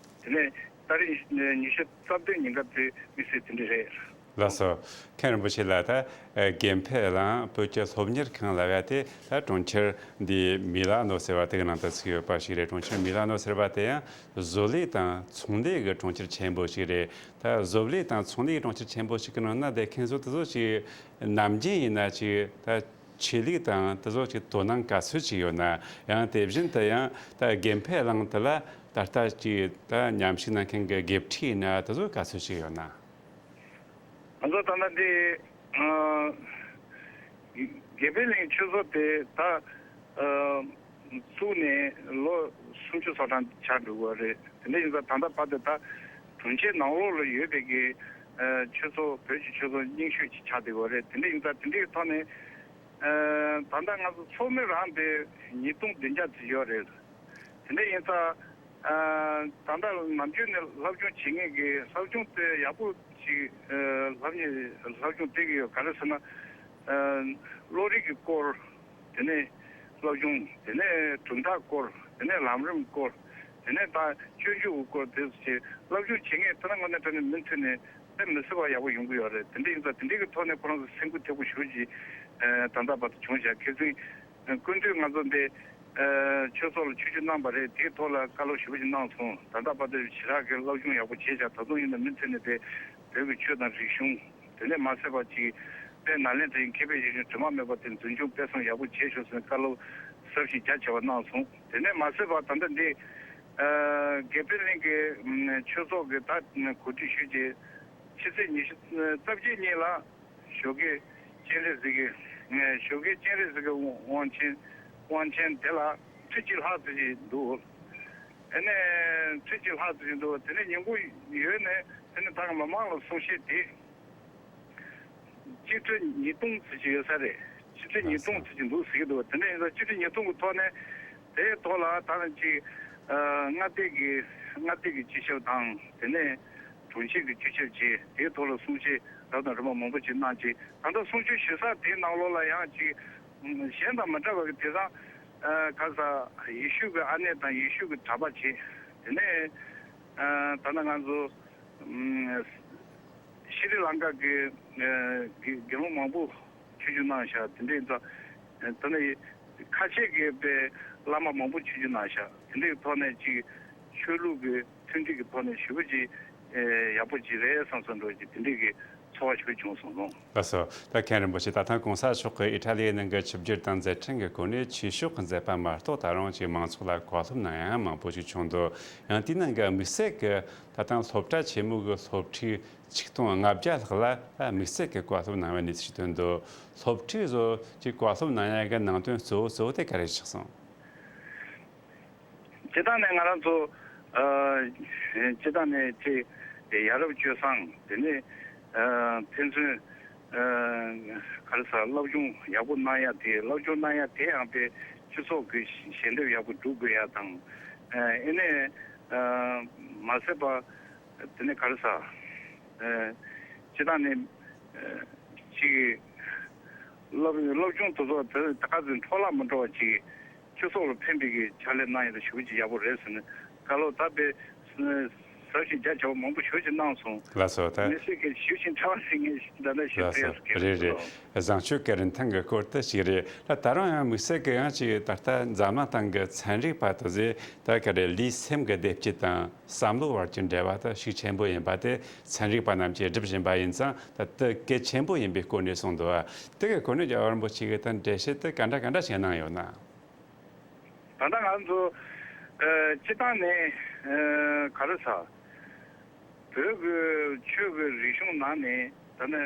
དེ་ནས་ཏ་རིག་ཉི་ཤུ་རྩ་བདུན་ཉིན་ཀ་དེ་དམིགས་བསལ་དེ་འདྲ་རེད། ལགས་སོ། མཁན་རིན་པོ་ཆེ་ལགས། ད་དགེ་འཕེལ་གླིང་བོད་ཀྱི་སློབ་གཉེར་ཁང་ལབ་ཡ་དེ་ད་གྲོང་ཁྱེར་འདི་མི་ལ་ནོ་ཟེར་བ་དེ་གི་ནང་དུ་ཚུད་ཡོད་པ་ཞིག་རེད། གྲོང་ཁྱེར་མི་ལ་ནོ་ཟེར་བ་དེ་ཡང་བཟོ་ལས་དང་ཚོང་ལས་ཀྱི་གྲོང་ཁྱེར་ཆེན་པོ་ཞིག་རེད། ད་བཟོ་ལས་དང་ཚོང་ལས་ཀྱི་གྲོང་ཁྱེར་ཆེན་པོ་ཞིག་གི་ནང་ན་བསྡད་མཁན་ཚོ་དེ་ཚོ་ཅིག་ནམ་རྒྱུན་ཡིན་ན་ཅིག་ད་ཆོས་ལུགས་དང་དེ་ཚོ་ཅིག་དོ་སྣང་ག་ཚོད་ཅིག་ཡོད་ན། ཡང་དེ་བཞིན་དུ་ཡང་ད་དགེ་འཕེལ་གླིང་དེ་ལ་ད་ལྟ་ཅིག་ད་མཉམ་ཞུགས་གནང་མཁན་གྱི་དགེ་ཕྲུག་ཡིན་ན་དེ་ཚོ་ག་ཚོད་ཅིག་ཡོད་ན། ང་ཚོ་ད་ལྟ་འདི་ཨ་དགེ་འཕེལ་གླིང་ཆོས་ཚོགས་དེ་ད་ཨ་བཙུགས་ནས་ལོ་སུམ་ཅུ་སོ་གྲངས་ཆགས་འགྲོ་གི་རེད། དེ་འདྲ་ཡིན་ཙང་ད་ལྟ་བར་དུ་ད་གྲོང་ཁྱེར་ནང་ལོགས་ལ་ཡོད་པའི་གི་ཨ་ཆོས་ཚོགས་བོད་ཀྱི་ཆོས་ཚོགས་རྙིང་ཤོས་ཅིག་ཆགས་བསྡད་ཡོད་རེད། དེ་འདྲ་ཡིན་ཙང་དེ་འདྲའི་ཐོག་ནས་ཨ་ད་ལྟ་ང་ཚོ་ཚོགས་མི་རང་དེ་ཉིས་སྟོང་བདུན་བརྒྱ་ཙམ་ཡོད་རེད། དེ་འདྲ་ཡིན་ཙང་ཨ་ད་ལྟ་ནམ་རྒྱུན་ནས་སློབ་སྦྱོང་བྱེད་མཁན་གྱི་སློབ་སྦྱོང་དེ་ཡག་པོ་ཅིག་ཨ་སློབ་གཉེར་སློབ་སྦྱོང་སྤྲད་ཀྱི་ཡོད། ག་རེ་ཟེར་ན་ཨ་བློ་རིག་གི་སྐོར། དེ་ནས་སློབ་སྦྱོང་། དེ་ནས་གྲུབ་མཐའ་སྐོར། དེ་ནས་ལམ་རིམ་སྐོར། དེ་ནས་ད་སྤྱོད་འཇུག་གི་སྐོར། དེ་ཚོ་ཅིག་སློབ་སྦྱོང་བྱེད་མཁན་དེ་ན་དངོས་གནས་དྲང་གནས་མུ་མཐུད་ནས་དཔེ་མི་སྲིད་པ་ཡག་པོ་ཡོང་གི་ཡོད་རེད། དེ་འདྲ་ཡིན་ཙང་དེ་འདྲའི་གི་ཐོག་ནས་ཁོ་རང་ཚོ་སེམས་འགུལ་ཐེབས་པོ་ཞེ་པོ་ཅིག་ཨ་ད་ལྟ་བར་དུ་བྱུང་བཞག་ཁ་སང་སྐུ་མདུན་ང་ཚོ་འདི་ཨ་ཆོས་ཚོགས་ལ་ཆིབས་བསྒྱུར་གནང་པ་རེད། དེའི་ཐོག་ལ་བཀའ་སློབ་ཞེ་པོ་ཅིག་གནང་སོང་། ད་ལྟ་བར་དུ་ཞེ་དྲག་གི་སློབ་སྦྱོང་ཡག་པོ་བྱས་བཞག་ད་དུང་ཡིན་ན་མུ་མཐུད་ནས་དེ་བོད་ཀྱི་ཆོས་དང་རིག་གཞུང་། དེ་ནས་མ་ཟད་པ་ཅིག་དཔལ་ནཱ་ལེནྡྲའི་མཁས་པའི་ཡིག་ཆུང་དྲི་མ་མེད་པ་དེ་འཛིན་སྐྱོང་སྤེལ་གསུམ་ཡག་པོ་བྱས་ཤོག་ཟེར་ནས་བཀའ་སློབ་ཟབ་ཞིང་རྒྱ་ཆེ་བ་གནང་སོང་། དེ་ནས་མ་ཟད་པ་ད་ལྟ་འདི་ཨ་དགེ་འཕེལ་གླིང་གི་ཨ་ཆོས་ཚོགས་ཀྱི་ད་གོ་སྒྲིག་ཞུས་རྗེས་ཕྱི་ཚེས་ཉི་ཤུ་རྩ་བརྒྱད་ཉིན་ལ་ཞོགས་ཀས་སྤྱན་རས་གཟིགས་ཀྱི་ཨ་ཞོགས་ཀས་སྤྱན་རས་གཟིགས་ཀྱི་དབང་ཆེན་དབང་ཆེན་དེ་ལ་ཁྲི་གཅིག་ལྷག་ཙམ་ཞིག་འདུག་དེ་ནས་ཁྲི་གཅིག་ལྷག་ཙམ་ཞིག་འདུག་དེ་ནས་ཉིན་གུང་ཡོལ་ནས་དེ་ནས་ད་ག་མི་མང་ལ་གསུང་བཤད་དེ། སྤྱི་ཁྲི་ཉིས་སྟོང་ཙམ་ཞིག་ཡོད་ས་རེད། སྤྱི་ཁྲི་ཉིས་སྟོང་ཙམ་ཞིག་འདུག་ཟེར་གྱི་འདུག་དེ་འདྲ་ཡིན་ཙང་སྤྱི་ཁྲི་ཉིས་སྟོང་གི་ཐོག་ནས་དེའི་ཐོག་ལ་ད་ཅིག་ཨ་མངའ་སྡེ་གི་མངའ་སྡེ་གི་སྤྱི་ཁྱབ་དང་དེ་ནས་དྲུང་ཆེ་གི་སྤྱི་ཁྱབ་བཅས་དེའི་ཐོག་ལ་གསུང་བཤད་རབ་དང་རིམ་པ་མང་པོ་ཅིག་གནང་རྗེས་ད་ལྟ་གསུང་ཆོས་ཞུ་ས་དེའི་ནང་ལོགས་ལ་ཡང་ཅིག་གཞན་དང་མི་འདྲ་བ་གི་དེང་སང་ཨ་ག་ས་ཡེ་ཤུ་གི་ཨ་ནེ་དང་ཡེ་ཤུ་གི་གྲྭ་པ་བྱས། དེ་ནས་ཨ་ད་ལྟ་ང་ཚོ་ཨ་ཤྲི་ལང་ཀ་གི་ཨ་དགེ་དགེ་སློང་མང་པོ་ཆོས་བསྒྱུར་གནང་ཤག་དེ་འདྲ་ཡིན་ཙང་ད་ནི་ཁ་ཆེ་གི་པའི་བླ་མ་མང་པོ་ཆོས་བསྒྱུར་གནང་ཤག་དེ་འདྲའི་ཐོག་ནས་ཅིག་ཆོས་ལུགས་ཀྱི་མཐུན་སྒྲིལ་གྱི་ཐོག་ནས་ཞེ་པོ་ཅིག་ཡག་པོ་ཅིག་རེད་བསམ་བསམ་འགྲོ་ཅིག་དེ་འདྲའི་གི་ཚོར་བ་ཞེ་པོ་བྱུང་སོང་ལོ། ལགས་སོ། ད་མཁན་རིན་པོ་ཆེ་ད་ཐེངས་གོང་ས་མཆོག་གིས་ཨི་ཊ་ལི་ནང་གི་ཆིབས་བསྒྱུར་དང་མཛད་འཕྲིན་གྱི་སྒོ་ནས་ཆོས་ཕྱོགས་མཛད་པ་མ་གཏོགས་ད་རུང་ཅིག་མང་ཚོགས་ལ་བཀའ་སློབ་གནང་ཡ་མང་པོ་ཞིག་བྱུང་འདུག་ཡང་དེའི་ནང་གི་དམིགས་བསལ་གྱི་ད་ཐེངས་སློབ་གྲྭ་ཆེན་མོ་གི་སློབ་ཕྲུག་ཆིག་སྟོང་ལྔ་བརྒྱ་ལྷག་ལ་དམིགས་བསལ་གྱི་བཀའ་སློབ་གནང་བའི་གནས་ཚུལ་ཞིག་ཐོན་འདུག་སློབ་ཕྲུག་ཚོ་ཅིག་བཀའ་སློབ་གནང་ཡ་གི་ནང་དོན་གཙོ་བོ་གཙོ་བོ་དེ་ག་རེ་ཆགས་སོང་། སྤྱིར་བཏང་ནས་ང་རང་ཚོ་ཨ་སྤྱིར་བཏང་ནས་ཅིག་ཡ་རབས་སྤྱོད་བཟང་དེ་ནས་ཨ་ཕན་ཚུན་ཨ་ག་རེ་ཟ་སློབ་སྦྱོང་ཡག་པོ་གནང་ཡ་དེ་སློབ་སྦྱོང་གནང་ཡ་དེ་ཡང་དཔེ་སྤྱི་ཚོགས་ཀྱི་ཞལ་འདེབས་ཡག་པོ་སྒྲུབ་དགོས་ཡ་དང་ཨ་ཨེ་ནས་ཨ་མ་ཟད་པ། དེ་ནས་ག་རེ་ཟ། ཨ་སྤྱིར་བཏང་ནས་ཨ་ཅིག་སློབ་སློབ་སྦྱོང་དེ་ཚོ་དེ་ད་ག་ཚོད་འཕྲོ་བརླག་མི་འགྲོ་བ་ཅིག་སྤྱི་ཚོགས་ལ་ཕན་པའི་གི་ཕྱག་ལས་གནང་ཡ་དེ་ཞེ་པོ་ཅིག་ཡག་པོ་རེད་ཟེར་ནས་བཀའ་སློབ་ད་དཔེ་ཟབ་ཞིང་རྒྱ་ཆེ་བ་མང་པོ་ཞེ་པོ་ཅིག་གནང་སོང་། ལགས་སོ་ད། མི་སེར་གྱི་ཞུ་ཞིང་ཕྲ་བ་ཟེར་ངས་འདི་འདྲ་ཞུ་ལགས་སོ་ཟེར་གྱི་རེད་རེད། རེད། བཟང་སྤྱོད་ཀྱི་རིན་ཐང་གི་སྐོར་དུ་ཞིག་རེད་ལ་ད་རུང་ཡང་དམིགས་བསལ་གྱི་ཡང་ཅིག་ད་ལྟ་འཛམ་གླིང་སྟེང་གི་ཚན་རིག་པ་དེ་ཚོས་ད་ག་རེ་ལུས་སེམས་ཀྱི་བདེ་སྐྱིད་དང་། བསམ་བློ་བར་གྱི་འབྲེལ་བ་དེ་ཤུགས་ཆེན་པོ་ཡིན་པ་དེ་ཚན་རིག་པ་རྣམས་ཀྱིས་སྒྲུབ་བཞིན་པ་ཡིན་ཙང་ད་དེ་གལ་ཆེན་པོ་ཡིན་པའི་སྐོར་ནས་གསུངས་འདུག་དེ་གི་སྐོར་ནས་རྒྱལ་བ་རིན་པོ་ཆེ་གིས་ད་འགྲེལ་བཤད་དེ་ག་འདྲ་ག་འདྲ་ཞིག་གནང་ཡོད་ན། ད་ལྟ་ང་ཚོ་ཨ་སྤྱིར་བཏང་ནས་ཨ་ག་རེ་ཟ། བོད་ཀྱི་ཆོས་ཀྱི་རིག་གཞུང་ནང་ནས་ད་ནི་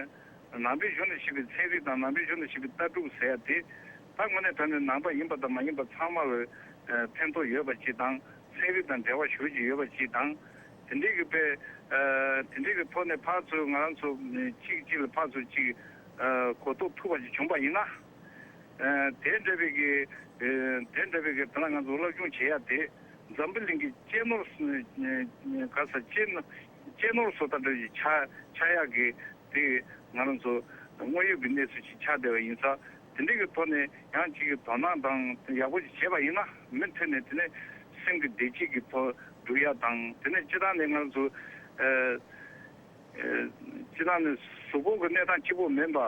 ནང་པའི་གཞུང་ནས་བཤད་པའི་ཚན་རིག་དང་ནང་པའི་གཞུང་ནས་བཤད་པའི་ལྟ་གྲུབ་ཟེར་ཡ་དེ་ད་དངོས་གནས་དྲང་གནས་ནང་པ་ཡིན་པ་དང་མ་ཡིན་པ་ཚང་མ་ལ་ཨ་ཕན་ཐོགས་ཡོད་པ་ཅིག་དང་ཚན་རིག་དང་འབྲེལ་བ་ཞེ་པོ་ཅིག་ཡོད་པ་ཅིག་དང་། དེ་འདྲའི་གི་དཔེ་ཨ་དེ་འདྲའི་གི་ཐོག་ནས་ཕར་ཚུར་ང་རང་ཚོ་གཅིག་གཅིག་ལ་ཕར་ཚུར་གཅིག་ཨ་གོ་རྟོགས་ཐུབ་པ་ཅིག་བྱུང་པ་ཡིན་ན། ཨ་དེ་འདྲ་བའི་གི་ཨ་དེ་འདྲ་བའི་གི་ད་ལྟ་ང་ཚོ་སློབ་སྦྱོང་བྱེད་ཡ་དེ་འཛམ་བུ་གླིང་གི་གཅེས་ནོར་ག་ས་གཅེས་ནོར་གཅེས་ནོར་བཟོ་ལྟ་འདྲ་ཞིག་ཆགས་ཆགས་ཡག་གི་དེ་ང་རང་ཚོ་དངོས་ཡོད་ཀྱི་གནས་ཚུལ་ཅིག་ཆགས་བསྡད་པ་ཡིན་ཙང་དེ་འདྲ་གི་ཐོག་ནས་ཡང་གཅིག་གི་དོ་སྣང་དང་ཡག་པོ་ཅིག་བྱས་པ་ཡིན་ན་མུ་མཐུད་ནས་དེ་ནས་སེམས་ཀྱི་བདེ་སྐྱིད་ཀྱི་ཐོག་ འགྲོ་ཡ་དང་། དེ་ནས་སྤྱིར་བཏང་ནས་ང་ཚོ་ཨ་ཨ་སྤྱིར་བཏང་ནས་གཟུགས་པོ་གི་གནས་སྟངས་གཅིག་པོ་མིན་པ།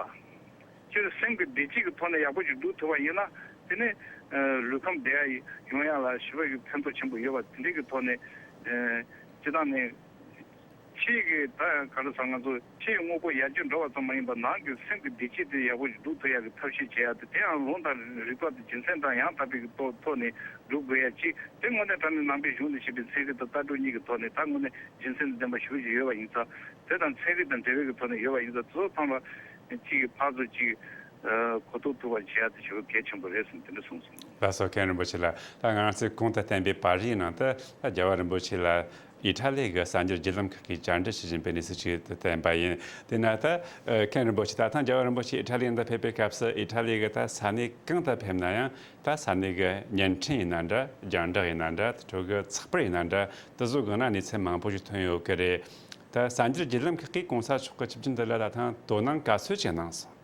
སྤྱིར་སེམས་ཀྱི་བདེ་སྐྱིད་ཀྱི་ཐོག་ནས་ཡག་པོ་ཞིག་འགྲོ་ཐུབ་པ་ཡིན་ན། དེ་ནས་ཨ་ལུས་ཁམས་བདེ་ཡ་ཡོང་ཡ་ལ་ཞེ་པོ་ཞིག་ཕན་ཐོགས་ཆེན་པོ་ཡོད་པ་དེ་འདྲའི་གི་ཐོག་ནས། ཨ་སྤྱིར་བཏང་ནས་ཕྱིའི་གི་ད་ག་རེ་ཟེར། ང་ཚོ་ཕྱིའི་དངོས་པོ་ཡར་རྒྱས་འགྲོ་བ་ཙམ་མ་ཡིན་པར་ནང་གི་སེམས་ཀྱི་བདེ་སྐྱིད་དེ་ཡག་པོ་ཞིག་འགྲོ་ཐུབ་ཡ་གི་ཐབས་ཤེས་བྱེད་ཡ་དེ། དེའང་ལུང་དང་རིགས་པ་དང་རྒྱུ་མཚན་དང་ཡང་དག་པའི་གི་ཐོག་ཐོག་ནས་འགྲོ་དགོས་ཡ་ཅིག་དེ་དངོས་གནས་དྲང་གནས་ནང་པའི་གཞུང་ནས་བཤད་པའི་ཚན་རིག་དང་ལྟ་གྲུབ་གཉིས་ཀྱི་ཐོག་ནས་ད་དངོས་གནས་རྒྱུ་མཚན་དང་ལྡན་པ་ཞེ་པོ་ཅིག་ཡོད་པ་ཡིན་ཙང་། དེ་དང་ཚན་རིག་དང་འབྲེལ་བའི་གི་ཐོག་ནས་ཡོད་པ་ཡིན་ཙང་། དེ་ཚོ་ཚང་མ་ཅིག་གི་ཕར་ཚུར་ཅིག་ཨ་གོ་རྟོགས་ཐུབ་པ་བྱེད་ཡ་དེ་ཞེ་པོ་གལ་ཆེན་པོ་རེད་ཟེར་དེ་འདྲ་གསུངས་སོང་། ལགས་སོ། མཁན་རིན་པོ་ཆེ་ལགས། ད་ང་རང་ཚོས་གོང་དུ་བསྟན་པའི་པར་རིས་ནང་དུ། ད་རྒྱལ་བ་རིན་པོ་ཆེ་ལ་ཨི་ཊ་ལི་གི་གསར་འགྱུར་བརྒྱུད་ལམ་ཁག་གིས་བཅར་འདྲི་ཞུ་བཞིན་པའི་གནས་ཚུལ་ཅིག་ཏུ་བསྟན་པ་ཡིན། དེས་ན་ད་ཨ་མཁན་རིན་པོ་ཆེ། ད་ཐེངས་རྒྱལ་བ་རིན་པོ་ཆེ་ཨི་ཊ་ལི་ནང་དུ་ཕེབས་པའི་སྐབས་སུ། ཨི་ཊ་ལི་གི་ད་ས་གནས་གང་དུ་ཕེབས་ན་ཡང་། ད་ས་གནས་གི་བརྙན་འཕྲིན་ཡིན་ན་འདྲ། རྒྱང་བསྒྲགས་ཡིན་ན་འདྲ། དེ་འཕྲོ་གི་ཚགས་པར་ཡིན་ན་འདྲ། དེ་ཚོ་སྒང་ན་གནས་ཚུལ་མང་པོ་ཞིག་ཐོན་ཡོད་ཀྱི་རེད། ད་གསར་འགྱུར་བརྒྱུད་ལམ་ཁག་གིས་གོང་ས་མཆོག་གི་ཆིབས་བསྒྱུར་འདི་ལ་ད་ཐེངས་དོ་སྣང་ག་ཚོད་ཅིག་གནང་སོང་།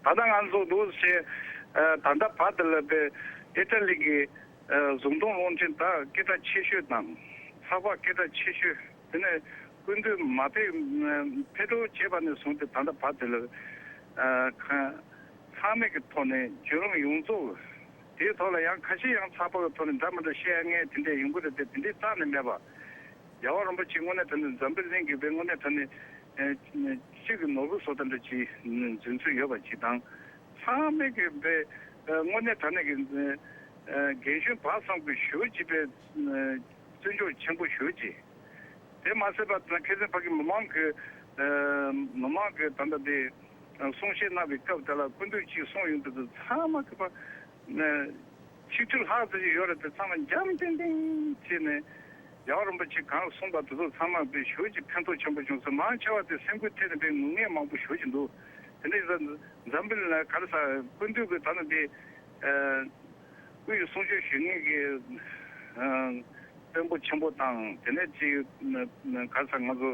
ད་ལྟ་ང་ཚོ་འདུག་ཟེར། ཨ་ད་ལྟ་བར་དུ་ལ་པའི་ཨི་ཊ་ལི་གི་ཨ་བཟུང་སྟོན་རླུང་འཕྲིན་ད་སྐད་གྲགས་ཆེ་ཤོས་དང་། ཚགས་པར་སྐད་གྲགས་ཆེ་ཤོས། དེ་ནས་སྐུ་མདུན་མ་ཕེབས་ཨ་ཕེབས་འགྲོ་བྱས་པ་ནས་བཟུང་སྟེ་ད་ལྟ་བར་དུ་ལ་ཨ་ཁ་ཚང་མའི་གི་ཐོག་ནས་བརྒྱུད་ལམ་ཡོངས་རྫོགས་དེའི་ཐོག་ལ་ཡང་ཁ་ཤས་ཡང་ཚགས་པར་གི་ཐོག་ནས་འདྲ་མི་འདྲ་བཤད་ཡ་ངས་དེ་འདྲ་ཡོང་གི་རེད་དེ། དེ་འདྲའི་རྩ་ནས་མེད་པ། རྒྱལ་བ་རིན་པོ་ཆེ་དངོས་གནས་དྲང་གནས་འཛམ་བུ་གླིང་གི་པའི་དངོས་གནས་དྲང་གནས་ཨ་གཅིག་གི་ནོར་བུ་བཟོ་ལྟ་འདྲ་ཅིག་འཛིན་ཚུལ་ཡོད་པ་ཅིག་དང་། ཚང་མས་ཀྱི་པའི་ཨ་དངོས་གནས་དྲང་གནས་ཀྱི་ཨ་རྒན་གཞོན་བར་གསུམ་གྱི་ཞེ་པོ་ཅིག་པའི་ཨ་བརྩི་འཇོག་ཆེན་པོ་ཞེ་པོ་ཅིག་དེ་མ་ཟད་པ་དང་། ཁ་སང་ཕ་གི་མི་མང་གི་ཨ་མི་མང་གི་ད་ལྟ་དེ་གསུང་བཤད་གནང་བའི་སྐབས་དེ་ལ་སྐུ་མདུན་གྱིས་གསུངས་ཡོང་དུས། ཚང་མ་གི་པ་ཨ་ཆིག་ཁྲི་ལྷག་ཙམ་ཞིག་ཡོད་རེད་དེ། ཚང་མ་འཇམ་ཐིང་ཐིང་བྱས་ནས། རྒྱལ་བ་རིན་པོ་ཆེ་གང་གསུངས་པ་དེ་ཚོ་ཚང་མ་པའི་ཞེ་པོ་ཅིག་ཕན་ཐོགས་ཆེན་པོ་བྱུང་སོང་། མང་ཆེ་བ་དེ་སེམས་འགུལ་ཐེབས་ནས་པའི་ངུ་མཁན་མང་པོ་ཞེ་པོ་ཅིག་འདུག་དེ་འདྲ་ཡིན་ཙང་འཛམ་བུ་གླིང་ལ་ག་རེ་ཟེར། སྐུ་མདུན་གྱི་ད་ནི་དེ་ཨ་དབུས་གསུང་ཆོས་ཞུ་མཁན་གྱི་ཨ་དཔོན་པོ་ཆེན་པོ་དང་། དེ་ནས་ཅིག་ག་རེ་ཟེར། ང་ཚོ་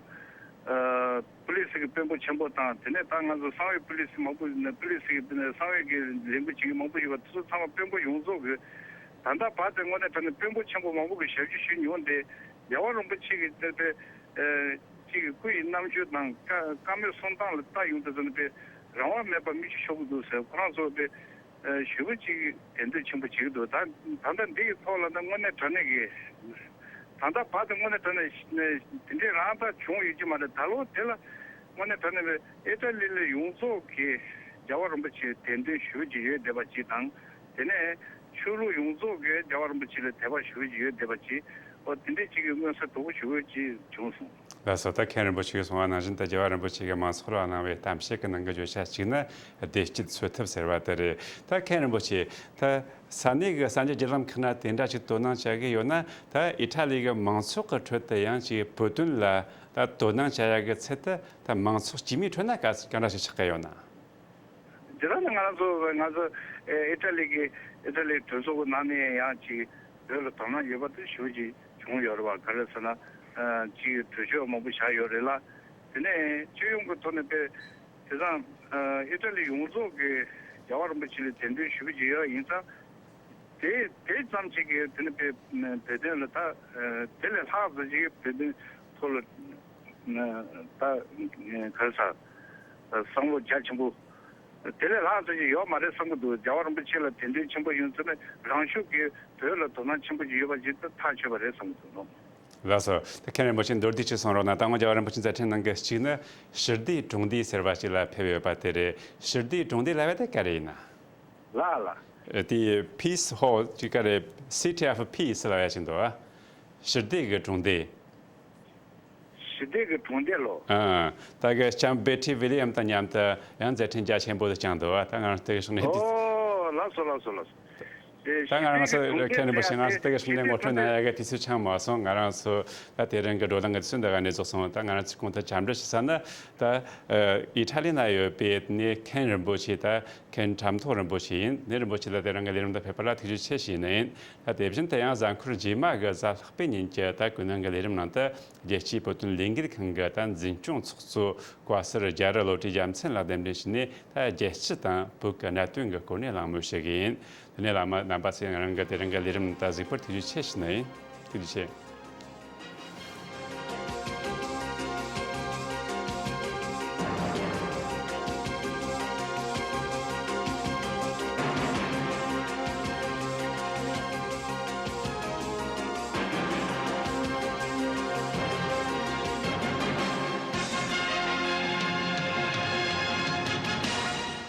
ཨ་པུ་ལི་སི་གི་དཔོན་པོ་ཆེན་པོ་དང་། དེ་ནས་ད་ང་ཚོ་གསང་བའི་པུ་ལི་སི་མང་པོ། པུ་ལི་སི་གི་དེ་ནས་གསང་བའི་གི་ལས་འགུལ་བྱེད་མཁན་མང་པོ་ཡོད་པ། དེ་ཚོ་ཚང་མ་དཔོན་པོ་ཡོངས་རྫོགས་ཀྱི་ད་ལྟ་བར་དུ་དངོས་གནས་དྲང་གནས་དཔོན་པོ་ཆེན་པོ་མང་པོ་གི་ཞབས་ཕྱི་ཞུས་མྱོང་སྟེ། རྒྱལ་བ་རིན་པོ་ཆེ་གི་དེ་པའི་ཨ་ཅིག་སྐུ་ཡི་རྣམ་དཔྱོད་དང་བཀའ་བཀའ་མོལ་གསུང་སྟངས་ལ་ལྟ་ཡོང་དུས་ཙམ་པའི་རང་དབང་མེད་པ་མི་ཞིག་ཤོར་གི་འདུག་ཟེར། ཁོ་རང་ཚོ་པའི་ཨ་ཞེ་པོ་ཅིག་དད་འདུན་ཆེན་པོ་བྱེད་ཀྱི་འདུག་ད་ད་ལྟ་འདི་ཡི་ཐོག་ལ་ད་དངོས་གནས་དྲང་གནས་ཀྱི་ད་ལྟ་བར་དུ་དངོས་གནས་དྲང་གནས་དེ་འདྲའི་རང་ལྟ་བྱུང་ཡོད་ཀྱི་མ་རེད། ད་ལོ་དེ་ལ་དངོས་གནས་དྲང་གནས་པའི་ཨི་ཊ་ལི་ལ་ཡོངས་རྫོགས་ཀྱི་རྒྱལ་བ་རིན་པོ་ཆེ་དད་འདུན་ཞེ་པོ་ཅིག་ཡོད་བསྡད་པ་ཅིག་དང་། དེ་ནས་ཆོས་ལུགས་ཡོངས་རྫོགས་ཀྱི་རྒྱལ་བ་རིན་པོ་ཆེ་ལ་དད་པ་ཞེ་པོ་ཅིག་ཡོད་བསྡད་པ་ཅིག་འོ་དེ་འདྲའི་ཅིག་གི་མངོན་གསལ་དོད་པོ་ཞེ་པོ་ཅིག་བྱུང་སོང་། ལགས་སོ། ད་མཁན་རིན་པོ་ཆེས་གསུངས་པ་ནང་བཞིན། ད་རྒྱལ་བ་རིན་པོ་ཆེ་གིས་མང་ཚོགས་ལ་གནང་བའི་གཏམ་བཤད་ཀྱི་ནང་གི་བརྗོད་བྱ་གཅིག་ནི་བདེ་སྐྱིད་འཚོལ་ཐབས་ཟེར་བ་དེ་རེད། ད་མཁན་རིན་པོ་ཆེ། ད་ས་གནས་ཀྱི་གསར་འགྱུར་བརྒྱུད་ལམ་ཁག་ན་དེ་འདྲ་ཅིག་དོ་སྣང་བྱ་གི་ཡོད་ན། ད་ཨི་ཊ་ལི་གི་མང་ཚོགས་ཀྱི་ཁྲོད་དུ་ཡང་ཅིག་བོད་དོན་ལ་ད་དོ་སྣང་བྱ་ཡག་གི་ཚད་དེ་ད་མང་ཚོགས་དཀྱུས་མའི་ཁྲོད་ན་ག་ག་འདྲ་ཞིག་ཆགས་ཀྱི་ཡོད་ན། དེ་རིང་ནི་ང་རང་ཚོ་ང་ཚོ་ཨེ་ཨི་ཊ་ལི་གི་ཨི་ཊ་ལིའི་གྲོས་ཚོགས་ཀྱི་ནང་ནས་ཡང་ཅིག་བོད་ལ་དོ་སྣང་ཡོད་པ་དེ་ཞེ་པོ་ཅིག་བྱུང་ཡོད་རེད་བ། ག་རེ་ཟེར་ན་ཨ་ཅིག་གྲོས་ཆོད་མང་པོ་བཞག་ཡོད་རེད་ལ། དེ་ནས་སྤྱི་ཡོངས་ཀྱི་ཐོག་ནས་དཔེ་དེང་སང་ཨ་ཨི་ཊ་ལི་ཡོངས་རྫོགས་ཀྱིས་རྒྱལ་བ་རིན་པོ་ཆེ་ལ་དད་འདུན་ཞེ་པོ་ཅིག་ཡོད་ཡིན་ཙང་། དེ་དེ་ཙམ་ཅིག་གིས་དེ་ནི་བོད་བོད་དོན་ལ་ད་ཨ་དེ་ལས་ལྷག་ཙམ་ཅིག་བོད་དོན་ཐོག་ལ་ད་ག་རེ་ཟེར་བསམ་བློ་རྒྱ་ཆེན་པོ། དེ་ལས་ལྷག་ཙམ་ཞིག་ཡོད་མ་རེད་བསམ་གྱི་འདུག་རྒྱལ་བ་རིན་པོ་ཆེ་ལ་དད་འདུན་ཆེན་པོ་ཡོད་ཚུལ་ནི་རང་ཤུགས་ཀྱིས་བོད་ལ་དོ་སྣང་ཆེན་པོ་ཞིག་ཡོད་པ་ཞིག་ཏུ་ཐག་ཆོད་པ་རེད་བསམ་གྱི་འདུག་ལགས་སོ། ད་མཁན་རིན་པོ་ཆེ་མདོར་བསྡུས་ཅིག་གསུང་རོགས་གནང་། ད་སྔོན་རྒྱལ་བ་རིན་པོ་ཆེ་མཛད་འཕྲིན་ནང་གི་གཅིག་ནི་ཞི་བདེའི་གྲོང་སྡེ་ཟེར་བ་ཞིག་ལ་ཕེབས་ཡོད་པ་དེ་རེད། ཞི་བདེའི་གྲོང་སྡེ་ལབ་ཡ་དེ་ག་རེ་ཡིན་ན། ལགས་ལགས། དེ་Peace Hall ཅིག་ག་རེ། City of Peace ལབ་ཡ་ཞིག་འདུག་ཨ། ཞི་བདེ་གི་གྲོང་སྡེ། ཞི་བདེ་གི་གྲོང་སྡེ་ལོ། ཨ། ད་གི་ལྕམ་སྦེ་ཊི་ཝི་ལི་ཡམ་དང་མཉམ་དུ་ཡང་མཛད་འཕྲིན་རྒྱ་ཆེན་པོ་དེ་བསྐྱངས་འདུག་ད་ང་རང་ཚོ་དེ་གི་ཕྱོགས་ནས་འདི། ཨོ་ལགས་སོ་ལགས་སོ་ལགས་སོ། ད་ང་རང་ཚོ་མཁན་རིན་པོ་ཆེ་ང་ཚོ་དེ་གི་ཕྱོགས་ནས་ངོ་སྤྲོད་གནང་ཡ་གི་དུས་ཚོད་ཆགས་མ་སོང་། ང་རང་ཚོ་ད་དེ་རིང་གི་བགྲོ་གླེང་གི་དུས་ཚོད་འདི་ག་ནས་རྫོགས་སོང་། ད་ང་རང་ཚོས་གོང་དུ་འཆམ་འདྲི་ཞུ་ས་ནི། ད་ཨི་ཊ་ལི་ན་ཡོད་པའི་ནས་མཁན་རིན་པོ་ཆེ། ད་མཁན་གྲམ་ཐོག་རིན་པོ་ཆེ་ཡིན། ནས་རིན་པོ་ཆེ་ལ་དེ་རིང་གི་ལས་རིམ་དུ་ཕེབས་པ་ལ་ཐུགས་རྗེ་ཆེ་ཞུ་ནི་ཡིན། ད་དེ་བཞིན་དུ་ཡང་གཟའ་འཁོར་རྗེས་མ་གི་གཟའ་ལྷག་པའི་ཉིན་གྱི་ད་གུས་ནང་གི་ལས་རིམ་ནང་དུ། རྒྱལ་སྤྱིའི་བོད་དོན་ལས་འགུལ་ཁང་གི་ད་འཛིན་སྐྱོང་ཚོགས་གཙོ་བཀའ་ཟུར་རྒྱ་རི་བློ་གྲོས་རྒྱལ་མཚན་ལགས་གདན་འདྲེན་ཞུས་ནས། ད་རྒྱལ་སྤྱི་དང་བོད་ཀྱི་གནད་དོན་གྱི་སྐོར་ནས་གླེང་མོལ་ཞུ་གི་ཡིན། དེ་ནས་བླ་མ་རྣམ་པ་ཚོས་ང་རང་གི་དེ་རིང་གི་ལས་རིམ་ད་གཟིགས་པར་ཐུགས་རྗེ་ཆེ་ཞུ་ནི་ཡིན། ཐུགས་རྗེ་ཆེ།